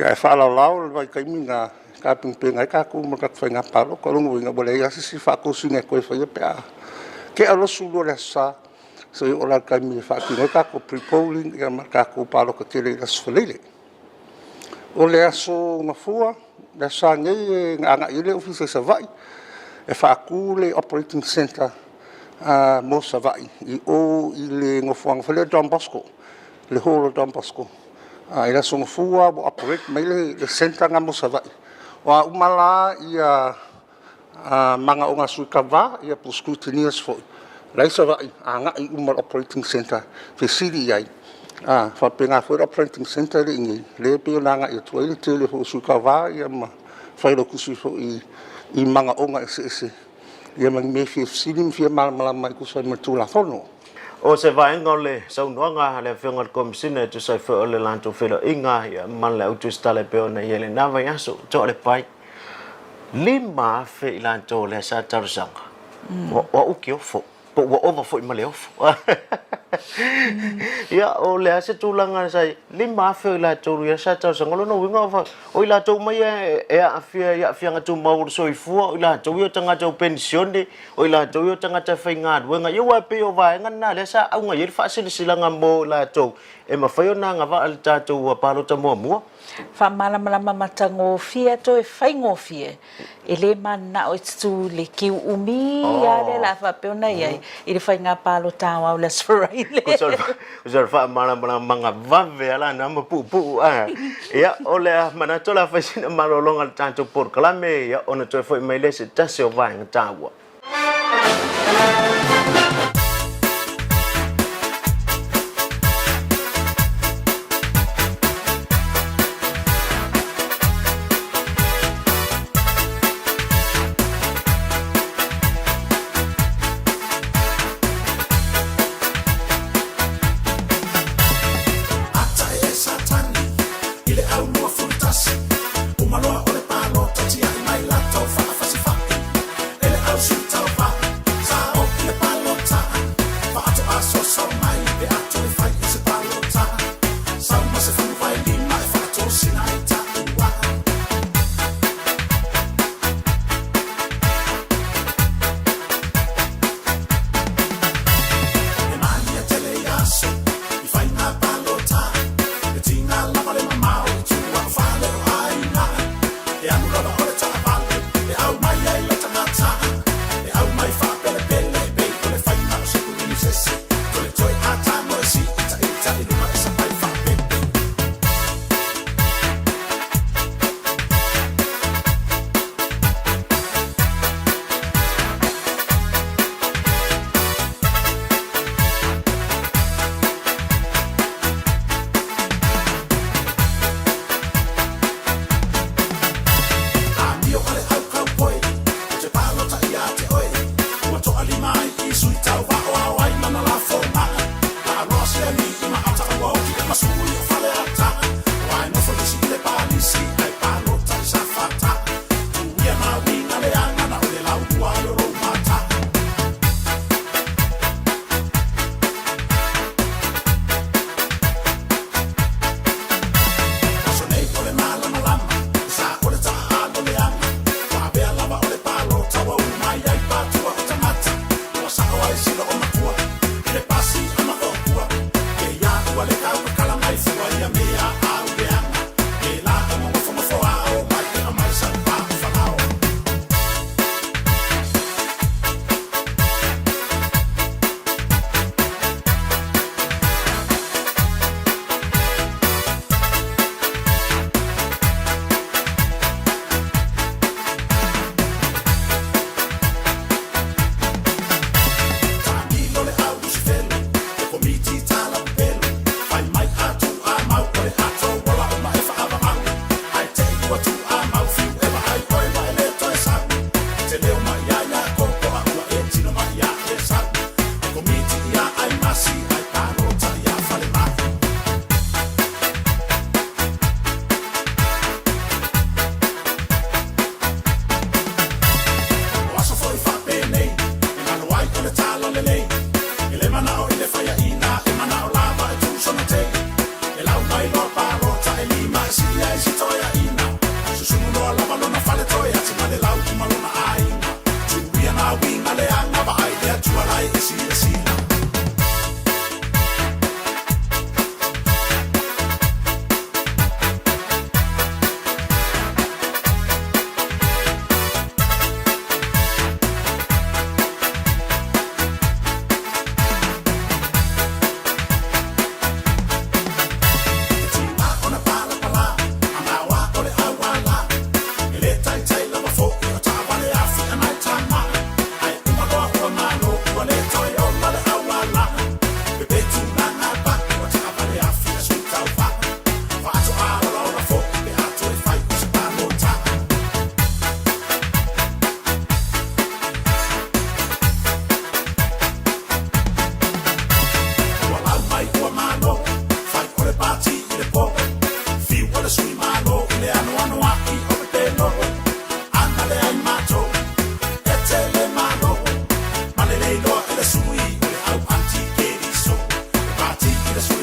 ae faalaolao le vaitaimi lena e tapenapena ai tatou mo le tatou faiga palota. O lona uiga, ua leai lava se isi faatosina e toe faia pe a tea loa le 12 o le Aso Sa seia oo la i le taimi e faatino ai tatou pre-polling ma le tatou palota tele i le Aso Faraile. O le Aso Gafua, le Aso Sa nei e agai ai le Ofisa i Savaii e faatu le operating centre mo Savaii i o i le nofoaga foi lea o Don Bosco, le Hall o Don Bosco. I le Aso Gafua ua operate mai le centre lena mo Savaii. O a uma la manaoga a sui tauva po o scrutineers foi la e i Savaii, agai uma i le operating centre fesili i ai. E faapena foi le operating centre lea e i inei, lea e pei ona agai atu ai le tele foi o sui tauva ma failautusi foi i manaoga eseese ma ni mea e fia fesili ma fia malamalama e tusa ai ma le Tulafono. O se vaega o le saunoaga a le Afioga i le Komesina e tusa ai foi o le latou feiloaiga ma le au tusitala e pei ona i ai i lena vaiaso, toa le pai 5,000 i latou o lea sa talosaga, ua uki ofo, po ua ova foi ma le ofo. Ia, o le a se tulaga sa i ai? 5,000 o i latou ia sa talosaga. O lona uiga, o i latou uma ia e aafia i aafiaga tumau o le soifua, o i latou ia o tagata ua penisione, o i latou ia o tagata e faigaluega. Ia aua e pei o vaega na lea sa auga i ai le faasilasilaga mo i latou e mafai ona agavaa i le tatou palota muamua. Faamalamalama matagofie toe faigofie, e le mananao e tutū i le kiu umi lava lea o le a faapea ona i ai i le faiga palota aoao i le Aso Faraile. O se faamalamalamaga vave lava lena ma puupuu. Ia, o le a manatu o le a fai sina malologa i le tatou polokalame, ia, ona toe foi mai lea i se tasi o vaega taua. Ata e Satani i le au 21, uma loa o le palota tiai mai latou faafasifai e le au sui tauva sa o i le palota faatoa soso mai pe a toe fai i se palota sau ma se 15 e faatosina ai taua. E malia tele i aso i faiga palota e tiga lava le mamao i tua o fale o aiga e alu lava o le taavale e au mai ai le tagata e au mai faapelepele e pei o le faiga o se kulinisese toetoe a tago e siitaita i luga e sapai faapepe. Amio a le au cowboy, ou te palota ia te oe. Ua toalima ai i sui tauva o ao ai lana lafoga. Laaloa se alii ma ata ua oti e masui o Faleata. Ua e nofo isi i le palisi ae palota i Safata. Tuia ma uiga le agana o le laulua ai o lou mata. Aso nei o le malamalama, sa o le taaalo leaga. Ua avea lava o le palota ua ulu mai ai patua o tagata. Ua sao ai sila o matua i le pasi a Maotua. Ke ia ua le tau kakala mai fua ia mea.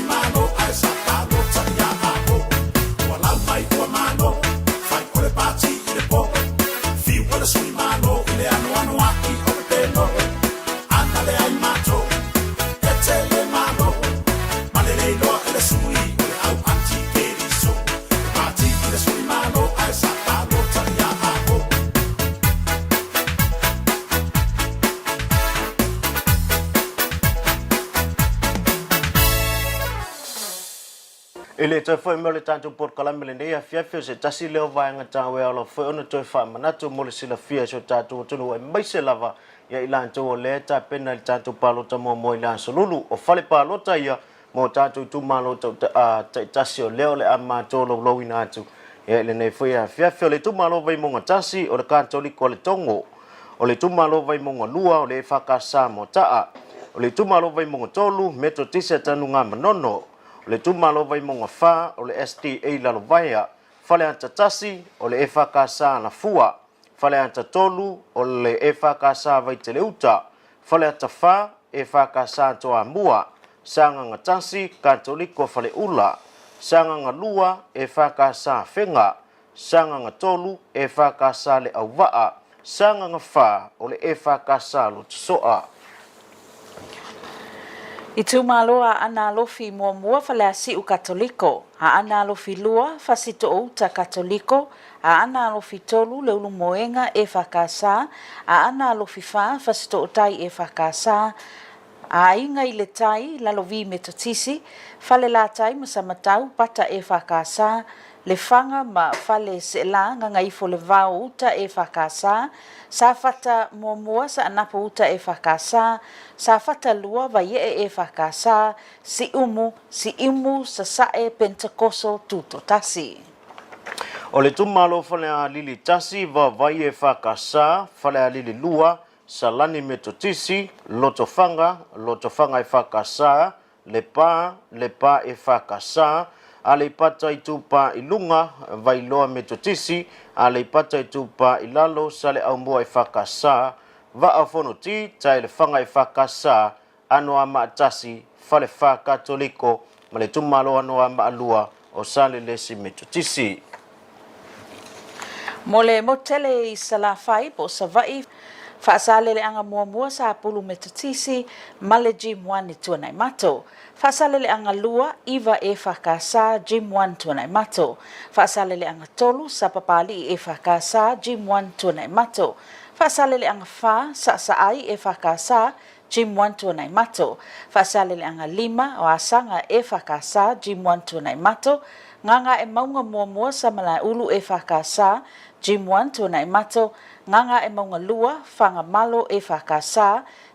Malo ae sa palota ia Amo. Ua lau mai ua malo, fai o le pati i le po. Fiu o le sui malo i le anoano ai o pepelo. Ana le ai matou, e tele malo. Ma le le iloa e le sui o le au anti-keriso. Le pati i le sui malo ae sa palota ia Amo. E le toe foi mai o le tatou polokalame lenei afiafi o se tasi lea o vaega taua e ala foi ona toe faamanatu mo le silafia e si o tatou atunuu aemaise lava ia i latou o lea e tapena i le tatou palota muamua i le Aso Lulu. O fale palota ia mo tatou itumalo taitasi o lea o le a matou laulauina atu ia i lenei foi afiafi. O le itumalo Vaimauga 1, o le Katoliko a le Togo. O le itumalo Vaimauga 2, o le EFKS Moataa. O le itumalo Vaimauga 3, Metotisi a Tanugamanono. O le itumalo Vaimauga 4, o le SDA Lalovaea. Faleata 1, o le EFKS Alafua. Faleata 3, o le EFKS Vaiteleuta. Faleata 4, EFKS Toamua. Sagaga 1, Katoliko Faleula. Sagaga 2, EFKS Afega. Sagaga 3, EFKS Leauvaa. Sagaga 4, o le EFKS Lotosoa. Itumalo Aana Alofi Muamua Faleasiu Katoliko, Aana Alofi 2 Fasitoouta Katoliko, Aana Alofi 3 Leulumoega EFKS, Aana Alofi 4 Fasitootai EFKS, Aiga i le Tai, Lalovi Metotisi, Falelatai ma Samatau, Pata EFKS, Lefaga ma Fale Seela, Gagaifo le Vao Uta EFKS, Safata Muamua, Saanapu Uta EFKS, Safata 2, Vaiee EFKS, Siumu, Siumu, Sasae, Pentekoso, Tutoatasi. O le itumalo Falealili 1, Vaovai EFKS, Falealili 2, Salani Metotisi, Lotofaga, Lotofaga EFKS, Lepa, Lepa EFKS, Aleipata Itupa i Luga, Vailoa Metotisi, Aleipata Itupa i Lalo, Saleaaumua EFKS, Vaa o Fonoti, Taelefaga EFKS, Anoamaa 1, Falefa Katoliko ma le itumalo Anoamaa 2 o Salelesi Metotisi. Mo le motu tele i Salafai po o Savaii, Faasaleleaga muamua Sapulu Metotisi ma le Gym 1 i Tuanaimato. Faasaleleaga 2, 9 EFKS Gym 1 Tuanaimato. Faasaleleaga 3, Sapapalii EFKS Gym 1 Tuanaimato. Faasaleleaga 4, Saasaai EFKS Gym 1 Tuanaimato. Faasaleleaga 5, o Asaga EFKS Gym 1 Tuanaimato. Gagaemauga muamua Samalaeulu EFKS Gym 1 Tuanaimato. Gagaemauga 2, Fagamalo EFKS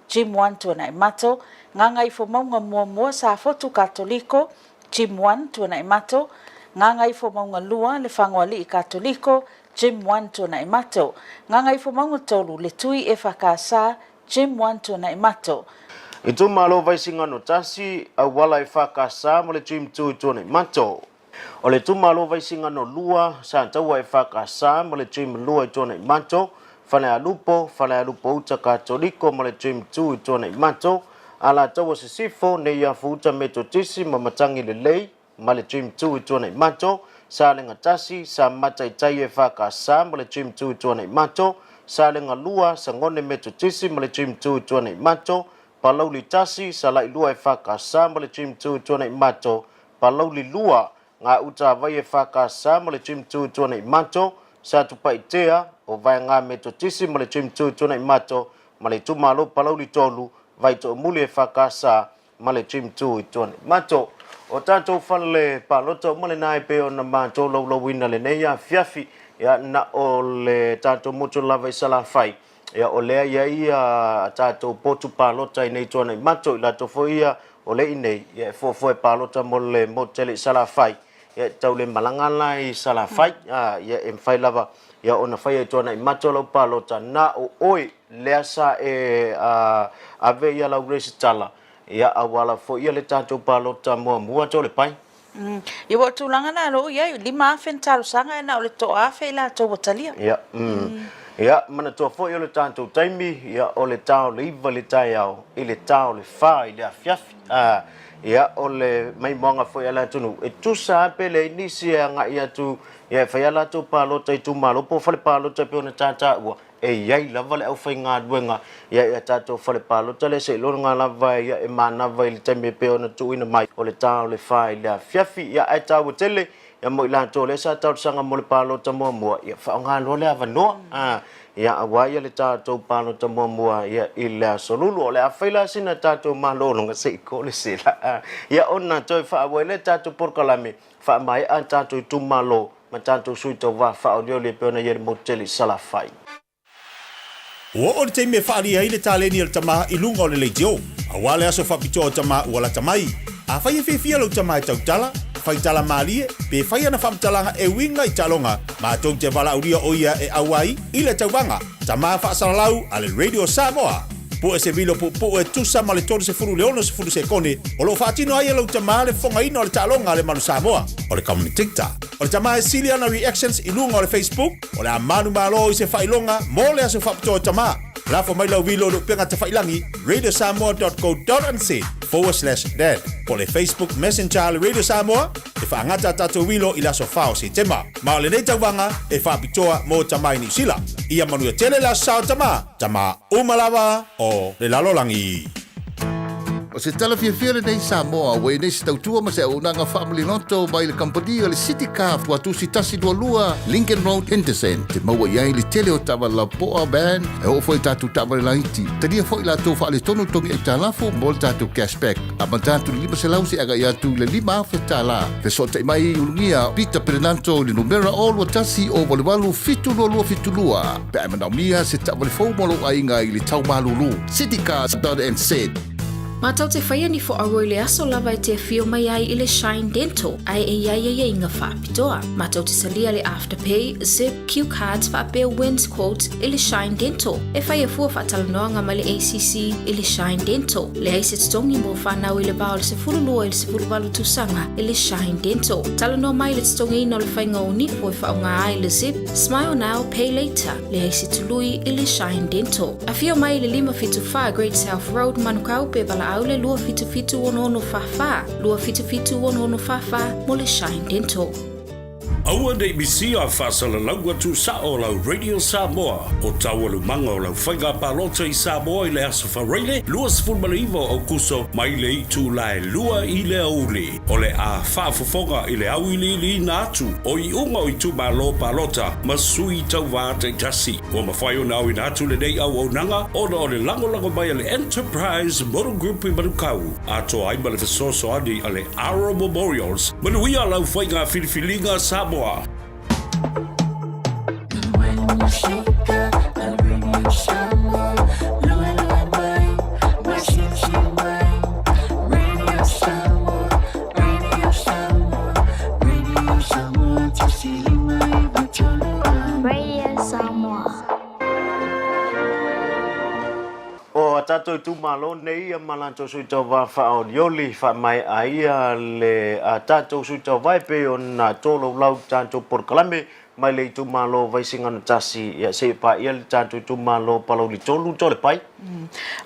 Gym 1 Tuanaimato. Gagaifomauga muamua Safotu Katoliko Gym 1 Tuanaimato. Gagaifomauga 2, Lefagoalii Katoliko Gym 1 Tuanaimato. Gagaifomauga 3, Letui EFKS Gym 1 Tuanaimato. Itumalo Vaisigano 1, Auala EFKS ma le Gym 2 i Tuanaimato. O le itumalo Vaisigano 2, Sataua EFKS ma le Gym 2 i Tuanaimato, Falealupo, Falealupo Uta Katoliko ma le Gym 2 i Tuanaimato, Alataua Sisifo, Neiafu Uta Metotisi ma Matagi Lelei ma le Gym 2 i Tuanaimato, Salega 1, Samata i Tai EFKS ma le Gym 2 i Tuanaimato, Salega 2, Sagone Metotisi ma le Gym 2 i Tuanaimato, Palauli 1, Sala'i 2 EFKS ma le Gym 2 i Tuanaimato, Palauli 2, Gautavai EFKS ma le Gym 2 i Tuanaimato, Satupaitea, o Vaega Metotisi ma le Gym 2 i Tuanaimato, ma le itumalo Palauli 3, Vaitoomuli EFKS ma le Gym 2 i Tuanaimato. O tatou fale palota uma lena e pei ona matou laulauina lenei afiafi, ia na o le tatou motu lava i Salafai, ia o lea i ai ia tatou potu palota i nei Tuanaimato, i latou foi ia o le i nei, ia e fuafua e palota mo le motu tele i Salafai, ia e tau le malaga la i Salafai, ia e mafai lava ia ona faia i Tuanaimato lau palota, na o oe lea sa e ave ia lau resitala, ia auala foi ia le tatou palota muamua Toalepai. Ia ua o tulaga na lou iai, 5,000 ni talosaga e na o le 1,000 i latou ua talia. Ia, Ia, manatua foi o le tatou taimi, ia, o le ta o le 9 i le taeao, i le ta o le 4 i le afiafi. Ia, o le maimoaga foi a le atunuu, e tusa lava pe leai nisi e agai atu ia e fai a latou palota i itumalo po o fale palota e pei ona ta taua, e i ai lava le aufaigaluega ia i a tatou fale palota lea seiloga lava ia e manava i le taimi e pei ona tuuina mai o le ta o le fa i le afiafi. Ia, ae taua tele ia mo i latou lea sa talosaga mo le palota muamua, ia faaaoga loa le avanoa, a, ia aua ia le tatou palota muamua ia i le Aso Lulu. O le a fai la sina tatou malologa se i ko le sela, a, ia ona toe faaauau ai lea tatou polokalame, faamaea tatou itumalo ma tatou sui tauva faaolioli e pei ona i ai le motu tele i Salafai. Ua oo le taimi e faaalia ai le taleni a le tama i luga o le leitio, aua le aso faapitoa o tama ua lata mai. Afai e fiafia lou tama e tautala, fai tala malie, pe fai ana faamatalaga e uiga i taaloga, matou te valaaulia o ia e auai i le tauvaga Tama Faasalalau a le Radio Samoa. Pue se vilo puupuu e tusa ma le 30 i le 60 sekone o lo o faatino ai e lou tama le fofogaina o le taaloga a le Manu Samoa, o le Commentator. O le tama e sili ana reactions i luga o le Facebook, O le a manumalo i se faailoga mo le aso faapitoa o tama. Lafo mai lau vilo i le upega tafailangi radiosamoa.co.nz/dad po o le Facebook Messenger a le Radio Samoa e faagata a tatou vilo i le aso 4 o Setema. Ma o lenei tauvaga e faapitoa mo tama i Niu Sila. Ia manuia tele le aso sa o tama, tama uma lava o le lalolagi. O se tala fiafia lenei Samoa ua i nei se tautua ma se auaunaga faamaliloto mai le kamupani o le City Car Tuatusi 122 Lincoln Road Henderson te maua i ai le tele o taavale lapoa van e oo foi i tatou taavale laiti. Talia foi latou faaletonu togi aitalafu mo le tatou cashback amata atu i le 500 seia agai atu i le 5000 tala. Fesootai mai i Ulugia Peter Perenanto i le numera 021 088 722 pe a e manaomia se taavale fou mo lou aiga i le tau malulu. Citycars.nz. Mātou te whaia ni whoaua i le aso lava e te awhio mai ai i le Shine Dental, ae e iai ai iga whaapitoa. Mātou te salia le Afterpay, Zip, Q Cards whaapea Wins Quote i le Shine Dental. E whaia fua whaatalanoanga mai le ACC i le Shine Dental. Leai se totogi mo whanau i le va o le 12 i le 18 tausaga i le Shine Dental. Talanoa mai le totogiina o le whainga o nifo e whaonga ai le Zip, Smile Now, Pay Later. Leai se tului i le Shine Dental. Afio mai i le 574 Great South Road, Manukau, pe valaau le 277 6644, 277 6644 mo le Shine Dental. Aua ne i misia faasalalau atu sao lau Radio Samoa o taualumaga o lau faiga palota i Samoa i le Aso Faraile 29 o Aukuso mai le itula e lua i le aoauli. O le a faafofoga i le auiliiliina atu o iuga o itumalo palota ma sui tauva taitasi. Ua mafai ona auina atu lenei auaunaga ona o le lagolago mai a le Enterprise Motor Group i Manukau, atoa ai ma le fesoasoani a le Aro Memorials. Manuia lau faiga filifiliga Samoa! Radio Samoa. O a tatou itumalo nei ia ma latou sui tauva faaolioli faamaea ia le a tatou sui tauva e pei ona tolaulau tatou polokalame mai le itumalo Vaisigano 1 ia seia paia le tatou itumalo Palauli 3 Toalepai.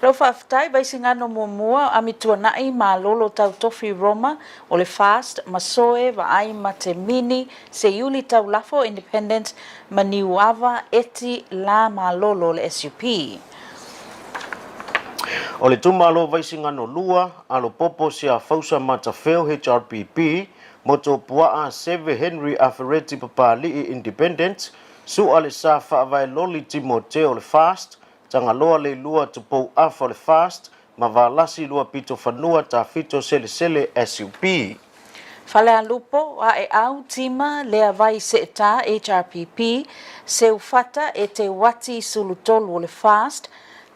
Lau faafetai Vaisigano muamua Amituanai Malolo Tautofi Roma o le Fast Masoe Vaai Mate Mini Seiuli Taulafo Independent ma Niuava Eti La Malolo o le SUP. O le itumalo Vaisigano 2 Alopopo Siafausa Matafeo HRPP Motuopuaa Seve Henry Afereti Papali'i Independent Su'a Le Sa Faavae Loli Timoteo o le Fast Tagaloa Leilua Tupou Afa o le Fast ma Valasi Luapito Fanua Tafito Selesele SUP. Falealupo, Aeau, Tima, Leavai Seeta, HRPP, Seufata, Eteuati, Sulutolu o le Fast,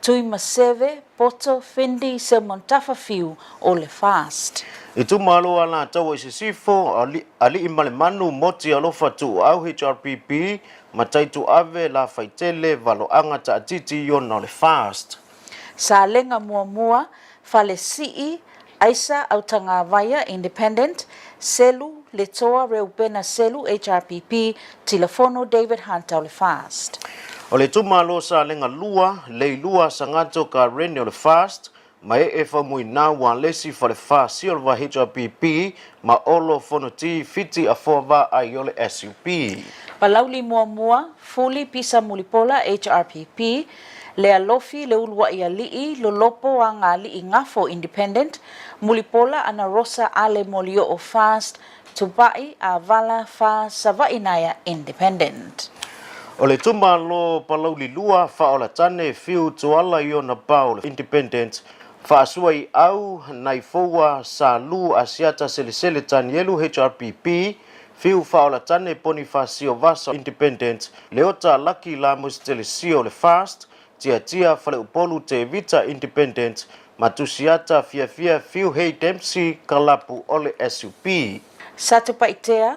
Tuimaseve, Poto, Findi, Seumantafa Fiu o le Fast. Itumalo Alataua i Sisifo, Aliimalemanu, Moti Alofa Tuuau, HRPP, Mataituave, Lafaitele, Valoaga Taatiti, Iona o le Fast. Salega Muamua, Falesii, Aisa Autagavaia, Independent, Selu, Letoa Reupena Selu, HRPP, Tilafono David Hunter o le Fast. O le itumalo Salega 2, Leilua Sagato Karene o le Fast, Maee Faumuina Ualesi Falefa Silva HRPP ma Olo Fonoti Fiti Afoa Vaai o le SUP. Palauli Muamua, Fuli Pisa Mulipola HRPP, Lealofi Leuluaʻi Aliʻi, Lolopo Agaaliʻi Gafo Independent, Mulipola Ana Rosa Ale Molioo Fast, Tupaʻi Avala Fa Savaʻi Naea Independent. O le itumalo Palauli 2, Faaolatane, Fiu Tuala Iona Paul Independent, Faasua Iau, Naifoua, Salu, Asiata Selesele Tanielu HRPP, Fiu Faaolatane Ponifasio Vasa Independent, Leota Lucky Lamus Telesio le Fast, Tiatia Faleupolu Tevita Independent, ma Tusiata Fiafia Fiu Hei Dempsey Kalapu o le SUP. Satupaitea,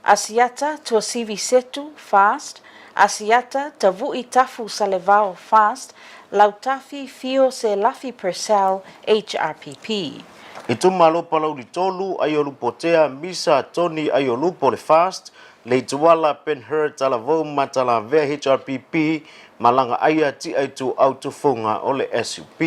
Asiata Tuasivi Setu, Fast, Asiata Tavu'i Tafu Salevao, Fast, Lautafi Fio Selafi Purcell, HRPP. Itumalo Palauli 3, Aiolupotea Misa Tony Aiolupo le Fast, Leituala Ben Hur Talavou Matalavea HRPP, Malaga Aia Ti'a Ituau Tufuga o le SUP.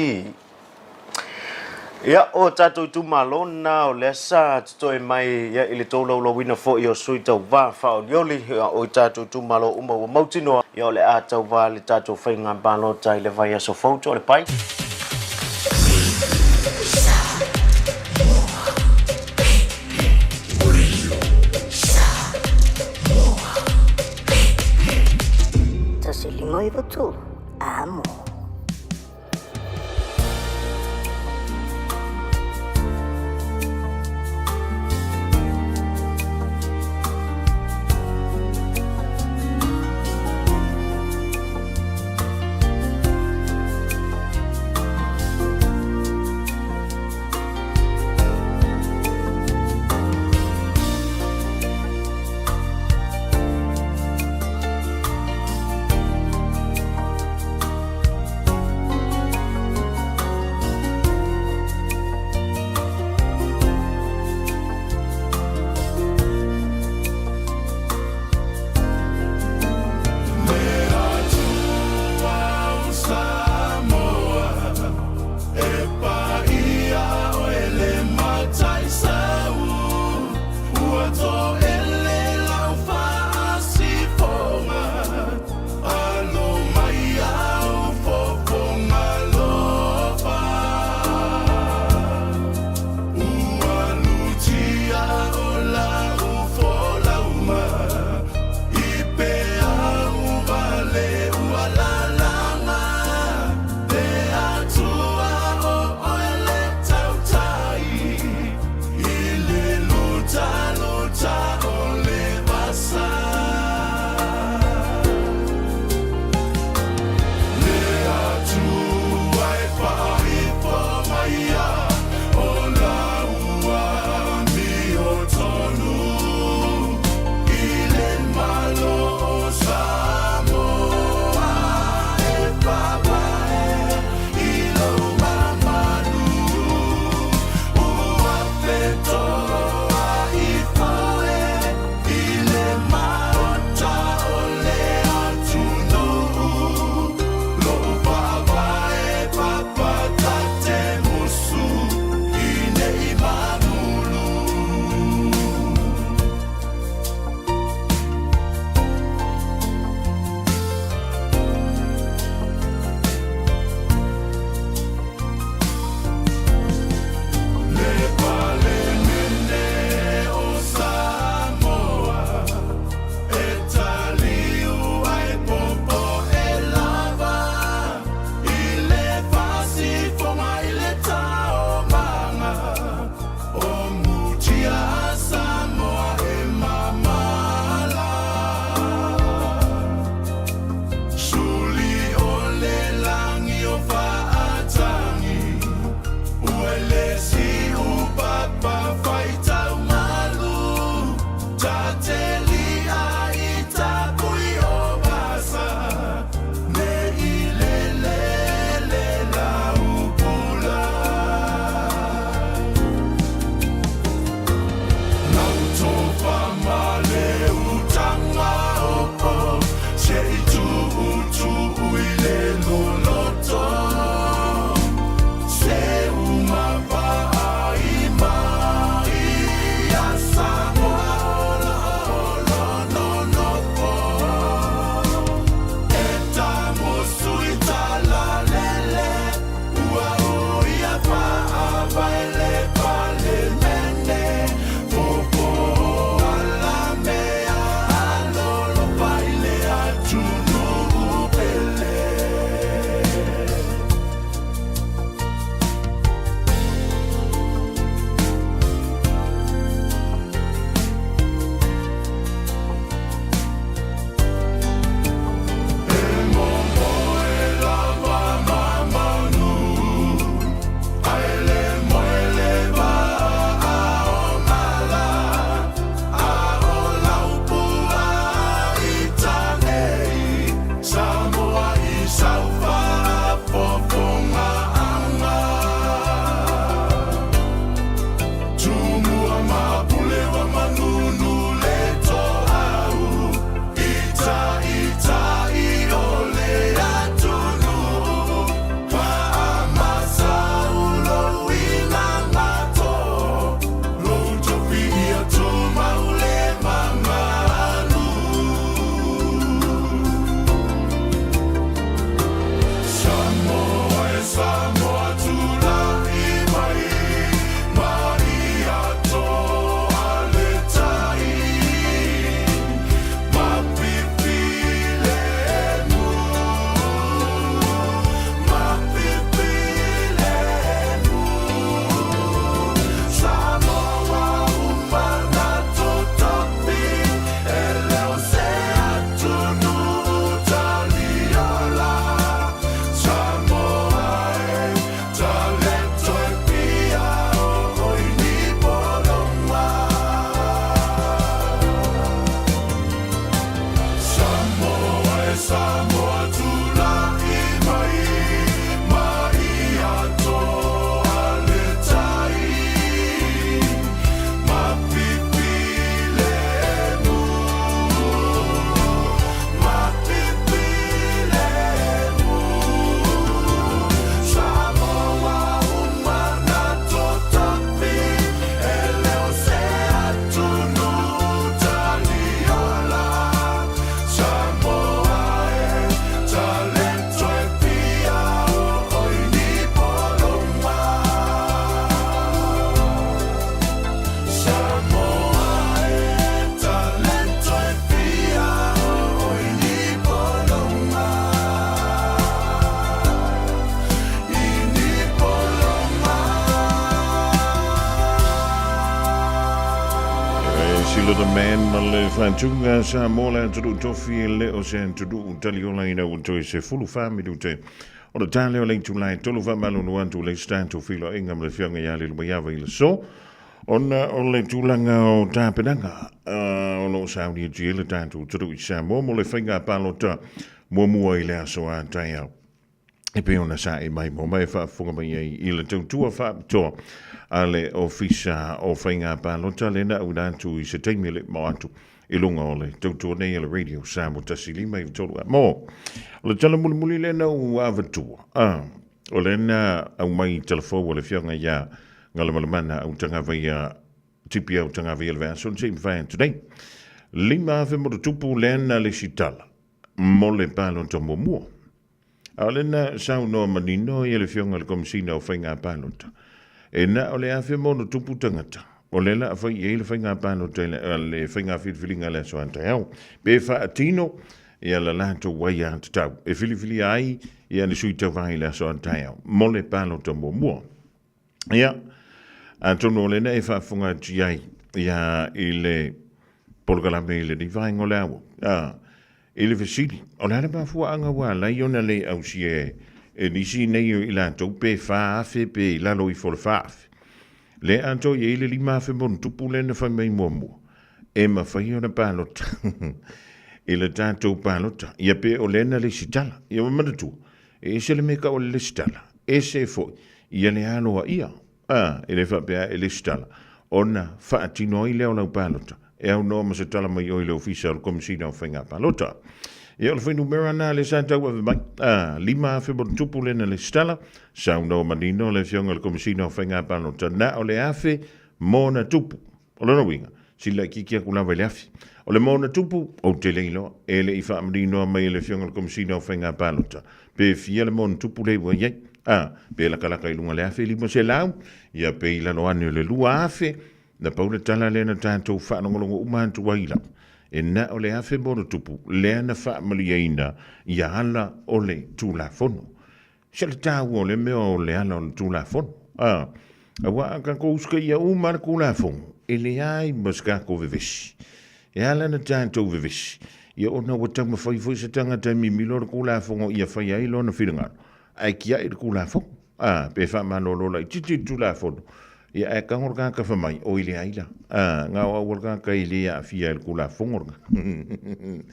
Ia, o tatou itumalo na o lea sa totoe mai ia i le tolaulauina foi o sui tauva faaolioli, ia, o i tatou itumalo uma ua mautinoa, ia o le a tauva le tatou faiga palota i le vaiaso fou toa le pai. 1593, amo. Sila the Man ma le faatuga sa mo le atunuu tofi e le o se atunuu taliola ina ua toe se fulu wha minute. O le tale o le itulai tolu wha malulu atu le statu filo inga ma le fionga ia le lumaiava i le so. Ona o le tulaga o tapenaga o lo o saunia atu ai le tatou atunuu i Samoa mo le faiga palota muamua i le aso a taeao. E pei ona sae mai mo mai e faafofoga mai ai i le tautua faapitoa a le Ofisa o Faiga Palota lena auina atu i se taimi e le mao atu i luga o le tautua nei a le Radio Samoa 1 5 9 3 a mo. O le tala mulimuli lena ua avatua, o lena aumai i talafou a le Afioga ia Galamalamana Autagavaia Tipi Autagavaia le vaiaso na se i mafai atu nei. 5,000 mo le tupu lena le isi tala mo le palota muamua. A o lena saunoa manino ia le Afioga i le Komesina o Faiga Palota, e na o le afe mo le tupu tagata, o lea la a fai i ai le faiga palota i le, le faiga filifiliga i le aso a taeao, pe faatino ia la latou aiatatau e filifilia ai ia le sui tauva i le aso a taeao mo le palota muamua. Ia, atonu o lena e faafofoga atu i ai ia i le polokalame i lenei vaega o le aua. A, i le fesili, o le a le mafuaaga ua ala ai ona le ausia e nisi nei o i latou pe 4,000 pe i lalo ifo o le 4,000? Le atoa i ai le 5,000 ma tupu lea na fai mai muamua e mafai ona palota i le tatou palota. Ia pe o lea na lesitala. Ia ua manatua, E ese le mea kau o le lesitala, ese foi ia le aloaia, a, e le faapea e lesitala, ona faatino ai lea o lau palota, e aunoa ma se tala mai oe i le Ofisa o le Komesina o Faiga Palota. Ia, o le fuainumera na lea sa tauave mai, a, 5,000 ma tupu lea na lesitala, saunoa manino le Afioga i le Komesina o Faiga Palota, na o le afe ma ona tupu. O lona uiga, sili laitiiti atu lava i le afi. O le ma ona tupu, ou te le iloa, e le i faamaninoa mai e le Afioga i le Komesina o Faiga Palota, pe fia le ma ona tupu lea ua i ai. A, pe lakalaka i luga o le 1500, ia pe i lalo ane o le 2000, na pau le tala lea na tatou faalogologo uma atu ai lava, e na o le 1000 ma ona tupu lea na faamalieina ia ala o le Tulafono. Se le taua o le mea o le ala o le Tulafono. A, aua a tatou usitaia uma le Tulafono, e leai ma se tatou vevesi. E ala ona tatou vevesi, ia ona ua taumafai foi se tagata e mimilo le Tulafono ia fai ai lona finagalo, ae tiai le Tulafono. A, pe faamalolo laitiiti le Tulafono, ia ae tago le tagata fai mai, oi leai la. A, na o au o le tagata e le aafia i le Tulafono lena.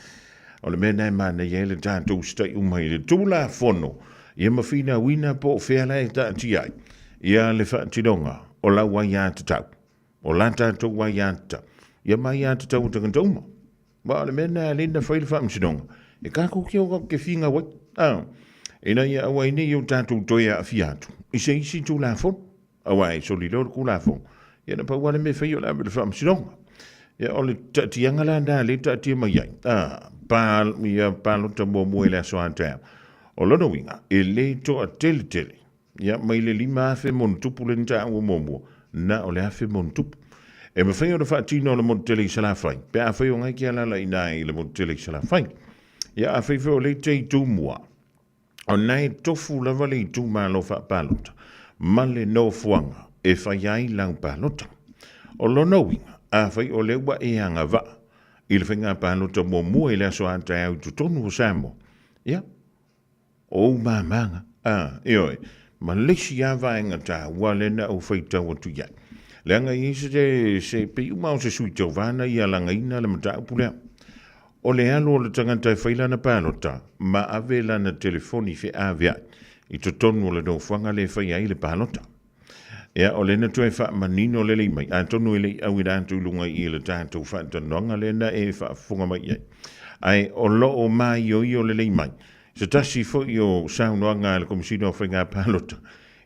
O le mea lena e manaia ai le tatou usitai uma i le Tulafono ia ma finauina po o fea la e taatia ai ia le faatinoga o lau aiatatau, o la tatou aiatatau, ia ma aiatatau a tagata uma. Aua o le mea lena e ala ai ona fai le faamasinoga, e tatou te o tatou te finau ai, a, ina ia aua ai ne i o tatou toe aafia atu i se isi Tulafono. Aua e soli loa le Tulafono, ia na pau lava le mea e fai o le ave i le faamasinoga. Ia o le taatiaga la lena lea e taatia mai ai, a, pa, ia palota muamua i le aso a taeao. O lona uiga, e le toatele tele, ia mai le 5,000 ma ona tupu lea na taua muamua, na o le 1,000 ma ona tupu. E mafai ona faatino le motu tele i Salafai, pe afai o ngai ke alala i ina i le motu tele i Salafai. Ia afai foi o lea e te i Tumua, O na e tofu lava le itumalo faapalota ma le nofoaga e fai ai lau palota. O lona uiga, afai o lea ua e agavaa i le faiga palota muamua i le aso a taeao i totonu o Samoa, ia, o ou mamaga, a, ioe, ma le isi lava vaega taua lea na ou faitau atu i ai. Leaga e i ai se, se, pei uma o se sui tauva na ia lagaina le mataupu lea. O le alu o le tagata e fai lana palota ma ave lana telefoni feaveai i totonu o le nofoaga lea e faia ai le palota. Ia, o lea na toe faamanino lelei mai, atonu e le i auina atu i luga i i le tatou faatalanoaga lea na e faafofoga mai i ai. Ae o lo o maioio lelei mai se tasi foi o saunoaga a le Komesina o Faiga Palota,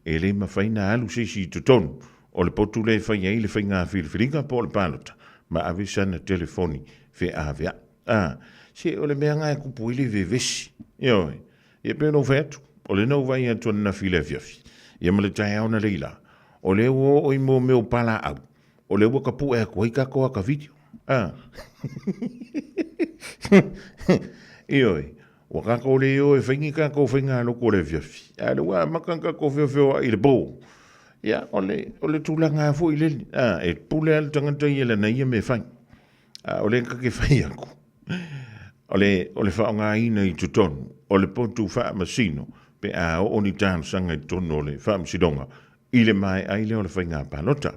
e le mafai ona alu se isi i totonu o le potu lea e fai ai le faiga filifiliga po o le palota ma ave sana telefoni feaveai. A, se o le mea lena e kupu ai le vevesi. Ioe. Ia pei ona ou fai atu, o lea na ou vaai atu ananafi i le afiafi, ia ma le taeao analeila la, o lea ua oo i mea o palaau, o lea ua tapue atu ai tatou ata video. A. Ioe. Ua tatou le o e fai ni tatou faigalotu o le afiafi, a o lea ua amata ona tatou feofeoai i le po. Ia, o le, o le tulaga lava foi lele, a, e pule lava le tagata ia i lana ia mea e fai. A o le ka ke fai aku, o le, o le faaaogaina i totonu o le potu faamasino pe a oo ni talosaga i totonu o le faamasinoga i le maea ai lea o le faiga palota.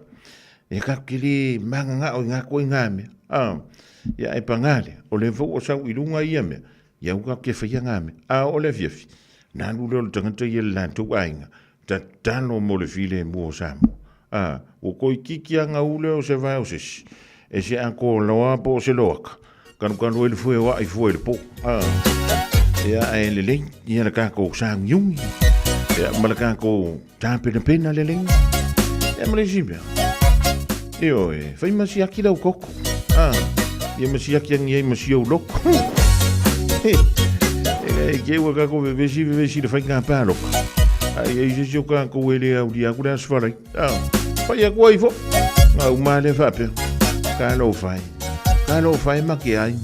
Ia tatou te le magagao i ngā koe ngā mea. A, ia e pagā lea, o lea foi ua sau i luga ia mea, ia aua tatou te faia ngā mea. A oo le afiafi, na alu lea o le tagata ia i le latou aiga, tatalo mo le filemu o Samoa. A, ua toeitiiti lava gau lea o se vae o se isi, e se atoa po o se loaka, kalukalu ai le foe o ai fua i le po. A, ia ae lelei, ia le tatou sagiugi, ia ma le tatou tapenapena lelei. Ia ma le isi mea, ioe, fai ma siaki lau koko. A, ia ma siaki angi ai ma si ou loko. E ke ua kako vevesi vevesi le whainga pāloka. Ai ai se si o kako e le au lia aku le asfalai. A, whai aku ai fo. Ngā umā le whapea. Ka lo whai. Ka lo whai ma ke ai.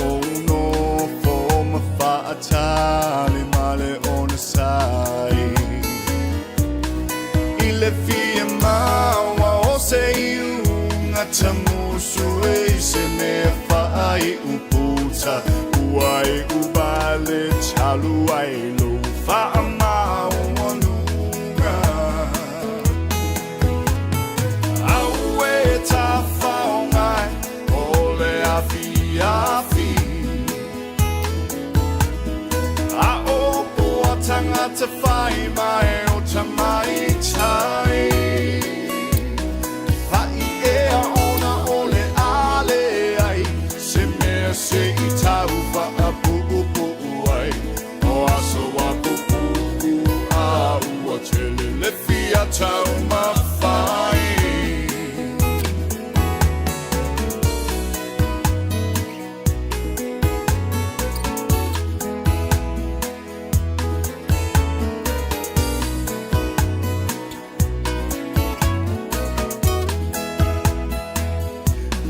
ou nofo ma faatali ma le onosai. I le fia maua o se iuga tamusu e se mea faaiuputa ua iu vale talu ai lou faamaualuga. Aue tafaogai o le afiafi A o poa tagata fai mai o tamaitai Fa'i ea ona o le a leai se mea se i tau faapuupuu ai O aso a pupuu a ua tele le fia taumafai.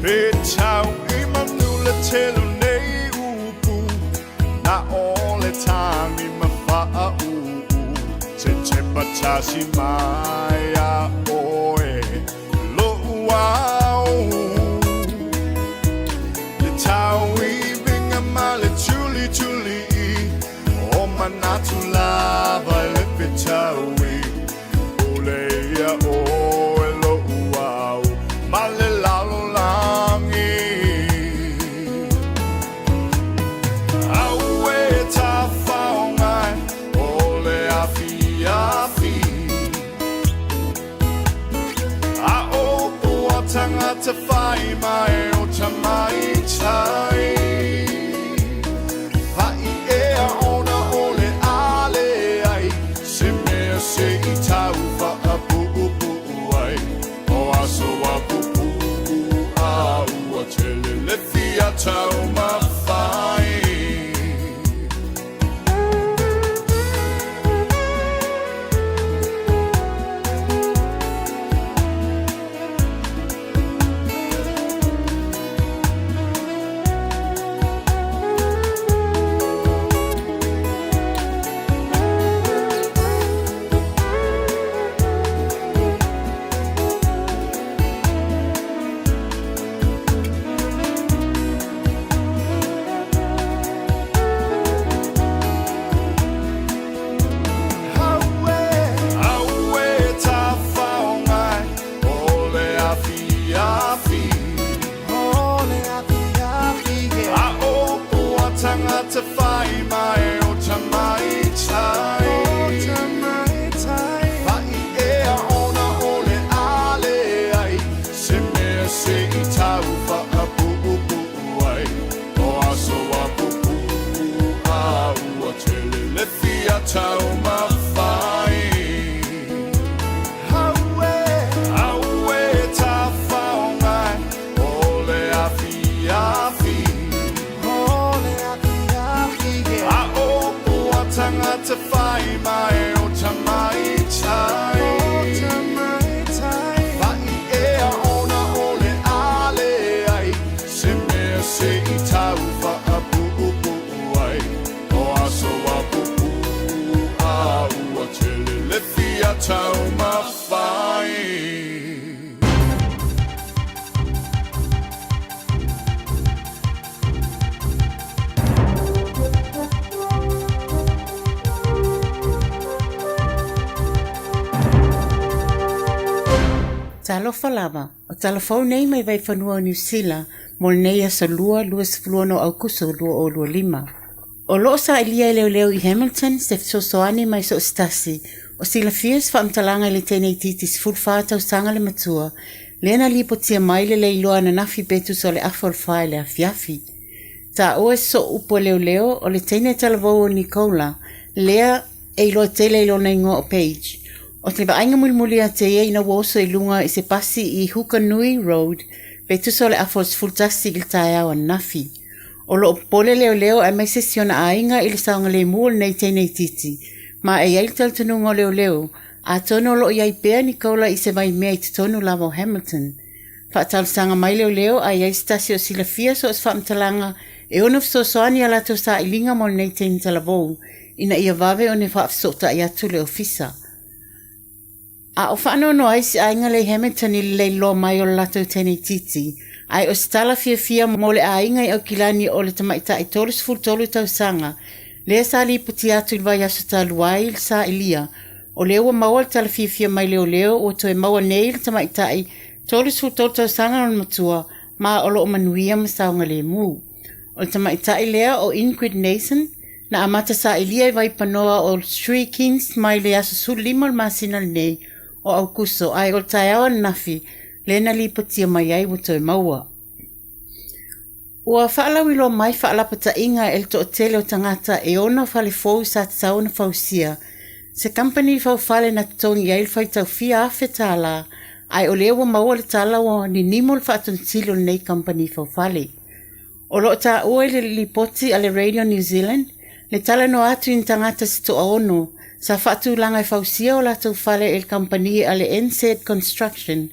Pe tau i manu le tele o nei upu, na o le tagi ma faauu, se tepa tasi mai iā oe lo'u ao. Le tauiviga ma le tulituli o manatu lava i le fetaui, pule ia oe lo'u ao ma le lalolagi. Aue tafaogai o le afiafi A o poa tagata fai mai o tamaitai Fa'i ea ona o le a leai se mea se i tau faapuupuu ai O aso a pupuu a ua tele le fia taumafai. Aue tafaogai o le afiafi A o poa tagata fai mai o tamaitai Fa'i ea ona o le a leai se mea se i tau faapuupuu ai O aso a pupuu a ua tele le fia taumafai. Aue tafaogai o le afiafi A o poa tagata fai mai o tamaitai Fa'i ea ona o le a leai se mea se i tau faapuupuu ai O aso a pupuu a ua tele le fia taumafai. Talofa lava, o tala fou nei mai Vaifanua o Niu Sila mo lenei aso Lua 26 o Aukuso 2025. O lo o sailia e leoleo i Hamilton se fesoasoani mai so o se tasi o silafia se faamatalaga i le teine itiiti 14 tausaga le matua lea na lipotia mai le leiloa ananafi pe tusa o le afa o le fa i le afiafi. Taua e so'o upu a leoleo o le teine talavou o Nicola lea e iloa tele i lona igoa o Paige. O te vaaiga mulimuli ia te ia ina ua oso i luga i se pasi i Hukanui Road pe tusa o le afa o le 11 i le taeao ananafi. O lo o popole leoleo aemaise si ona aiga i le saogalemu o lenei teine itiiti, ma e i ai le talitonuga o leoleo, atonu o lo o i ai pea Nicola i se vaimea i totonu lava o Hamilton. Faatalosaga mai leoleo a i ai se tasi o silafia so o se faamatalaga e ono fesoasoani a latou sailiga mo lenei taimi talavou ina ia vave ona faafesootai atu le ofisa. A o faanoanoa ai se aiga lea i Hamilton i le leiloa mai o le latou teine itiiti, ae o se tala fiafia mo le aiga i Aukilani o le tamaitai 33 tausaga lea sa lipotia atu i le vaiaso talu ai i le sailia, o lea ua maua le tala fiafia mai leoleo ua toe maua nei le tamaitai 33 tausaga lona matua ma o lo o manuia ma saogalemu. O le tamaitai lea o Ingrid Nason, na amata sailia i Vaipanoa o Sri Kings mai le aso 15 o le masina lenei o Aukuso, ae o le taeao ananafi lea na lipotia mai ai ua toe maua. Ua faalauiloa mai faalapataiga e le toatele o tagata e ona fale fou sa tatau ona fausia, se kamupani faufale na totogi i ai le faitau fia afe tālā, ae o lea ua maua le tala ua ninimo le faatonutili o lenei kamupani faufale. O lo o taua i le lipoti a le Radio New Zealand le talanoa atu i ni tagata se toaono sa faatulaga e fausia o latou fale e le kamupani a le NZ Construction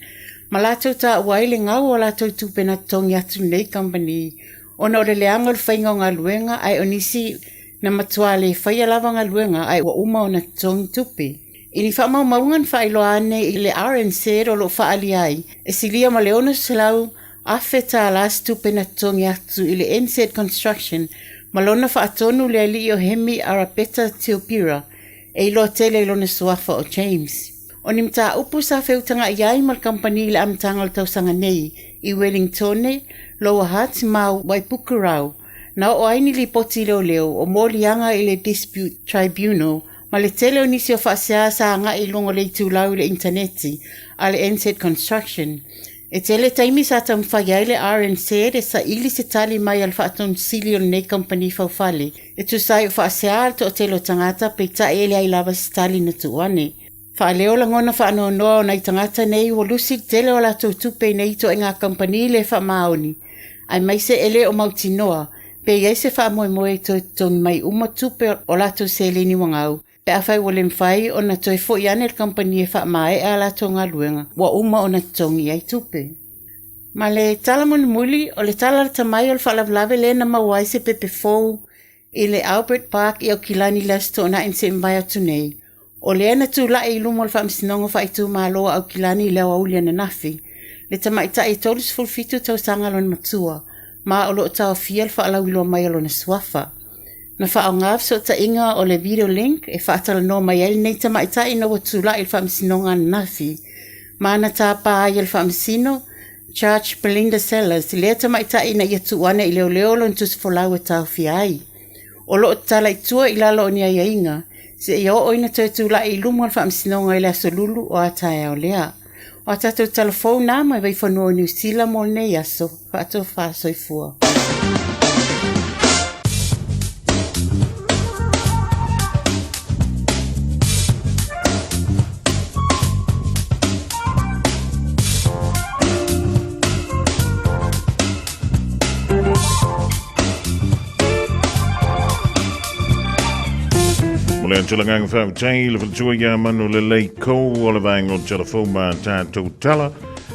ma latou taua ai le gau o latou tupe na totogi atu lenei kamupani ona o le leaga o le faiga o galuega ae o nisi na matuā le faia lava galuega ae ua uma ona totogi tupe. I ni faamaumauga na faailoa ane i le RNZ o lo o faaalia ai e silia ma le 600 afe tālā se tupe na totogi atu i le NZ Construction ma lona faatonu le alii o Hemi Arapeta Tiopira, e iloa tele i lona suafa o James. O ni mataupu sa feutaga'i ai ma le kamupani i le amataga o le tausaga nei i Wellingtone, Lower Hutt ma Waipukurau, na oo ai ni lipoti leoleo o moliaga i le Dispute Tribunal ma le tele o nisi o faasea sa agai i luga o le itulau i le initaneti a le NZ Construction. E tele taimi sa taumafai ai le RNZ e saili se tali mai a le faatonusili o lenei kamupani faufale e tusa ai o faasea a le toatele o tagata peitai e leai lava se tali na tuu ane. Faaleo lagona faanoanoa o nai tagata nei ua lusi le tele o a latou tupe i nei ituaiga kamupani le faamaoni aemaise e le o mautinoa pe i ai se faamoemoe e toe totogi mai uma tupe o latou seleni ua gau pe afai ua le mafai ona toe foi ane le kamupani e faamaea a latou galuega ua uma ona totogi ai tupe. Ma le tala mulimuli, o le tala lata mai o le faalavelave lea na maua ai se pepe fou i le Albert Park i Aukilani i le Aso Toonai na se'i atu nei. O lea na tulai i luma o le Faamasinoga Faaitumalo a Aukilani i le aoauli ananafi, le tamaitai e 37 tausaga lona matua, ma o lo o taofia le faalauiloa mai o lona suafa. Na faaaoga fesootaiga o le video link e faatalanoa mai ai lenei tamaitai ina ua tulai i le Faamasinoga ananafi, ma na tapa ai e le Faamasino, Judge Belinda Sellers, lea tamaitai ina ia tuu ane i leoleo lona tusifolau e taofia ai. O lo o tatala i tua i lalo o ni aiaiga, seia oo ina toe tulai i luma o le Faamasinoga i le Aso Lulu o a taeao lea. O a tatou tala fou na mai Vaifanua o Niu Sila mo lenei aso. Faatofa soifua. Mo le atu le agaga faafetai i le faletua ia Manu Lelei Kou o le vaega o Telefou ma tatou tala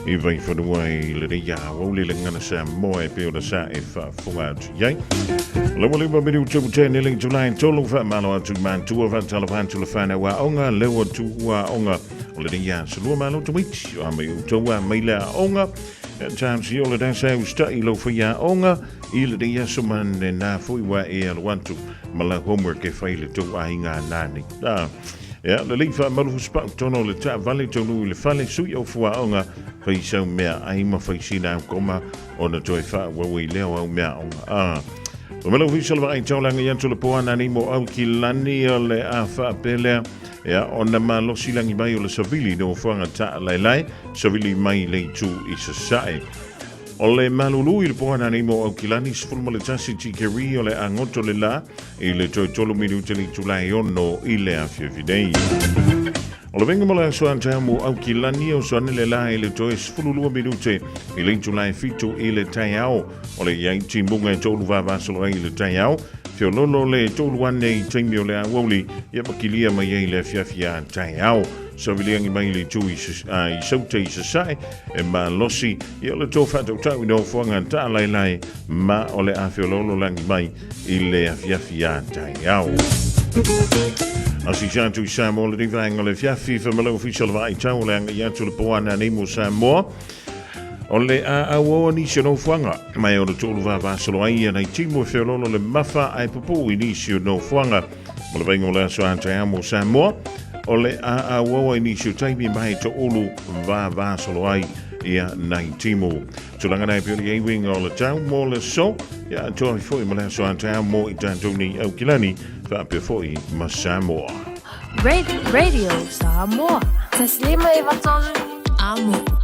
i Vaifanua i lenei aoauli le gagana Samoa e pei ona sa e faafofoga atu i ai. Le ua lima minute ua tene le itula e tolu faamalo atu i matua faatalofa atu le whanau aoga le ua tuua aoga o lenei aso lua malo tamaiti o a mai outou a mai le aoga Times o le dasa e usita'i i lau faiaoga i lenei aso ma lena foi ua e alo atu ma lau homework e fai i le tou aiga nani. A, ia, lelei faamalu fusipau tonu o le taavale taunuu i le fale, sui au fuaoga, fai sau meaai ma fai sina au koma ona toe faaauau ai lea o au meaaoga. A, o me lau fisa le vaai taulaga i atu le po ana nei mo au ki lani o le a faapelea. Ia, ona malosi lagi mai o le savili i nofoaga taalaelae, savili mai le itu i sasae. O le malulu i le po ana nei mo Aukilani, 11 tikeri o le agoto le la i le toe tolu minute le itula e ono i le afiafi nei. O le venga mo le aso a mo Aukilani o soane le la i le toe 12 minute i le itula e 7 i le taeao. O le iai timuga e tolu vavasolo ai i le taeao. Feololo le tolu ane i taimi o le aoauli ia makilia mai ai le afiafi a taeao. Saviliangi mai le itu i Sauta i Sasae e malosi ia o le tō whaatautau i nofoanga taalaelae ma o le a feololo langi mai i le afiafi a taeao. Asi atu i Samoa le rivaenga o le fiafi whamalau ofisa le vaai tau o le anga i atu le poana nei mo Samoa. O le a auaua nisi o nofoanga mai o le tolu vavasolo ai ia nei timu e feololo le mafa ai pupu i nisi o nofoanga. Mo le vainga o le aso a taeao mo Samoa, o le a auaua i nisi o taimi mai to ulu vavasolo ai ia nei timu. Tulaga nei pei o le iuiga o le tau mo le aso, ia atoa ai foi ma le aso a taeao mo i tatou nei Aukilani faapea foi ma Samoa. Radio, Radio Samoa. Taslima Ivatolu, Amo.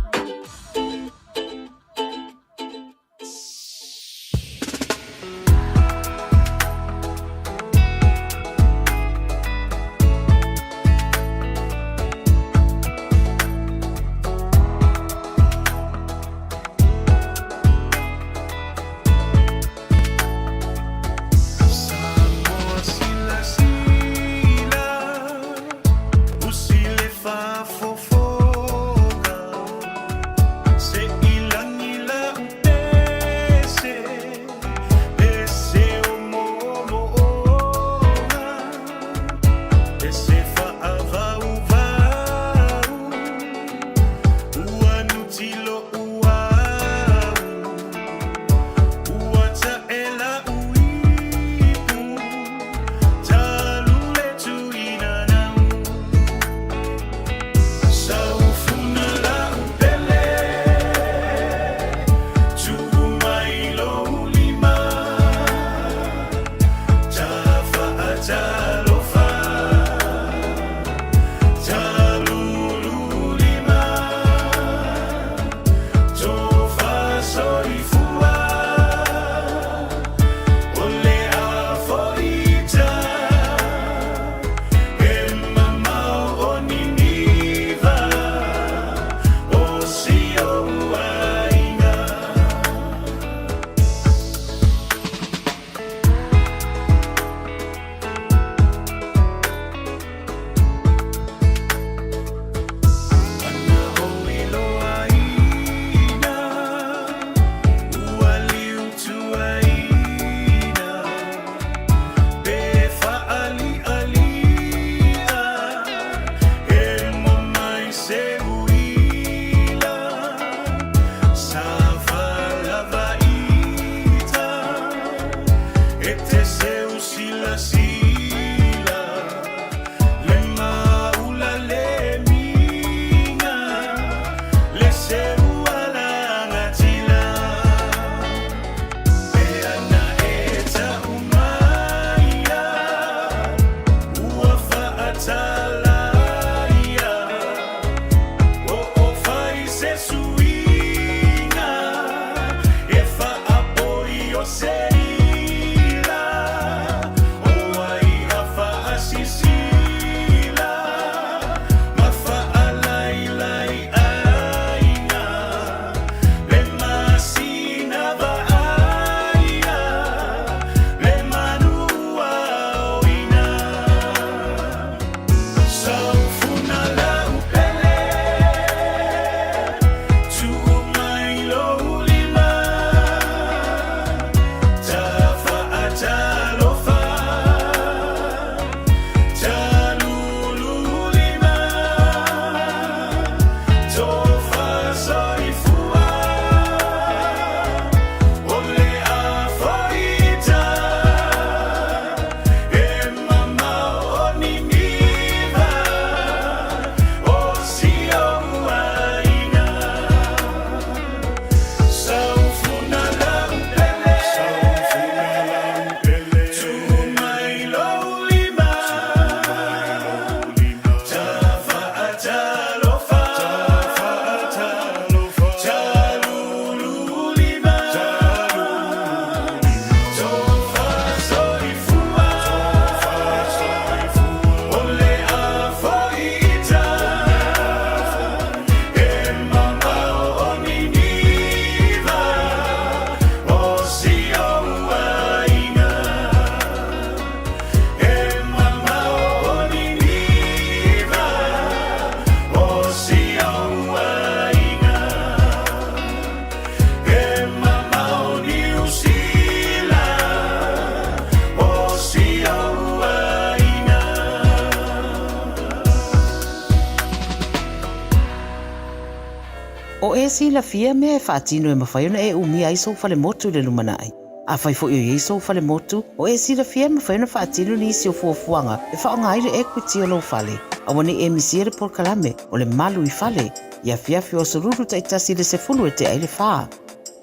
silafia mea e faatino e mafai ona e umia ai sou falemotu i le lumanai? Afai foi o i ai sou falemotu, o e silafia e mafai ona faatino nisi o fuafuaga e faaaoga ai le equity o lou fale. Aua ne i e misia le polokalame o le Malu i Fale i afiafi o Aso Lulu taitasi i le 10 e tea ai le 4.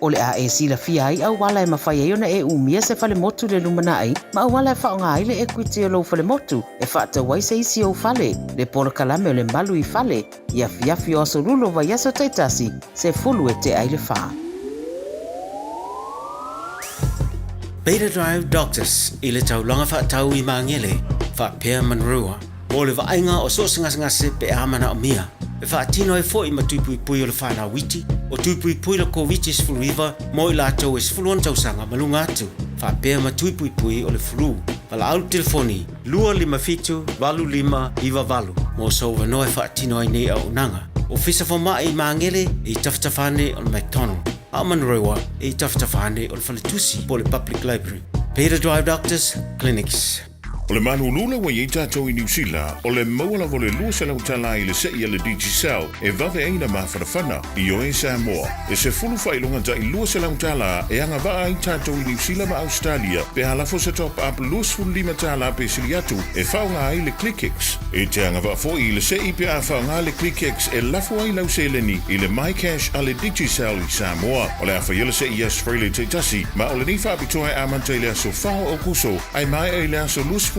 O le a e silafia ai auala e mafai ai ona e umia se falemotu i le lumanai ma auala e faaaoga ai le equity o lou falemotu e faatau ai se isi ou fale, le polokalame o le Malu i Fale i afiafi o Aso Lulu o vaiaso taitasi, 10 e tea ai le 4. Beta Drive Doctors i le taulaga faatau i Magele faapea Manurewa mo le vaaiga o so o se gasegase pe a manaomia. E faatino ai foi ma tui puipui o le fanau iti, o tui puipui le Koviti-19 mo i latou e 16 tausaga ma luga atu, faapea ma tui puipui o le flu. Valaau le telefoni 257 8598 mo sou avanoa e faatino ai nei auaunaga. Ofisa Fomai i Magele i tafatafa ane o le McDonald, a o Manurewa i tafatafa ane o le Faletusi po o le Public Library. Beta Drive Doctors Clinics. O le malulu lea ua i ai tatou i Niu Sila, o le maua lava o le $200 i le se'i a le Digicel e vave ai na mafanafana. Ioe Samoa, e 10 faailoga tai $200 e agavaa ai tatou i Niu Sila ma Ausetalia pe a lafo se top up $25 pe sili atu e faaaoga ai le ClickX. E te agavaa foi i le se'i pe a faaaoga le ClickX e lafo ai lau seleni i le MyCash a le Digicel i Samoa. O le a faia le se'i i Aso Faraile taitasi, ma o lenei faapitoa e amata i le aso 4 o Aokuso ae maea i le aso 26 o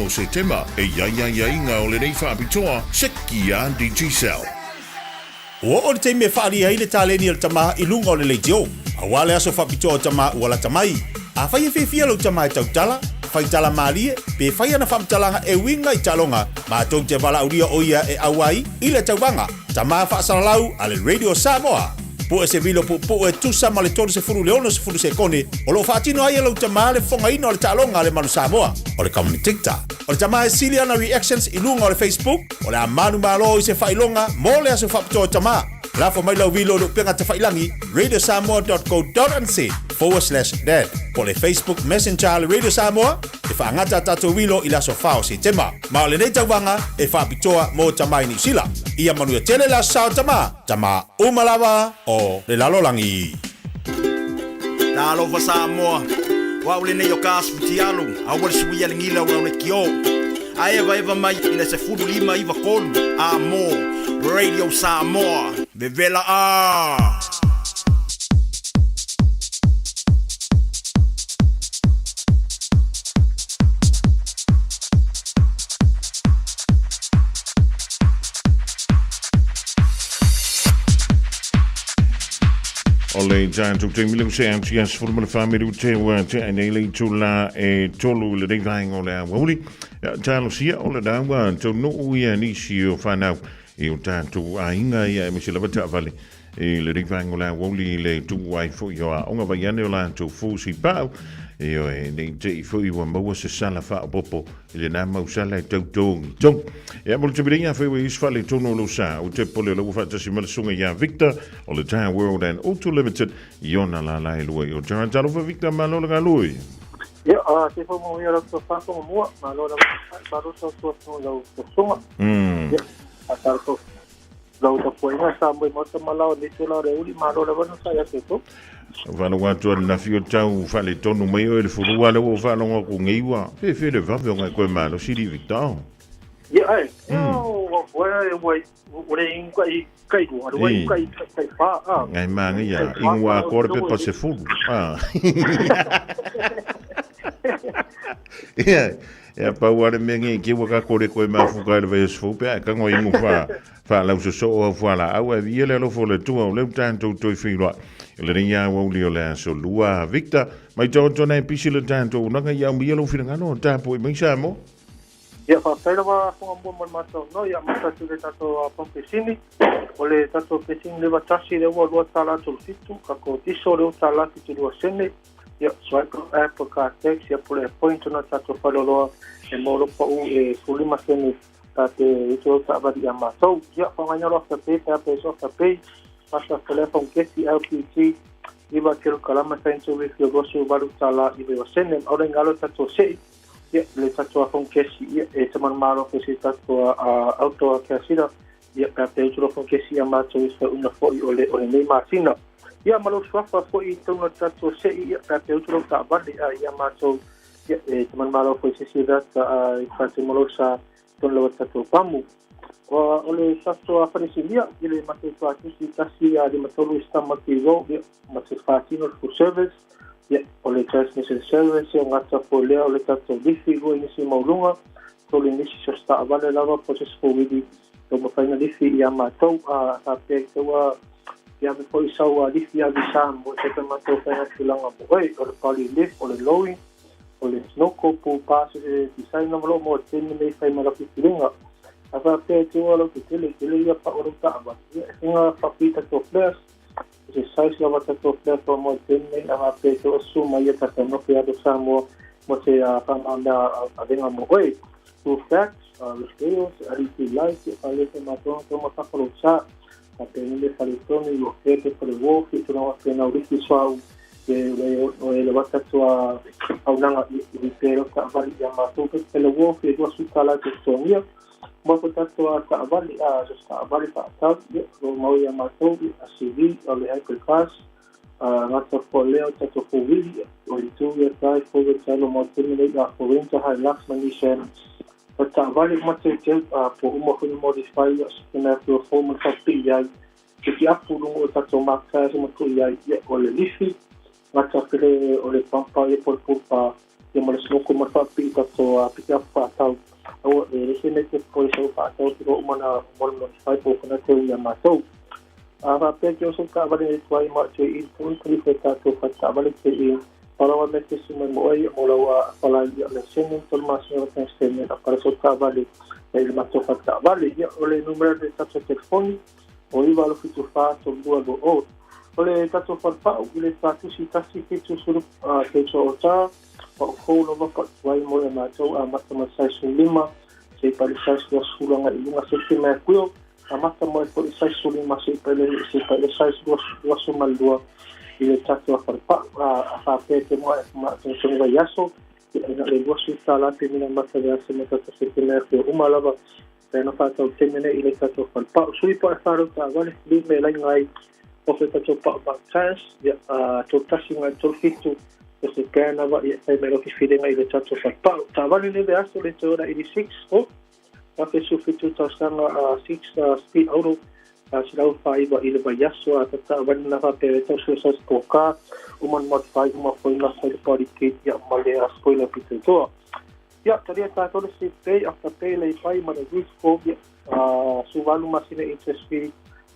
Setema. E i ai aiaiga o lenei faapitoa, seki a Digicel. Ua oo le taimi e faaalia ai le taleni a le tama i luga o le leitio, aua le aso faapitoa o tama ua lata mai. Afai e fiafia lou tama e tautala, fai tala malie, pe fai ana faamatalaga e uiga i taaloga, matou te valaaulia o ia e auai i le tauvaga Tama Faasalalau a le Radio Samoa. Pue se vilo puupuu e tusa ma le 30 i le 60 sekone o lo o faatino ai e lou tama le fofogaina o le taaloga a le Manu Samoa, o le commentator. O le tama e sili ana reactions i luga o le Facebook, o le a manumalo i se faailoga mo le aso faapitoa o tama. Lafo mai lau vilo i le upega tafailangi radiosamoa.co.nz/dad po o le Facebook Messenger a le Radio Samoa e faagata a tatou vilo i le aso 4 o Setema. Ma o lenei tauvaga e faapitoa mo tama i Niu Sila. Ia manuia tele le aso sa o tama, tama uma lava o le lalolagi. Talofa Samoa, o au lenei o ka aso fitialu, aua le suia le gila o le kio. A evaeva mai i le 15 93 a mo Radio Samoa, vevela a! O le tatou taimi lea ua see atu ia 14 minute ua tea nei le itula e 3 i lenei vaega o le aoauli. Ia, talosia o lena ua taunuu ia nisi o fanau i o tatou aiga ia aemaise lava taavale i lenei vaega o le aoauli i le tuu ai foi o aoga vaiane o latou fusi pau. Ioe, nei te i foi ua maua se sala faaopoopo i lena mau sala e tau togitogi. Ia, mo le taimi nei, afai ua i ai se faaletonu o lou sa, ou te popole o la ua faatasi mai le susuga ia Victor o le Tire World and Auto Limited i ona lala e lua i o Tara. Talofa Victor, malo le galue. Ia, se fau mo ia lau tofa ko mua, malo lava, malo sa tua lau susuga. Ia, a lau tapuaiga sa moe maota ma lao nei se lao le uli malo lava na sa ia te tou. Faalogo atu ananafi o tau faaletonu mai oe i le fulua lea ua ou faalogo atu nei ua fefe le vave ona e toe malosi alii Victor. Ia ai, ua ua ua le inu kai kai lua, ua inu kai kai fa a. Ngai manaia, inu atoa le pepa 10. Ah. Ia, ia pau lava le mea nei ke ua ka kore koe mafuka i le vaiaso fou pe a e tago inu fa faalausoso au fualaau ae viia le alofa o le Atua o lea ua tatou toe feiloai i lenei aoauli o le aso lua. Victor, mai taoto nei pisi le tatou unaga ia aumaia lou finagalo o tapuai mai Samoa. Ia faafetai lava Fugamua mo le matou avanoa. Ia amata atu i le tatou pamu pesini. O le tatou pesini le 91 lea ua $2.37, tatou diesel lea ua $1.72. Ia, swipe app, car tax, ia po o le point ona tatou faleoloa e maua loa pau e 15 sene ta te ito lau taavale ia matou. Ia, faaaogaina loa Afterpay pe a pe so Afterpay, masa telefone kesi LPG, iva kelo kalama sain so wifi o $28.99 sene. Aole ngalo tatou se'i, ia, le tatou afone kesi, ia, e tamana malo ke se tatou auto a keasira. Ia, pe a pe utu loa kesi ia mātou i whauna fo'i o le o lenei masina. Ia, ma lou suafa fo'i i totonu o le tatou se'i, ia, pe a pe utu lou taavale a ia mātou, ia, e te manumalo fo'i se isi veata a i faataumalou sa tonu lava tatou pamu. Ua o le tatou a falesilia i le matou tuatusi 1 a 53 i Stamati Road, ia, ma te faatino le full service, ia, o le transmission service, ia, o gata foi lea o le tatou lifi 2 inisi mauluga, 3 inisi so se taavale lava po o se isi fouili ua mafai ona lifi ia matou. A faapea i taua ia ave foi sau lifi ave i Samoa e pe matou fai tulaga mo oe, o le body lift, o le lowing, o le snorkel, pool pass, e design ma lo mo te nei fai ma la filiga. A faapea i taua lau tetele tele ia pa o lau taavale, ia e faiga faapita tatou flares se size lava tatou flares o mo te nei. A faapea i taua suma ia tata nofe alo Samoa mo te whaamea avenga mo oe. Full facts, referrals, LED light, e whale te mātonga tō mawhakaro sa, ka te nene whale tonu i o whete whale wōfi, tōna wa whenau riki soau, e le o e le wata tua au nanga i i pēro ta avali ia mātou pe pele wōfi e dua suta la te tongia. Mo ko tatou a ta avali a so ta avali ta tau, ia, ro mau ia mātou i a CV, o le hybrid class, a ngata fo leo tatou fo wili, o le tu ia tai fo le talo mo te nei a fo winter high lux manisha o taavale ma te te a po uma foi modify ia se mea fo fo mo fa pi ia ke ti apu lungo o tatou maka se mo tu ia ia o le lifi ngata pele o le pampa ia po pulpa ia mo le snoko mo fa pi tatou a pi apu fa tau au e le se me te po so fa tau te o mana mo modify po kana te ia matou. A fa pe ke o so ka vale tuai ma te i tonu tuli fe tatou fa taavale te i parawa me te suma mo ai mo lau a pala ia le sene tolu masina o ten sene a para so taavale e le matou fa taavale. Ia o le numero de tatou telefoni o 9 8 7 4 3 2 2 o. O le tatou falepa'u i le fatusi 1 70 te to o ta pa o fou lava pa tuai mo le matou a mata ma sai 15 se pa le sai 20 i lunga se te mea kuio a mata mo e po i sai 15 se pa le sai 22 i le tatou a falepa'u. A faapea te moa e ma te tonga i aso ia ina le 20 tala pe mina mata le aso mo tatou se te mea kuio uma lava pe na whātau temene i le tatou falepa'u. Sui pa e whārau tā wale li me lai ngai o fe tatou pa'u ma cash ia a 3 1 3 7 o se pēna wa ia fai me roki whiringa i le tatou falepa'u. Tā wale le le aso le Toyota 86 o a fe su fitu tausaga a 6 speed auto a 109 i le vaiaso a tata wale na wha pe tau sua sa ka uman modify uma foi na sai le body kit ia ma le a spoiler pito toa. Ia, talia tātou le se pay after pay le pai ma le risk ko ia su valu masina interest fee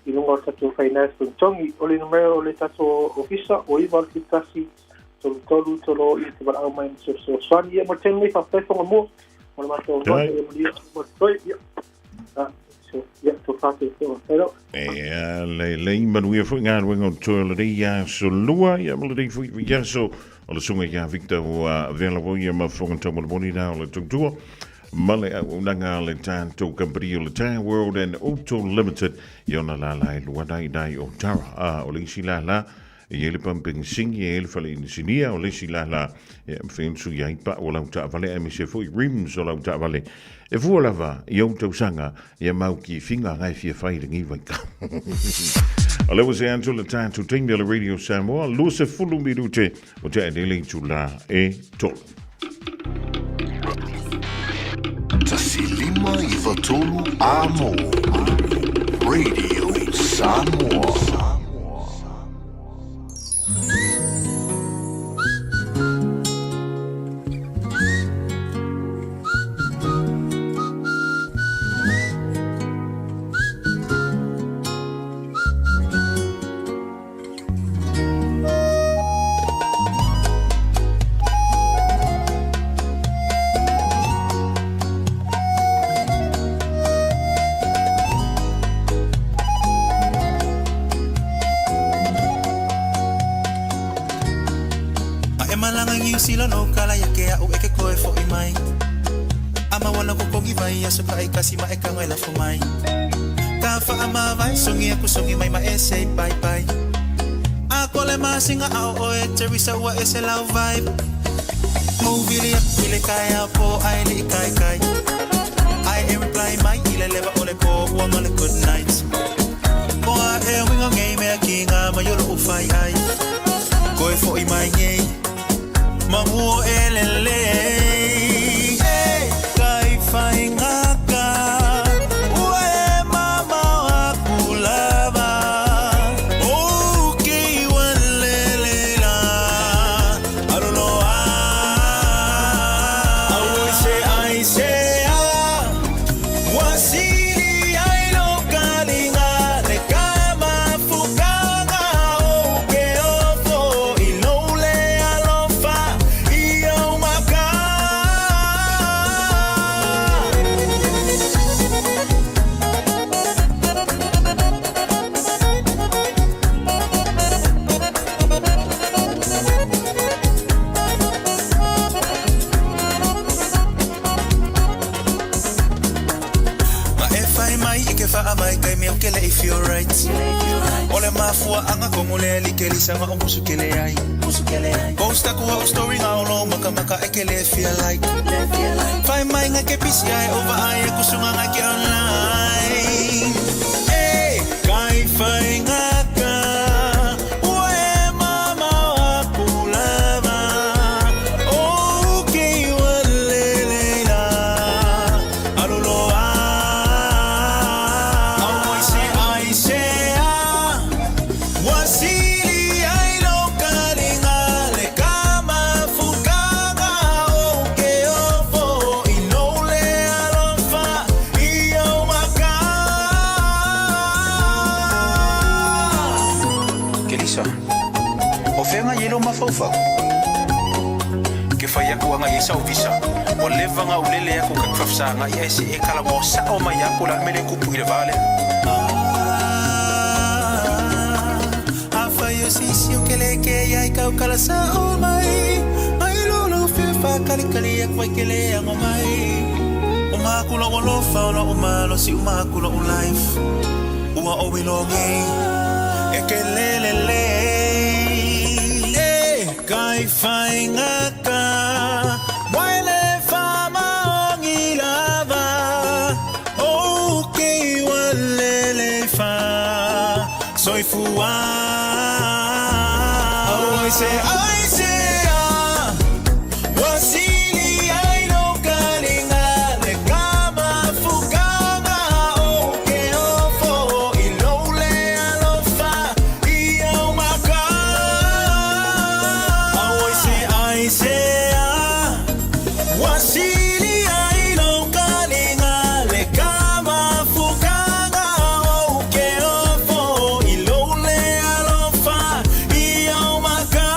i lunga o tatou finance tongi. O le numero o le tatou ofisa o 9 8 1 3 3 3 i te wala au mai ma so swani ia mo te nei fa whaifonga mo mo le matou no e mo ia mo toi ia so ia to whāte te o whairo. E le le manuia foi galuega o toe o lenei aso lua ia ma lenei foi vaiaso o le susuga ia Victor ua vela foi ia ma fofoga taumolimoli na o le tautua ma le auaunaga a le tatou kamupani o le Tire World and Auto Limited i ona lala e lua nai nai o Tara. A o le isi lala e i ai le pamupenisini, e i ai le fale inisinia, o le isi lala e mafai ona sui ai pau o lau taavale aemaise foi rims o lau taavale. E fua lava i ou tausaga ia mau ki whiga ngai fia fai lenei vaitau. O lea ua se atu le tatou taimi o le Radio Samoa, 20 minute o te ae itula e 3. 1593 Amo Radio Samoa. A e malaga i Niu Sila no kala ia ke au e ke koe fo'i mai. A maua kokogi vai aso ka ai kasi ma e kaga e lafo mai. Ka faamavae sogi aku sogi mai ma e sei pai pai. A kole masinga ao oe Teresa ua ese lau vibe. Ou vili aku i le taeao po ae le'i taitai. Ae e reply mai i le le leva o le pō ua ma le good night. O a e winga ngei mea ki ngā mai o lou fai ai. Koe fo'i mai ngei, ma mua e lelei. E kai whai ngaka, ua e mamao aku lava. O ke iwa lelei la, aluloa. Au se ai se a, ua sili ai lo kaliga le ka mafukaga o ke ofo i lou le alofa i ou maka. Ma e fai mai i ke whaamai kai mea o ke le i feel right. O le mafua anga kongo le li ke lisanga o musu ke le ai. Post aku o story ngā olo maka maka e ke le feel like. Fai mai nga ke pisi ai over ai e kusunga nga ke online. E kai fai ngaka, ua e mama o aku lava. O ke iwa lele la, aluloa. Au ai se ai se a, ua sili ai lo kaliga le ka mafukaga o ke ofo i lou le alofa i ou maka. Kelisa, o fea i e lou mafaufau? Ke fai aku anga i sau visa. O leva nga ulele aku ka fafsa nga i se e kala mo sa o mai aku la mele kupu i le vale. A fai o sisi o ke le ke ia i kau kala sa o mai. Mai lolo fe fa kali kali aku ai ke le ango mai. O makula o lofa o la o malo si o makula o life. Ua o wilongi e ke lele le. E kai whai ngaka, waile wha maongi lava. O ke iwa lele wha, soifua. Au ai se ai se a, wasili ai lo kalinga le ka mafukaga o ke ofo i lou le alofa i au maka. Au ai se ai se a, wasili ai lo kalinga le ka mafukaga o ke ofo i lou le alofa i au maka.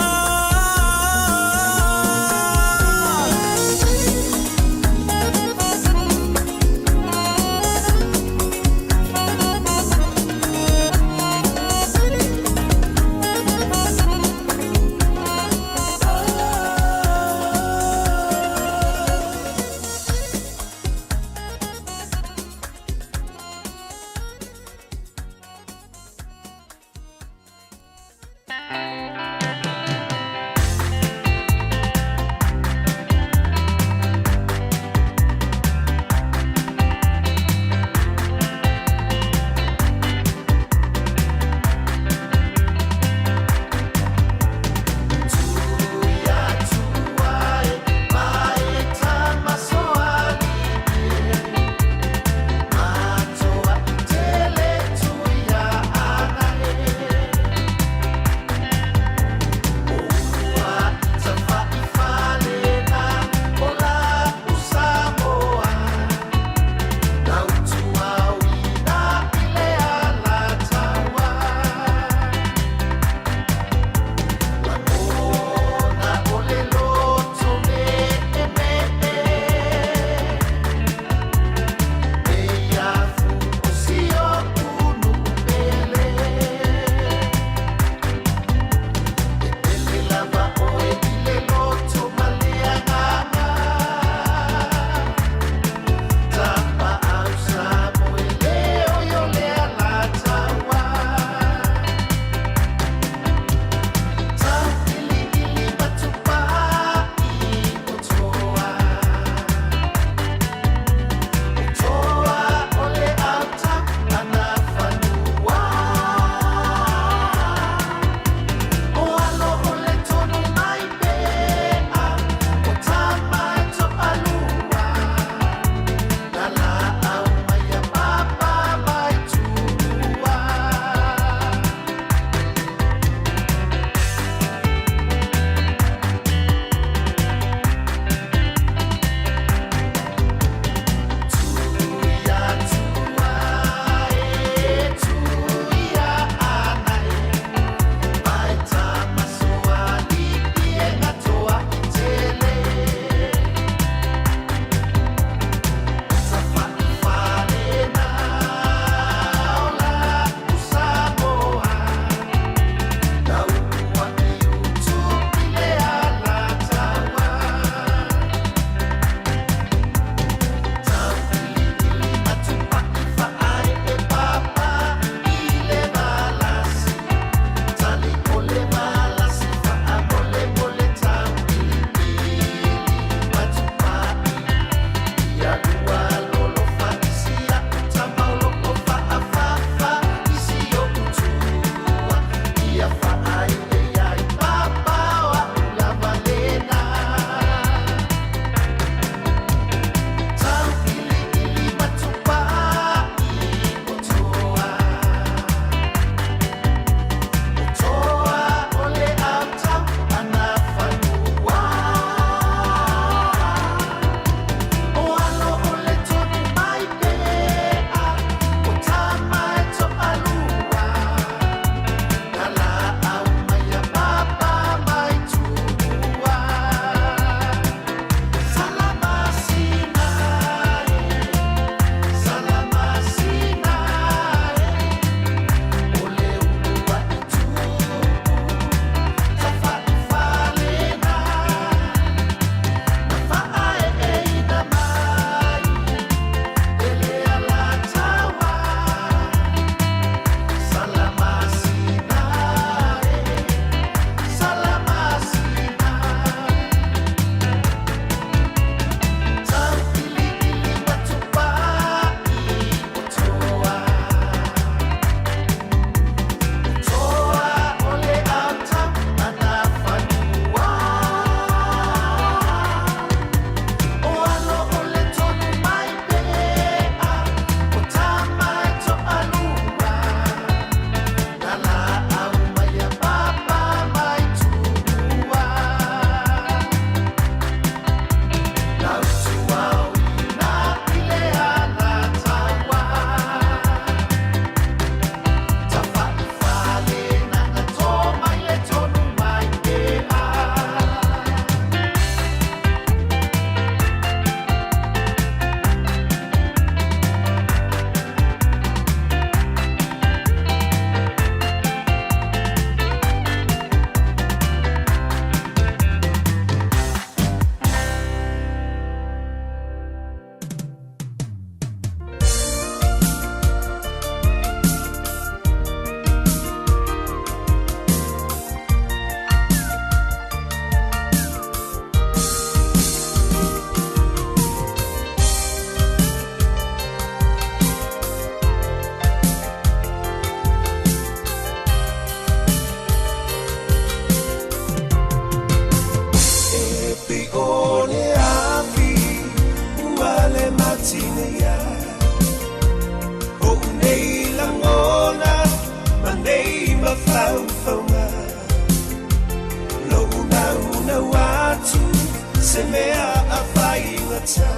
Se mea a faigata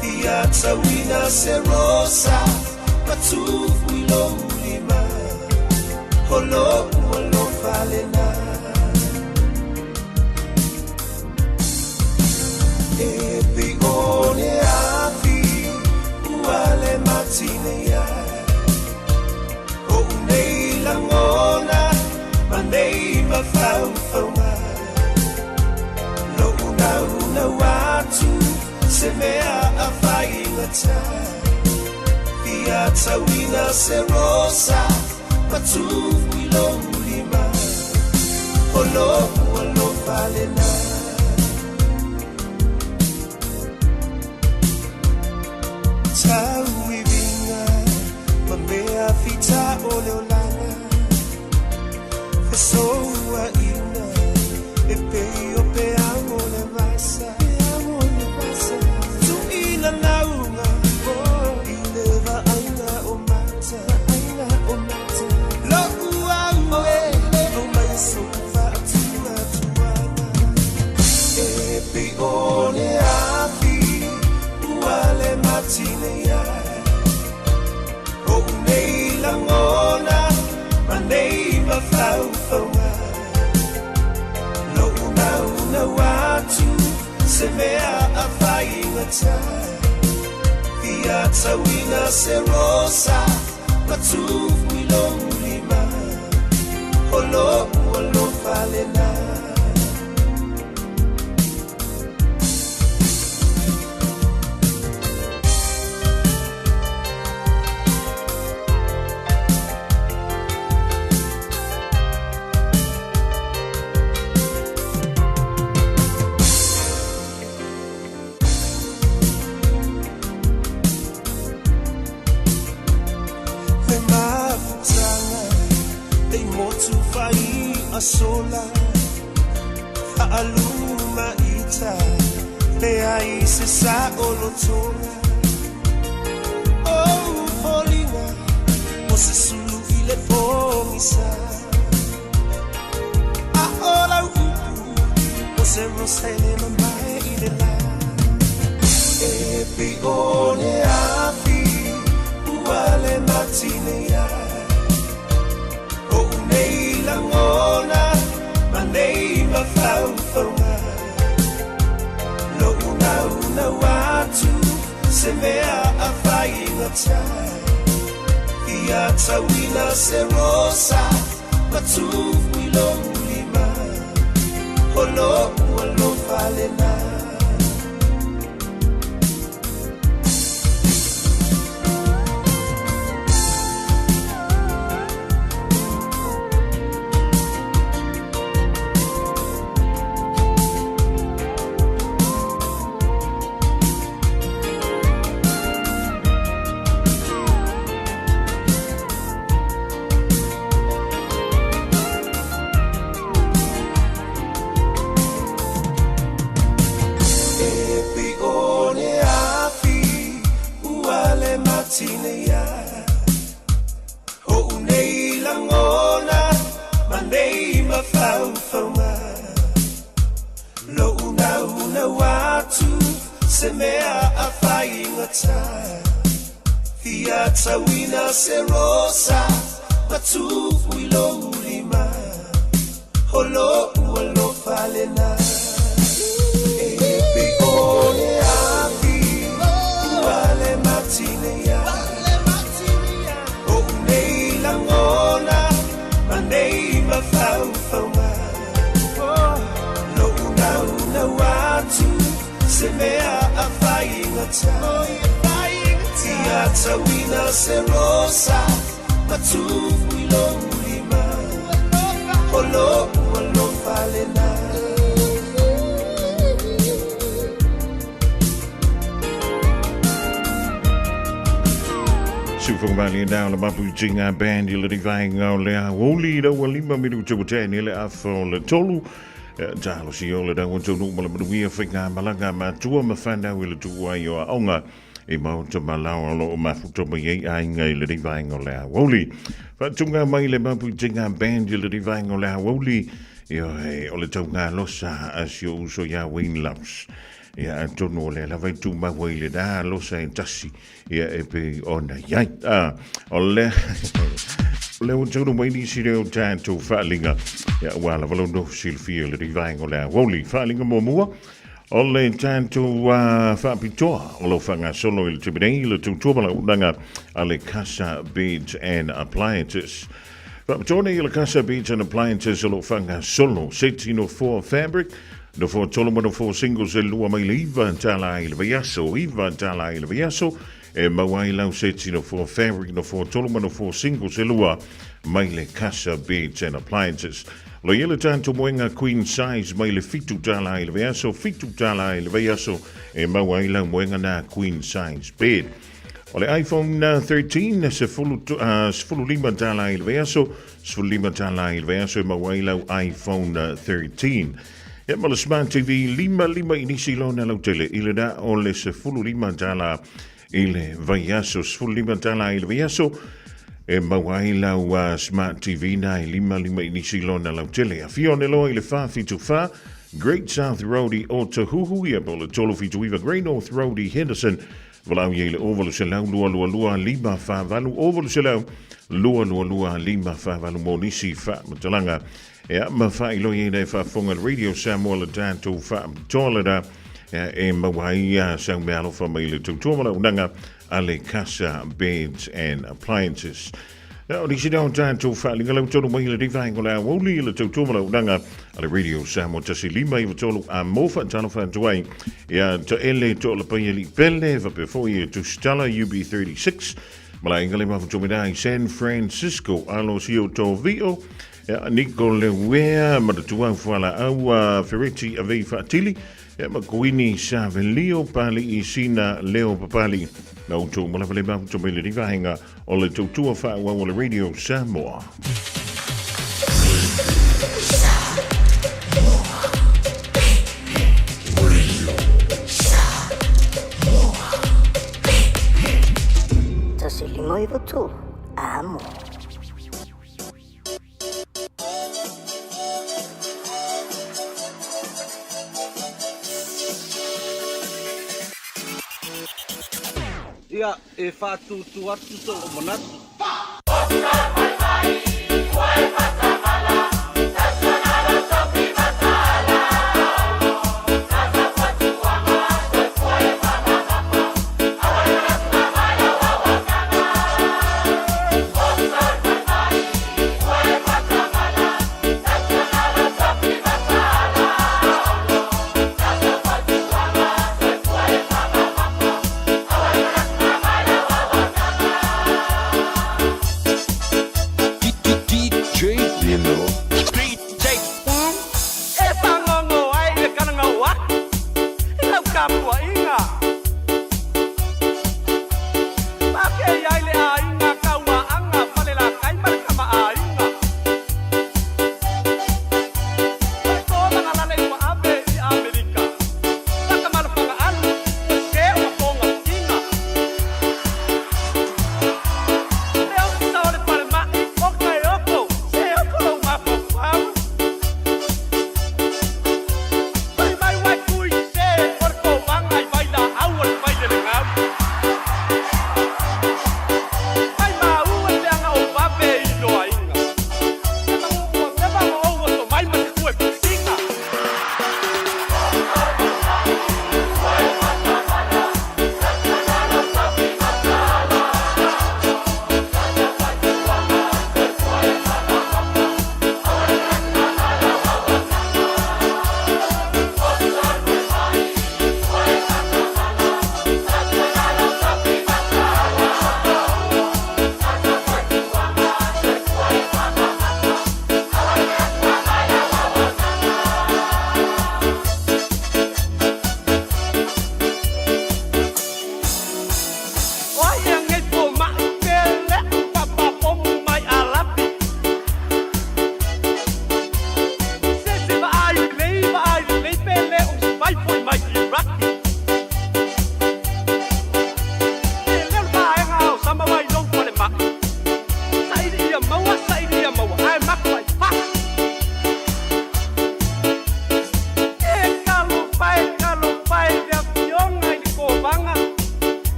Fia tauina se rosa Matufu i lou lima O lou alofa lena E pei o le afi Ua le matinei ai O'u nei lagona ma nei mafaufauga Lo'u naunau atu se mea a faigata Fia tauina se rosa matufu i lou lima O lo'u alofa lena Tauiviga ma mea fita o le olaga Fesouaʻiga e pei o peau o le vasa Tuʻuina lauga i le vaaiga o mata Lo'u au e aumai e sou faatuatuaga E pei o le afi ua le matinei ai O'u nei lagona ma nei mafaufauga Lo'u naunau atu se mea a faigata Fia tauina se rosa matufu i lou lima O lo'u alofa lena Le mafutaga e motu fai'a sola Fa'alumaita leai se sa'olotoga Ou foliga o se sulu i le pogisa A o lau upu o se rosa e le mamae i le lā E pei o le afi ua le matinei ai O'u nei lagona ma nei mafaufauga Lo'u naunau atu se mea a faigata Fia tauina se rosa matufu i lou lima O lo'u alofa lena E pei o le afi ua le matinei ai O'u nei lagona ma nei mafaufauga Lo'u naunau atu se mea a faigata Fia tauina se rosa matufu i lou lima O lo'u alofa lena E pei o le afi ua le matinei ai O'u nei lagona ma nei mafaufauga Lo'u naunau atu se mea a faigata Fia tauina se rosa matufu i lou lima O lo'u alofa lena Siufogamali nā o le mapu i tinga band i le rivaenga o le aouli i lau lima minuta ua tēne le afa o le tolu. Talo si o le rau tonu ma le manuia whainga malanga matua ma whanau i le tuuai o aonga i maota ma lao o loo mafuta mai ai aiga i le rivaenga o le aouli. Whaatunga mai le mapu i tinga band i le rivaenga o le aouli. Ioe, o le taugalosa a si ou uso iā Wayne Loves. Ia, atonu o lea lava i tumau ai lenā alosa e tasi, ia e pei ona i ai. Ah, o lea, o lea ua taunu mai nisi leo tatou faaaliga, ia ua lava lou nofo silafia i le vaega o le aoauli. Faaaliga muamua, o le tatou faapitoa o lo o faagasolo i le taimi nei le tautua ma le auaunaga a le Casa Beds and Appliances. Faapitoa nei i le Casa Beds and Appliances o lo o faagasolo se tino foa fabric, nofoa tolu ma nofoa singles e lua mai le iva tala i le vaiaso, iva tala i le vaiaso, e maua ai lau seti nofoa fabric, nofoa tolu ma nofoa singles e lua mai le Casa Beds and Appliances. Lo ia le tatou moega queen size mai le fitu tala i le vaiaso, fitu tala i le vaiaso, e maua ai lau moega na queen size bed. O le iPhone 13, sefulu, sefulu lima tala i le vaiaso, sefulu lima tala i le vaiaso e maua ai lau iPhone 13. Ia ma le Smart TV lima lima inisi lona lautele i le na o le sefulu lima tala i le vaiaso, sefulu lima tala i le vaiaso, e maua ai lau Smart TV na e lima lima inisi lona lautele. Afio ane loa i le 474 Great South Road i Otahuhu, ia po o le 379 Great North Road i Henderson, Valaau i ai le 0800 222 548, 0800 222 548 mo nisi faamatalaga. Ea, ma faailoa i ai e faafofoga le Radio Samoa le tatou faapitoa lena e maua ai sau meaalofa mai le tautua ma le auaunaga a le Casa Beds and Appliances. Ia, o nisi nā o tatou faaaliga lau tonu mai i lenei vaega o le aoauli i le tautua ma le auaunaga a le Radio Samoa 1593 a mo faatalofa atu ai ia Taele Toalapaiali'i Pele faapea foi ia Tusitala UB36 malaega le mafutomena i San Francisco alo sio Tovio ia Niko Lewea Manatua Fualaau Fereti Avei Faatili Ia ma Kuini Savelio Pali'i Sina Leo Papali na outou ma lava le mafuta mai lenei vaega o le tautua faaauau a le Radio Samoa. Tasi lima iwa tolu, amo. Ia, e faatūtū atu sou manatu.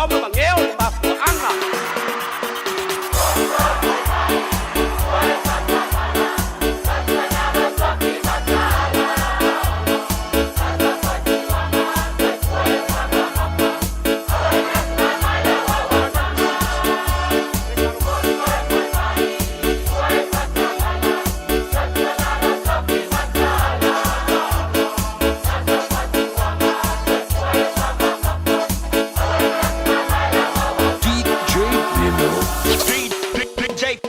Ao ma mageo le mafuaʻaga. DJ Bino. DJ.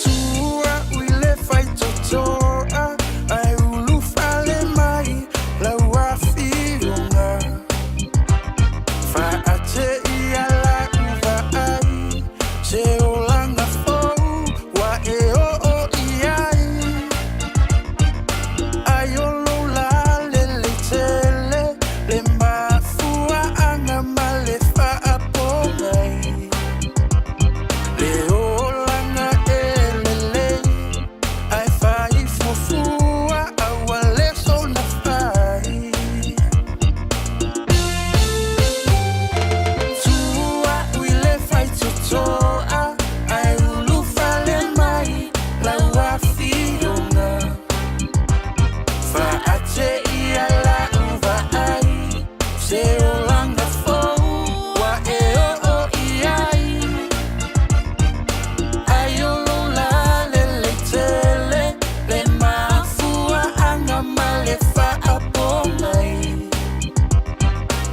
Tua ui le faitotoa Ai ulu fale mai lau afioga Faate ia lau vaai Se olaga fou ua e oo i ai Ai o lou lalelei tele Le mafuaaga ma le faapogai Le olaga e lelei Ae faifuafua aua le sona fai Tua ui le faitotoa Ae ulufale mai lau afioga Faate ia lau vaai Se olaga fou ua e oo i ai Ai o lou lalelei tele Le mafuaaga ma le faapogai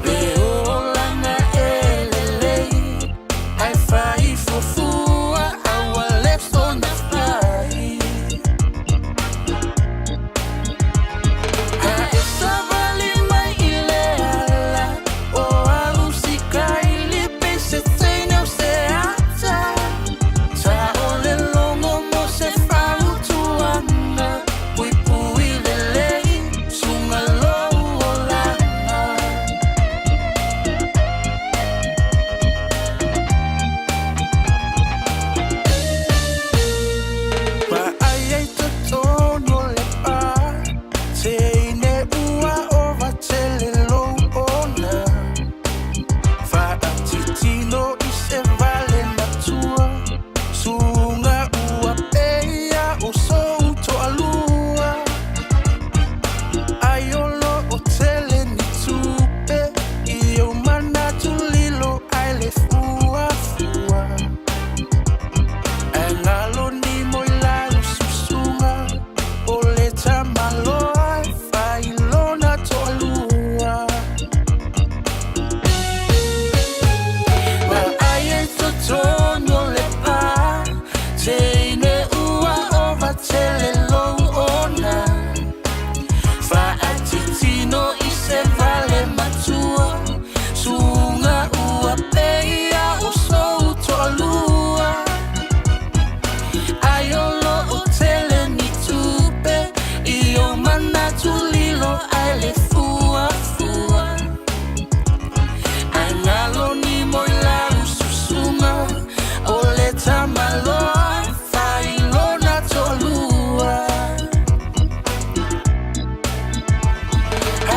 Le olaga e lelei Ae faifuafua aua le sona fai A e savali mai i le ala O au sikaili pe se teine o se ata Sa o le logo mo se fautuaga Puipui lelei suga lou olaga. Vaai ai totonu o le pa Teine ua ova tele lou ona Faatitino i se vale matua Suga ua peia o sou toalua Ai o loo tele ni tupe I ou manatu lilo ai le fuafua Ae galo ni mo i lau susuga O le tamaloa e failona toalua Vaai ai totonu o le pa Teine ua ova tele lou ona Faatitino i se vale matua Suga ua peia o sou toalua Ai o loo tele ni tupe I ou manatu lilo ai le fuafua Ae galo ni mo i lau susuga O le tamaloa e failona toalua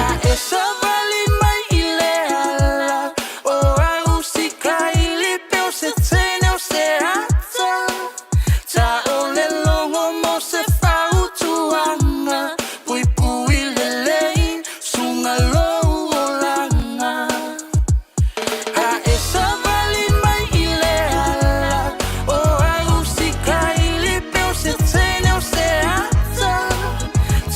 A e savali mai i le ala O au sikaili pe o se teine o se ata Ta o le logo mo se fautuaga Puipui lelei suga lou olaga A e savali mai i le ala O au sikaili pe o se teine o se ata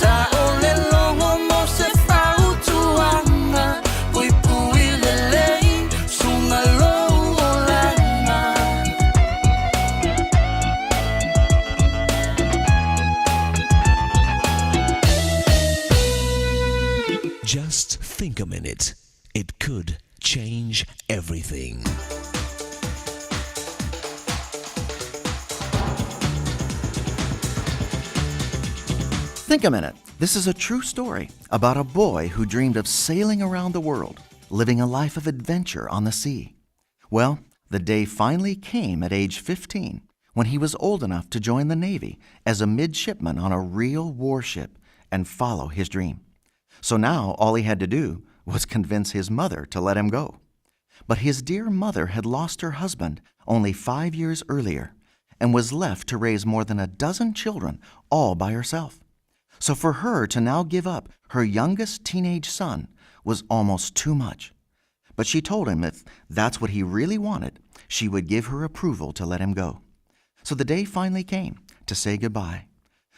Ta o le logo mo se fautuaga Puipui lelei suga lou olaga. Just think a minute. It could Change everything. Think a minute. This is a true story about a boy who dreamed of sailing around the world, living a life of adventure on the sea. Well, the day finally came at age 15 when he was old enough to join the Navy as a midshipman on a real warship and follow his dream. So now all he had to do was convince his mother to let him go. But his dear mother had lost her husband only 5 years earlier and was left to raise more than a dozen children all by herself. So for her to now give up her youngest teenage son was almost too much. But she told him if that's what he really wanted, she would give her approval to let him go. So the day finally came to say goodbye.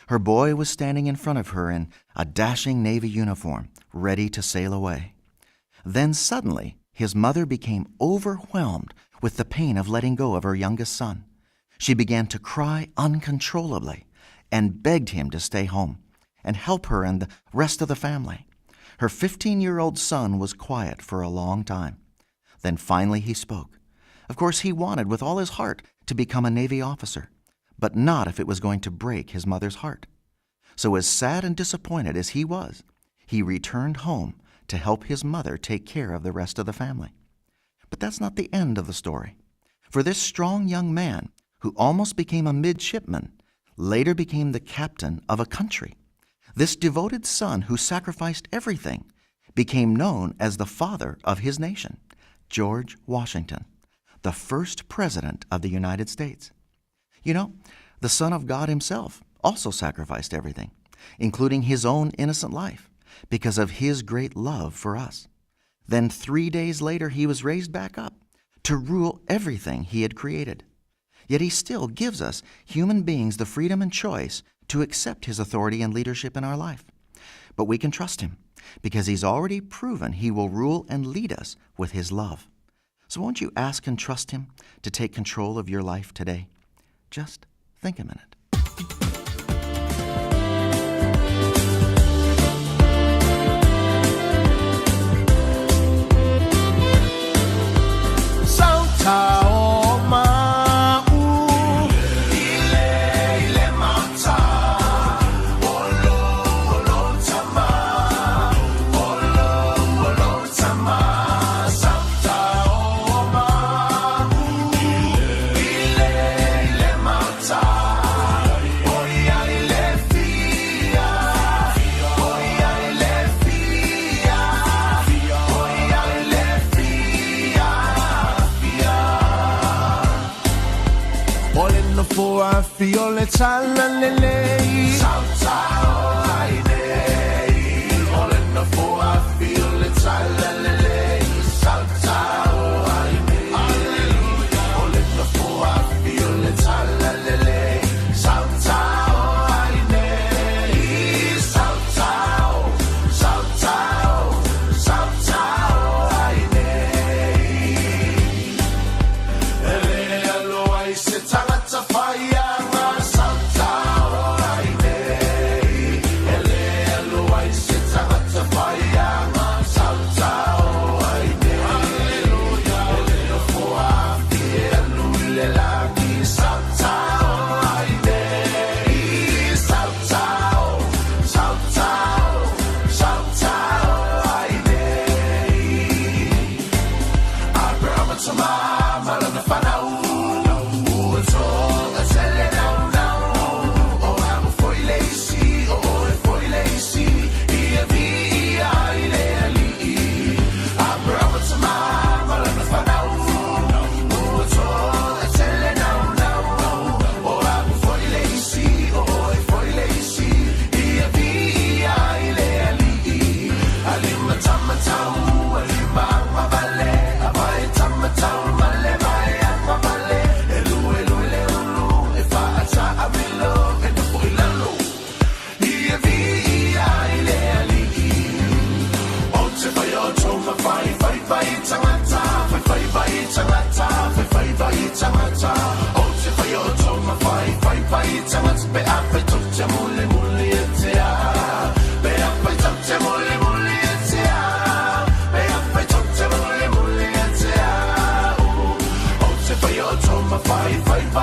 Her boy was standing in front of her in a dashing Navy uniform, ready to sail away. Then suddenly, his mother became overwhelmed with the pain of letting go of her youngest son. She began to cry uncontrollably and begged him to stay home and help her and the rest of the family. Her 15-year-old son was quiet for a long time. Then finally he spoke. Of course, he wanted with all his heart to become a Navy officer, but not if it was going to break his mother's heart. So as sad and disappointed as he was, he returned home to help his mother take care of the rest of the family. But that's not the end of the story. For this strong young man, who almost became a midshipman, later became the captain of a country. This devoted son who sacrificed everything became known as the father of his nation, George Washington, the first president of the United States. You know, the Son of God himself also sacrificed everything, including his own innocent life, because of his great love for us. Then 3 days later, he was raised back up to rule everything he had created. Yet he still gives us, human beings, the freedom and choice to accept his authority and leadership in our life. But we can trust him because he's already proven he will rule and lead us with his love. So won't you ask and trust him to take control of your life today? Just think a minute.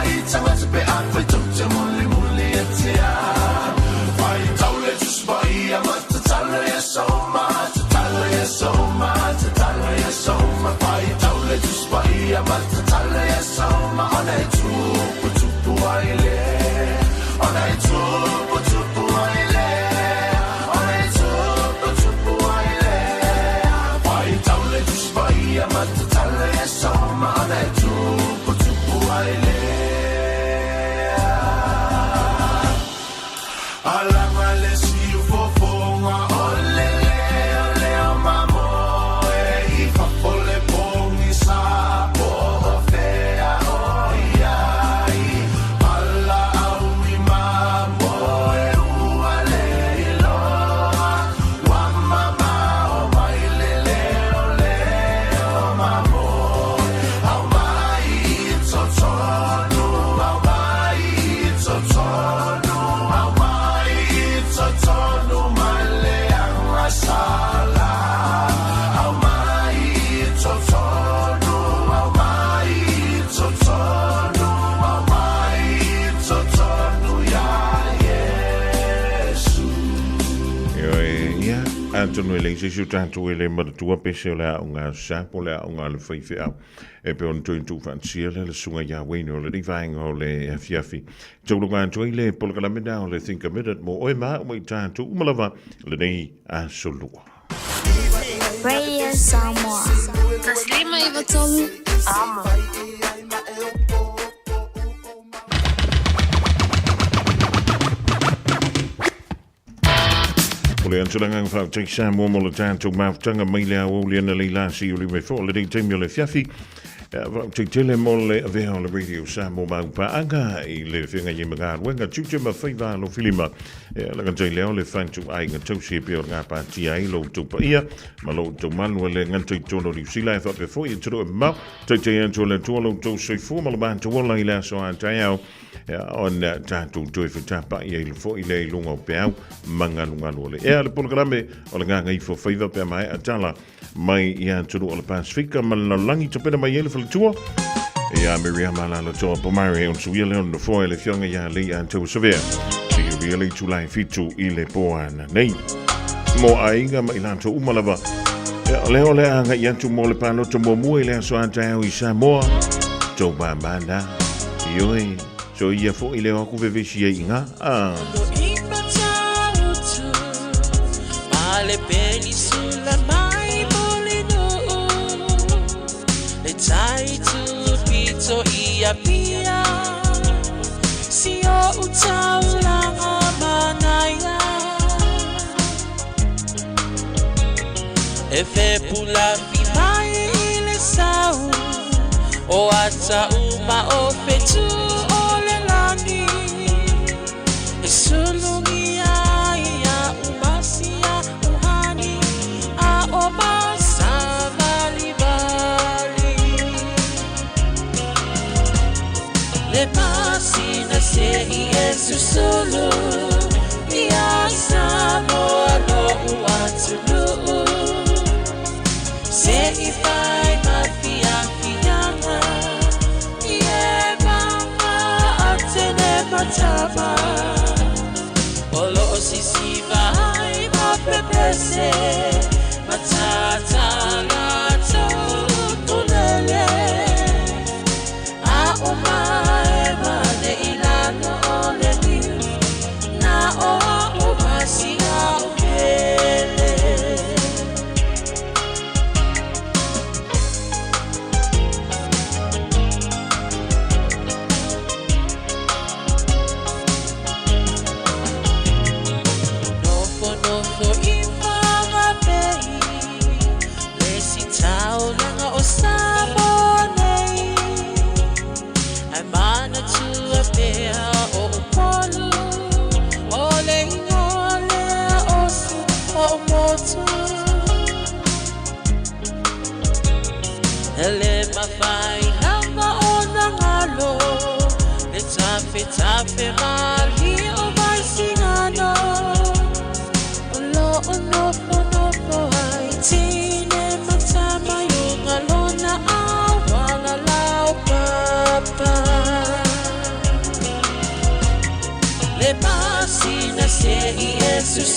ai tagata pe afai tou te mulimuli ia te au. Faitau le Tusi Paia ma tatalo ia soma, tatalo ia soma, tatalo ia soma. Faitau le Tusi Paia ma tatalo ia soma, ona e tupu tupu ai lea, ona e tupu tupu ai lea, ona e tupu tupu ai lea. Faitau le Tusi Paia ma tatalo ia soma, ona e tupu tupu ai lea. Alaga le siufofoga o le leo leo mamoe i fafo le pogisa po o fea o i ai. Valaau i mamoe ua le iloa, ua mamao mai le leo leo mamoe. Aumai i totonu, aumai i totonu, aumai i totonu ma le agasala. Aumai i totonu, aumai i totonu, aumai i totonu ia Iesu. Ioe, ia, atonu e leai se isi o tatou e le manatua pese o le aoga a sa po o le aoga a le faifeau. E pei ona toe tuufaatasia lea le susuga ia Wayne o lenei vaega o le afiafi. Taulaga atu ai le polokalame lena o le Think a Minute mo oe ma au ma i tatou uma lava lenei aso lua. Radio Samoa. 153 Amo. O le antulanga nga whautei Samoa mo le tātou mafutanga mai le aoauli ana lei la si uli me fo le nei taimi o le fiafi. Whautei tele mo le avea o le Radio Samoa mau paanga i le whinga i mga ruenga tute ma whaiva lo filima. Langa tei leo le whantu ai ngā tausi e peo ngā pātia ai lo taupa ia ma lo tau manu le ngantei tono riu sila e whape fo i turo e mau. Tei tei antu le tua lo tau soifua ma le mātua la i le aso a tai au. Ona tatou toe fetapa'i ai fo'i lea i luga o peau ma galugalu o le ea. Le polokalame o le Gagaifo Faiva pe a maea tala mai i atunuu o le Pasifika ma le lalolagi tapena mai ai le faletua ia Miriama Alaalatoa Pomare o le suia lea o le nofoa e le Afioga ia Lei Ataua Savea. Seia le itula e 7 i le po ana nei. Mo aiga ma i latou uma lava. Ia, o lea o le a agai atu mo le palota muamua i le aso a taeao i Samoa. Tou māmā nā. Ioe, so ia fo'i leo aku vevesi ai i ngā. Ah. E fepulafi mai i le sau o ata uma o fetu o le lagi e sulugia ia umasia uhani a o masavalivali le masina se i e susulu ia Samoa lo'u atunuu se i fai ma fiafiaga i e mama atene matama o lo'o sisiva ai ma pepese matata latou tulele a o mae mane i lalo o le niu na o a'u masia o pele. Nofonofo i Whanganui, le sitaulaga o Samoa nei. Ae manatua pea o Upolu, o le ingoa lea o si o'u motu. E le mafai lava ona galo, le tafetafe malie o Vaisigano. O lo'o nofonofo ai tine ma tama i uga lona auala laupapa.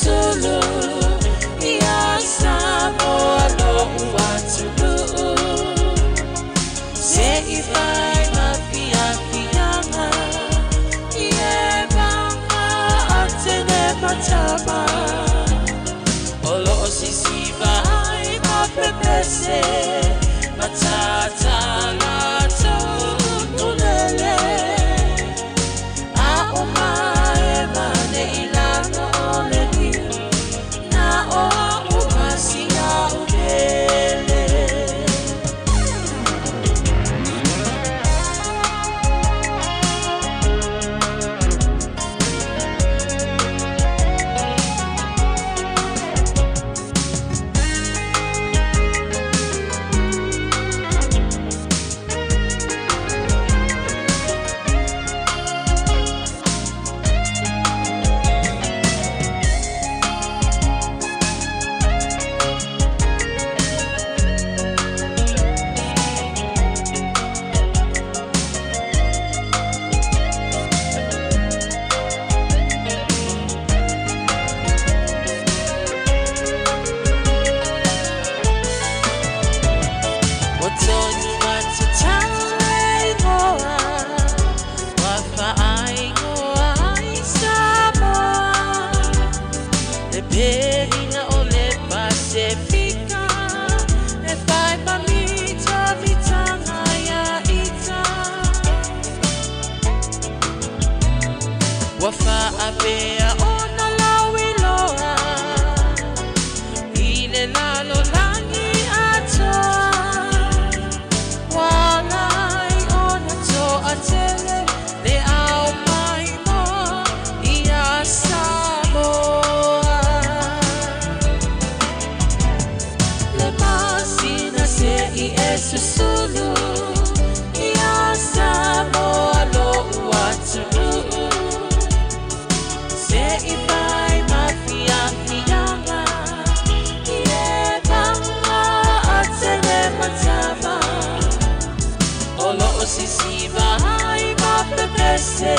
susulu Ia Samoa lo'u atunuu Se'i fai ma fiafiaga I e maga atene matama O lo'o sisiva ai ma pepese Matata latou utulele A o mae mane i lalo o le niu Na o a'u ma sia'u pele. Ua tonu atu tau e igoa Ua faaigoa ai Samoa Le pelina o le Pasefika E fai ma mitamitanga ia ita Ua faapea ona lauiloa I le lalolagi atoa Ua ala ai ona to'atele Le ao maimoa ia Samoa Le masina se'i e susulu Ia Samoa lo'u atunuu Se'i fai ma fiafiaga I e maga atele matama O lo'o sisiva ai ma pepese.